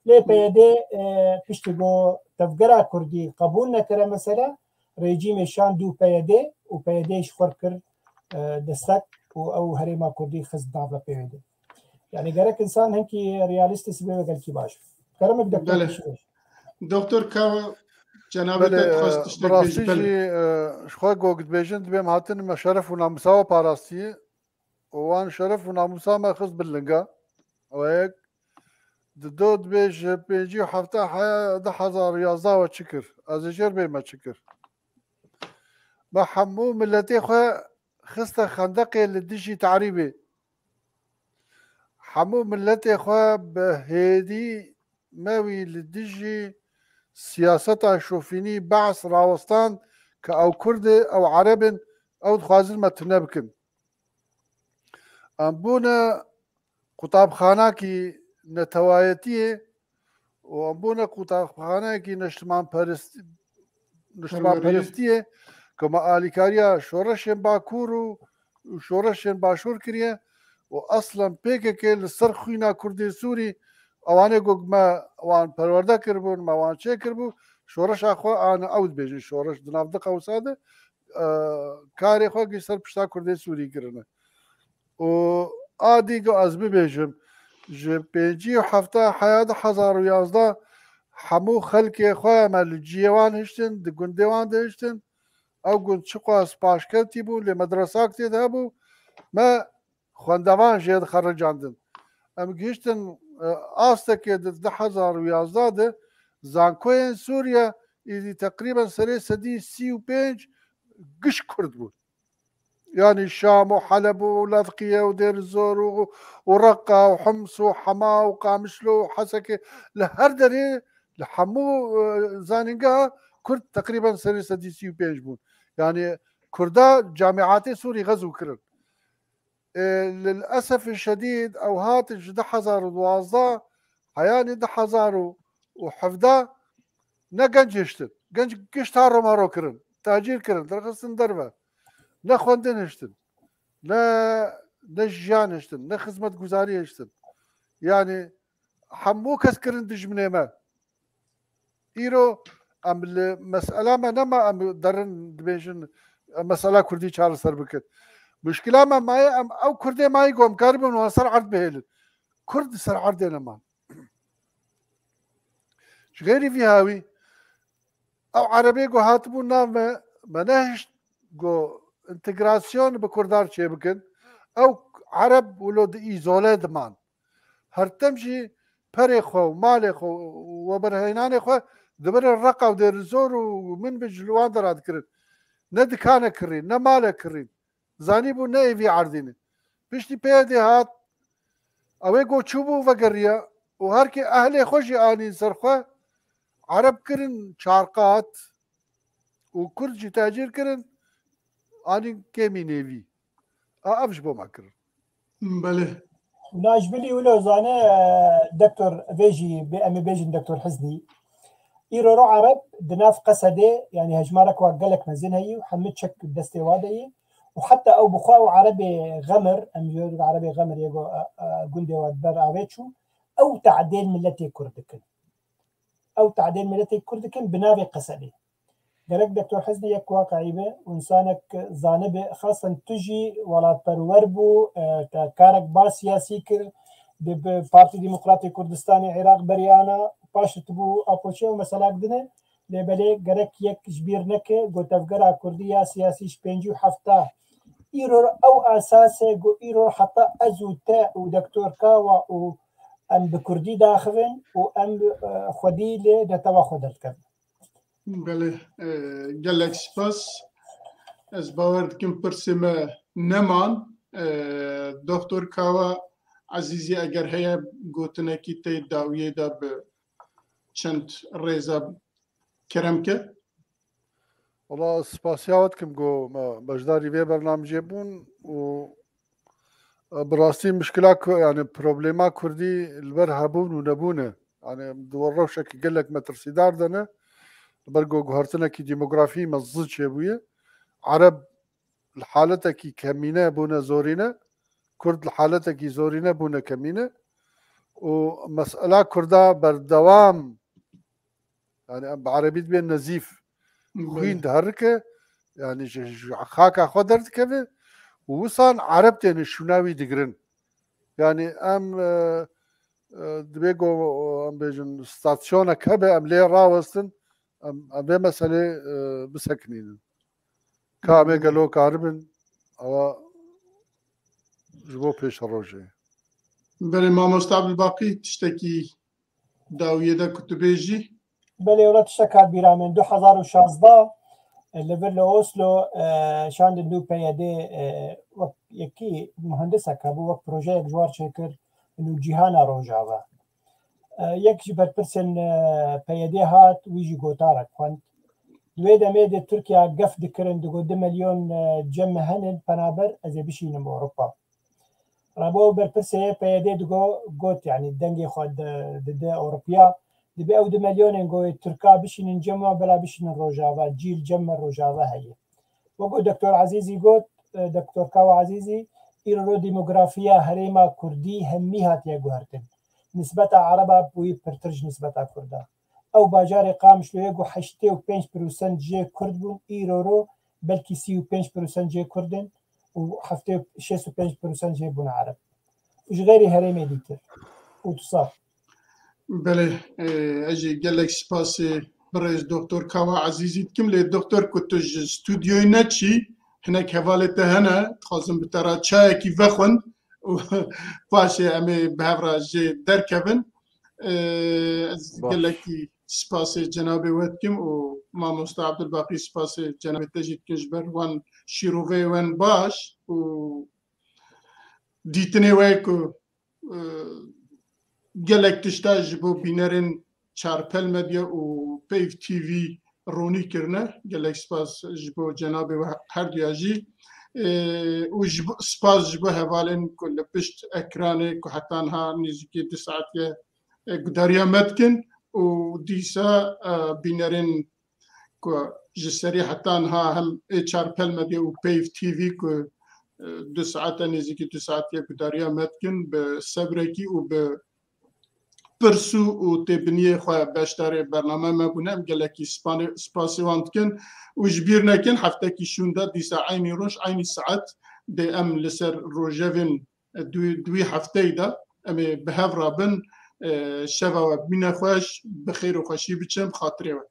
Lê P Y D, e, piştî ku tevgera Kurdî qebûl nekire mesela, rejîmê şand û P Y D û P Y D ji xwe kir, e, destek û ew herêma Kurdî xist nav PYD. Yani gerek insan hinkî realîst sibe ve gelkî baş. Kerem bi doktor Belê. Kişiş. Doktor Kawa, cenabê Belê, te dixwest e, tiştek bi rastî bêjî, belê. Jî, e, ji xwe gog dibêjin, dibêm hatin me şeref û namusa we parastî û wan şeref û namusa me xist bin linga. Ew yek. Dido dibêje pêncî û hefta heya du hezar û yazdeh we çi kir? Ez ê jêr bême çi kir. Me hemû miletê xwe xiste xendeqê li dijî terîbê. Hemû miletê xwe bi hêdî me wî li dijî siyaseta şofînî, behs rawestand ke ew Kurd e, ew Ereb in, ew dixwazin me tune bikin. Em bûne qutabxanakî netewayetiyê û em bûne qutabxanayekî niştimanperest-, niştimanperestiyê ku me alîkariya şoreşên Bakur û, û şoreşên Başûr kiriye û eslen P K K li ser xwîna Kurdê Sûrî, ewanê ku me wan perwerde kiribûn, me wan çêkiribû, şoreşa xwe ane ew dibêjin şoreş di nav di qewsa de, e, karê xwe giş ser pişta Kurdê Sûrî kirine. Û a dî ku ez bibêjim, ji pêncî û hefta heya du hezar û yazdeh hemû xelkê xwe me li ciyê wan hiştin, di gundê wan de hiştin. Ew gund çiqas paşkevtî bû, lê medresak tê de hebû. Me xwendevan jê dixericandin. Em gihiştin, e, astekê di du hezar û yazdeh de zankoyên Sûriye îdî teqrîben serê sedî sî û pênc giş Kurd bûn. Yani Şam û Heleb û Lezqiye û Dêr Zor û, û Reqa û Hims û Hema û Qamişlo û Heseke, li her derê, li hemû, e, zanîngeha Kurd teqrîben serê sedî sî û pênc bûn. Yani Kurda camiatê Sûrî xezu kirin. E, lil esefê şedîd ew hatin ji du hezar û duwazdeh heyanî du hezar û hevdeh ne genc hiştin. Genc giş taro maro kirin, tacîr kirin, derxistin derve. Ne xwendin hiştin, ne, ne jiyan hiştin, ne xizmetguzarî hiştin. Yani hemû kes kirin dijminê me. Îro em li mesela me nema em derin dibêjin, em mesela Kurdî çareser bikin. Muşkila me maye em ew Kurdê mayî ku em karibin wan ser erd bihêlin. Kurd li ser erdê neman. Ji xêrî vî hawî, ew Erebê ku hatibûn nav me, me nehişt ku întegrasyon bi Kurdan çêbikin. Ew Ereb wilo di îzole diman. Her tim jî perê xwe û malê xwe û weberheynanê xwe dibirin Reqa û Dêrizor û min bi ji li wan dera dikirin. Ne dikane kirîn, ne male kirîn. Zanîbû ne êvî erdî ne. Piştî P Y D hat, ew ê ku çûbû vegeriya û her kê ehlê xwe jî anîn ser xwe, Ereb kirin çar qat û Kurd jî tecîr kirin, anîn kêmî nêvî. A ev ji bo me kirin. Belê. Najbilî wilo zane, e, Doktor vê jî bê, em ê bêjin Doktor Hiznî. Îro ro Ereb di nav Qesedê, yani hejmarek wa gelek mezin heyî û hemî çek destê wa de yî. Û heta ew bi xwe û Erebê Xemir, em jê Erebê Xemir yê go, e, e, gundê wa di ber avê çû, ew tadêl miletê Kurd dikin. Ew tadêl miletê Kurd dikin bi navê Qesedê. Gerek Doktor Hiznî yek waqiî be û însanek zanibe, xasen tu jî welatperwer bû, e, te karek baş siyasî kir, bi, bi Partî Demokratê Kurdistanê Iraq berî ana, paş tu bû apoçê û meselak din e. Lê belê gerek yek ji bîr neke, gotevgera Kurdî ya siyasî ji pêncî û hefta îro ew esas e, ku îro heta ez û te û Doktor Kawa û em bi Kurdî daxivin û em, e, xwedî li netewa xwe derdikevin. Belê, e, gelek spas. Ez bawer dikim pirsê me neman. E, Doktor Kawa Ezîzî, eger heye gotinekî tê dawiyê de bi çend rêza kerem ke. Wala spasiya we dikim ku me beşdarî vê bernamecê bûn û, e, bi rastî mişkila ku, yani problema Kurdî li ber hebûn û nebûn e. Yani di we rewşekî gelek metirsîdar de ne. Li ber ku guhertinekî demografî me zid çêbûye. Ereb li haletekî kemîne bûne zorîne, Kurd li haletekî zorîne bûne kemîne û mesela Kurda berdewam, yani em bi erebî dibê nezîf, xwîn diherike, yani ji, ji xaka xwe derdikeve û wisan Ereb têne şûna wî digirin. Yani em, e, e, dibê ku em bêjin statyonek hebe, em lê rawestin, em, em vê meselê, e, bisekinînin. Ka em ê gelo karibin, ewa ji bo pêşerojê. Belê, mamoste Abdulbaqî, tiştekî dawiyê de ku tu bêjî? Belê, wela tiştek hat bîra min. Du hezar û şazdeh, e, li vir li Oslo, e, şandin nû P Y D, e, wek yekî muhendisek hebû, wek projeyek ji war çêkir, nû cîhana Rojava. E, yek ji berpirsên, e, P Y D hat, wî jî gotarek xwend. Di wê demê de Tirkiye gef dikirin, digot, "Du milyon, e, cem me henin, penaber ez ê bişînim Ewropa." Rebo berpirsê P Y D digo, got, yani dengê xwe di-, dide Ewropiya, dibe ew du milyonên goyê Tirka bişînin cem me, bela bişînin Rojava, cîl cem me Rojava heye. Wek ku Doktor Ezîzî got, e, Doktor Kawa Ezîzî, îro demografiya herêma Kurdî hemî hatiye guhertin. Nisbeta Ereba bûyî pirtir ji nisbeta Kurda. Ew bajarê Qamişloyê ku heştê û pênc prosent jê Kurd bûn, îro ro belkî sî û pênc prosent jê Kurd in û heftê, şêst û pênc prosent jê bûne Ereb. Û ji xeyrî herêmê dîtir. Û tu sax. Belê, e, ez jî gelek spasê birêz Doktor Kawa Ezîzî dikim, lê Doktor ku tu ji stûdyoyê neçî, hinek hevalê te hene, dixwazin bi te re çayekî vexwin û paşê em ê bi hev re jê derkevin. E, ez Baş. gelekî spasê cenabê we dikim û mamosta Abdulbaqî spasê cenabê te jî dikim ji ber wan şîroveyê wen baş û dîtinê we ku, e, gelek tişta ji bo bînerên Çarpel Medya û Peyv T V ronî kirine. Gelek spas ji bo cenabê we herduya jî. E, û ji bo, spas ji bo hevalên ku li pişt ekranê ku heta niha nêzîkî du saetiye, e, gudariya me dikin û dîsa, e, bînerên ku ji serî heta niha hem ê Çarpel Medya û Peyv T V ku, e, du saete nêzîkî du saetiye gudariya me dikin, bi sebrekî û bi pirsû û têbiniyê xwe beşdarê bername me bûne. Em gelekî spanê-, spasê wan dikin û ji bîr nekin, heftekî şûnde dîsa eynî roj, eynî saet dê em li ser rojevên, e, di wî, di wî hefteyê de em ê bi hev re bin. E, şeva we bimîne xweş, bi xêr û xweşî biçin, bi xatirê we.